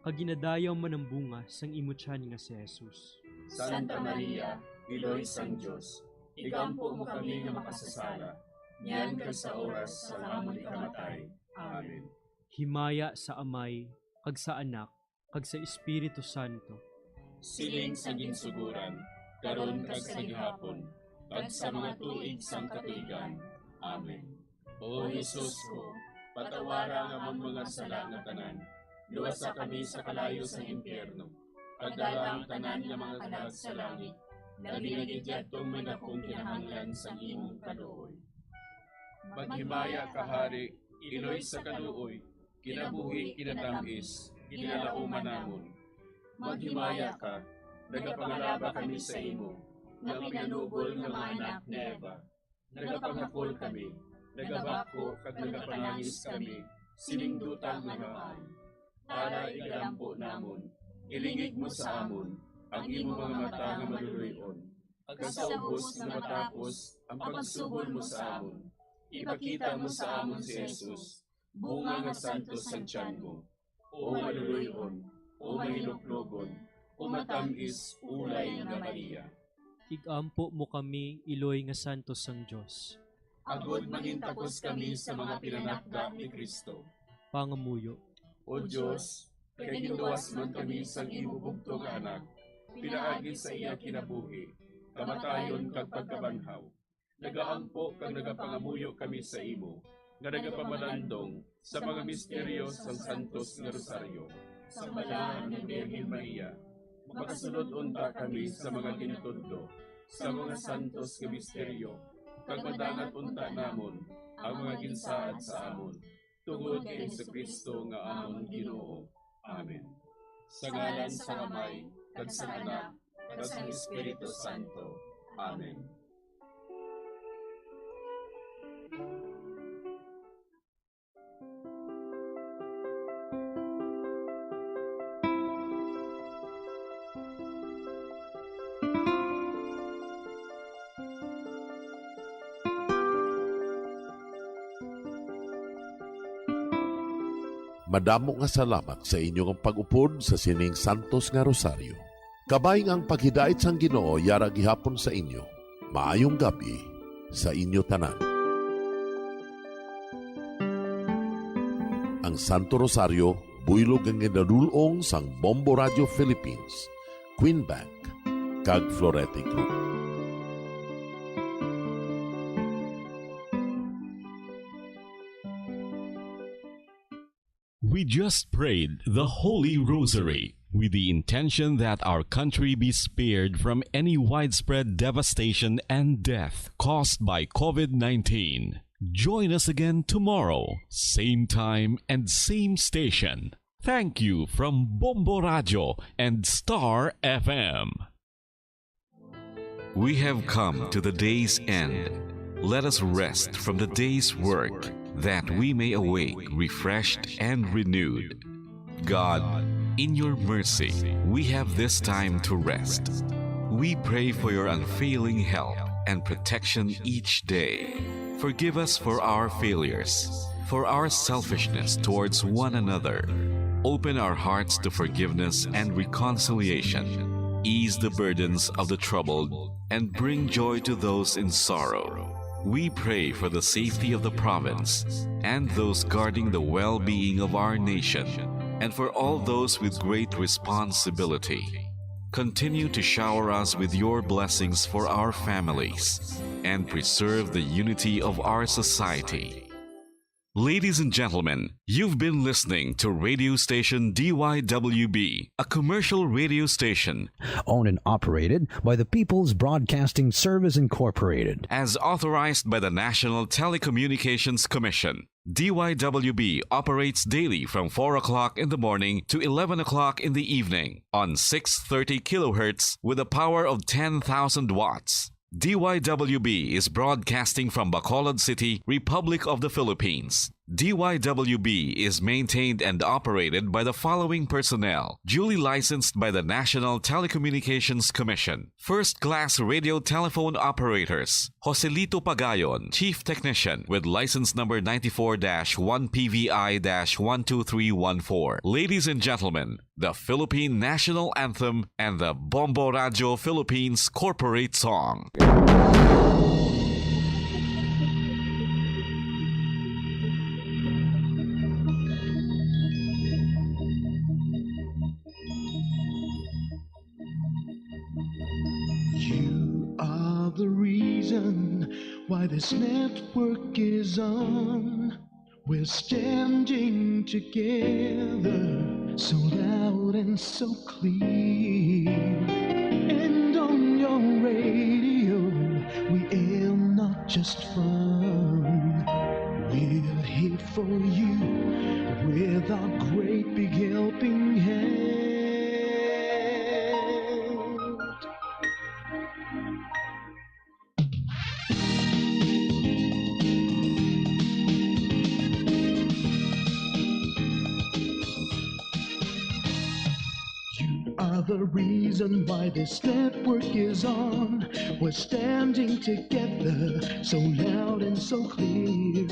kag ginadayaw man ang bunga sang imo tiyan nga si Jesus. Santa Maria, Iloy sang Dios, igampo mo kami nga makasasala, niyan kag sa oras sang amon ikamatay. Amen. Himaya sa Amay, kag sa Anak, kag sa Espiritu Santo. Siling sa ginsugoran, karon kag sa gihapon, kag sa mga tuig sang katuigan. Amen. O Jesus ko, patawara ang amon mga sala nga tanan, luwasa kami sa kalayo sang impyerno, pagdala ang tanan nga mga kalag sa langit, labi na gid yadtong may dakong kinahanglan sang imong kaluoy. Maghimaya ka, Hari, Iloy sa kaluoy, kinabuhi, kinatamis, ginalauman namon. Maghimaya ka, nagapangalaba kami sa imo, nga pinanubol nga mga anak ni Eva. Nagapanghakol kami, nagabakho kag nagapanangis kami sining duta nga maan. Tara, igalampo namon, ilingig mo sa amon ang imo mga mata nga maluloy-on, kag sa ubos nga matapos ang pagsubol mo sa amon, ipakita mo sa amon si Jesus, bunga nga santos sang tiyan mo. O maluloy-on, o mahinuklogon, o matam-is ulay nga Maria. Igampo mo kami, iloy nga santos sang Dios. Agod mangintakos kami sa mga pinanakda ni Cristo. Pangamuyo. O Dios, kay ginluwas man kami sang imo bugtong nga Anak, pinaagi sa iya kinabuhi, kamatayon kag pagkabanhaw, nagaampo kag nagapangamuyo kami sa imo, nga nagapamalandong sa mga misteryo sang Santos nga Rosaryo, sang Balaan nga Birhen Maria. Makasulod unta kami sa mga gintudlo sa mga santos nga misteryo, kag madangat unta namon ang mga ginsaad sa amon, tungod kay Jesu-Cristo nga amon Ginoo. Amen. Sa ngalan sang Amay, kag sang Anak, kag sang Espiritu Santo. Amen. Madamo nga salamat sa inyo nga pag-upod sa sining santos nga rosaryo. Kabayng ang paghidait sang Ginoo yara gihapon sa inyo. Maayong gab-i sa inyo tanan. Ang Santo Rosario, buylog nga ginadul-ong sang Bombo Radio Philippines, Queen Bank, kag Florete Group. We just prayed the Holy Rosary with the intention that our country be spared from any widespread devastation and death caused by COVID nineteen. Join us again tomorrow, same time and same station. Thank you from Bombo Radio and Star F M. We have come to the day's end. Let us rest from the day's work, that we may awake refreshed and renewed. God, in your mercy, we have this time to rest. We pray for your unfailing help and protection each day. Forgive us for our failures, for our selfishness towards one another. Open our hearts to forgiveness and reconciliation. Ease the burdens of the troubled and bring joy to those in sorrow. We pray for the safety of the province and those guarding the well-being of our nation, and for all those with great responsibility. Continue to shower us with your blessings for our families and preserve the unity of our society. Ladies and gentlemen, you've been listening to radio station D Y W B, a commercial radio station owned and operated by the People's Broadcasting Service Incorporated. As authorized by the National Telecommunications Commission. D Y W B operates daily from four o'clock in the morning to eleven o'clock in the evening on six thirty kilohertz with a power of ten thousand watts. D Y W B is broadcasting from Bacolod City, Republic of the Philippines. D Y W B is maintained and operated by the following personnel, duly licensed by the National Telecommunications Commission. First-class radio telephone operators, Joselito Pagayon, Chief Technician, with license number ninety-four dash one P V I dash one two three one four. Ladies and gentlemen, the Philippine National Anthem and the Bombo Radio Philippines Corporate Song. You are the reason why this network is on. We're standing together, so loud and so clear. And on your radio, we aim not just fun. We're here for you with our great big helping hand. You are the reason why this network is on. We're standing together, so loud and so clear.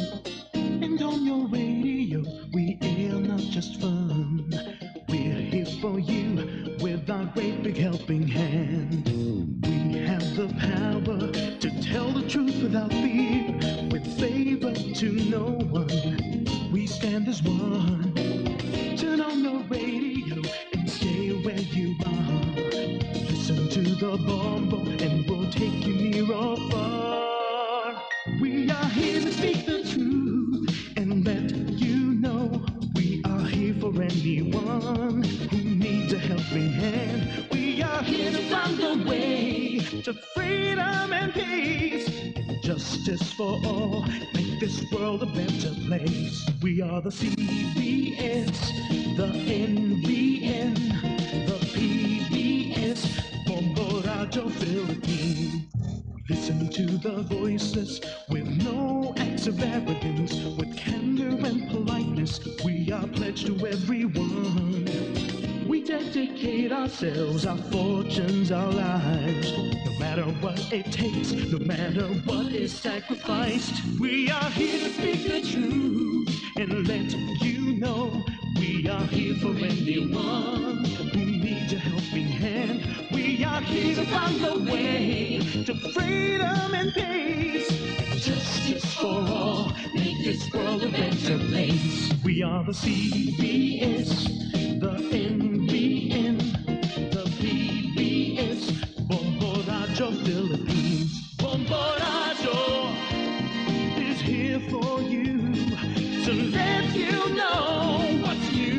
And on your radio, we air not just fun. We're here for you with our great big helping hand. We have the power to tell the truth without fear, with favor to no one. We stand as one. Turn on your radio and stay where you are. Listen to the Bombo and we'll take you near or far. We are here to speak the truth and let you know we are here for anyone who needs a helping hand. We are here to find a way to freedom and peace and justice for all. Make this world a better place. We are the C B S, the N B N, the P B S, Bombo Radio Philippines. Listen to the voices with no acts of arrogance, with candor and politeness. We are pledged to everyone. We dedicate ourselves, our fortunes, our lives. No matter what it takes, no matter what is sacrificed, we are here to speak the truth and let you know Are here for anyone who needs a helping hand. We are here to find the way to freedom and peace and justice for all. Make this world a better place. We are the C B S, the N B N, the P B S, Bombo Radyo Philippines. Bombo Radyo is here for you to let you know what's new.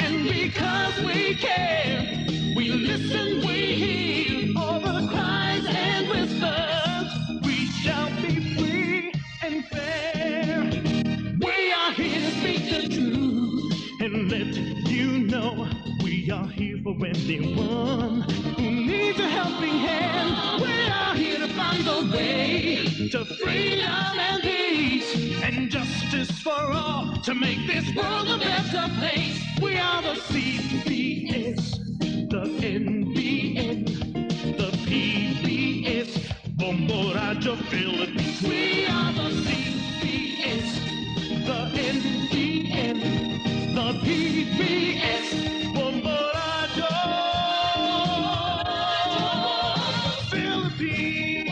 And because we care, we listen, we hear all the cries and whispers. We shall be free and fair. We are here to speak the truth and let you know we are here for anyone who needs a helping hand. We are here to find the way to freedom and peace and justice for all to make this world a better place. We are the C B S, the N B N, the P B S, Bombo Radyo Philippines. We are the C B S, the N B N, the P B S, Bombo Radyo Philippines.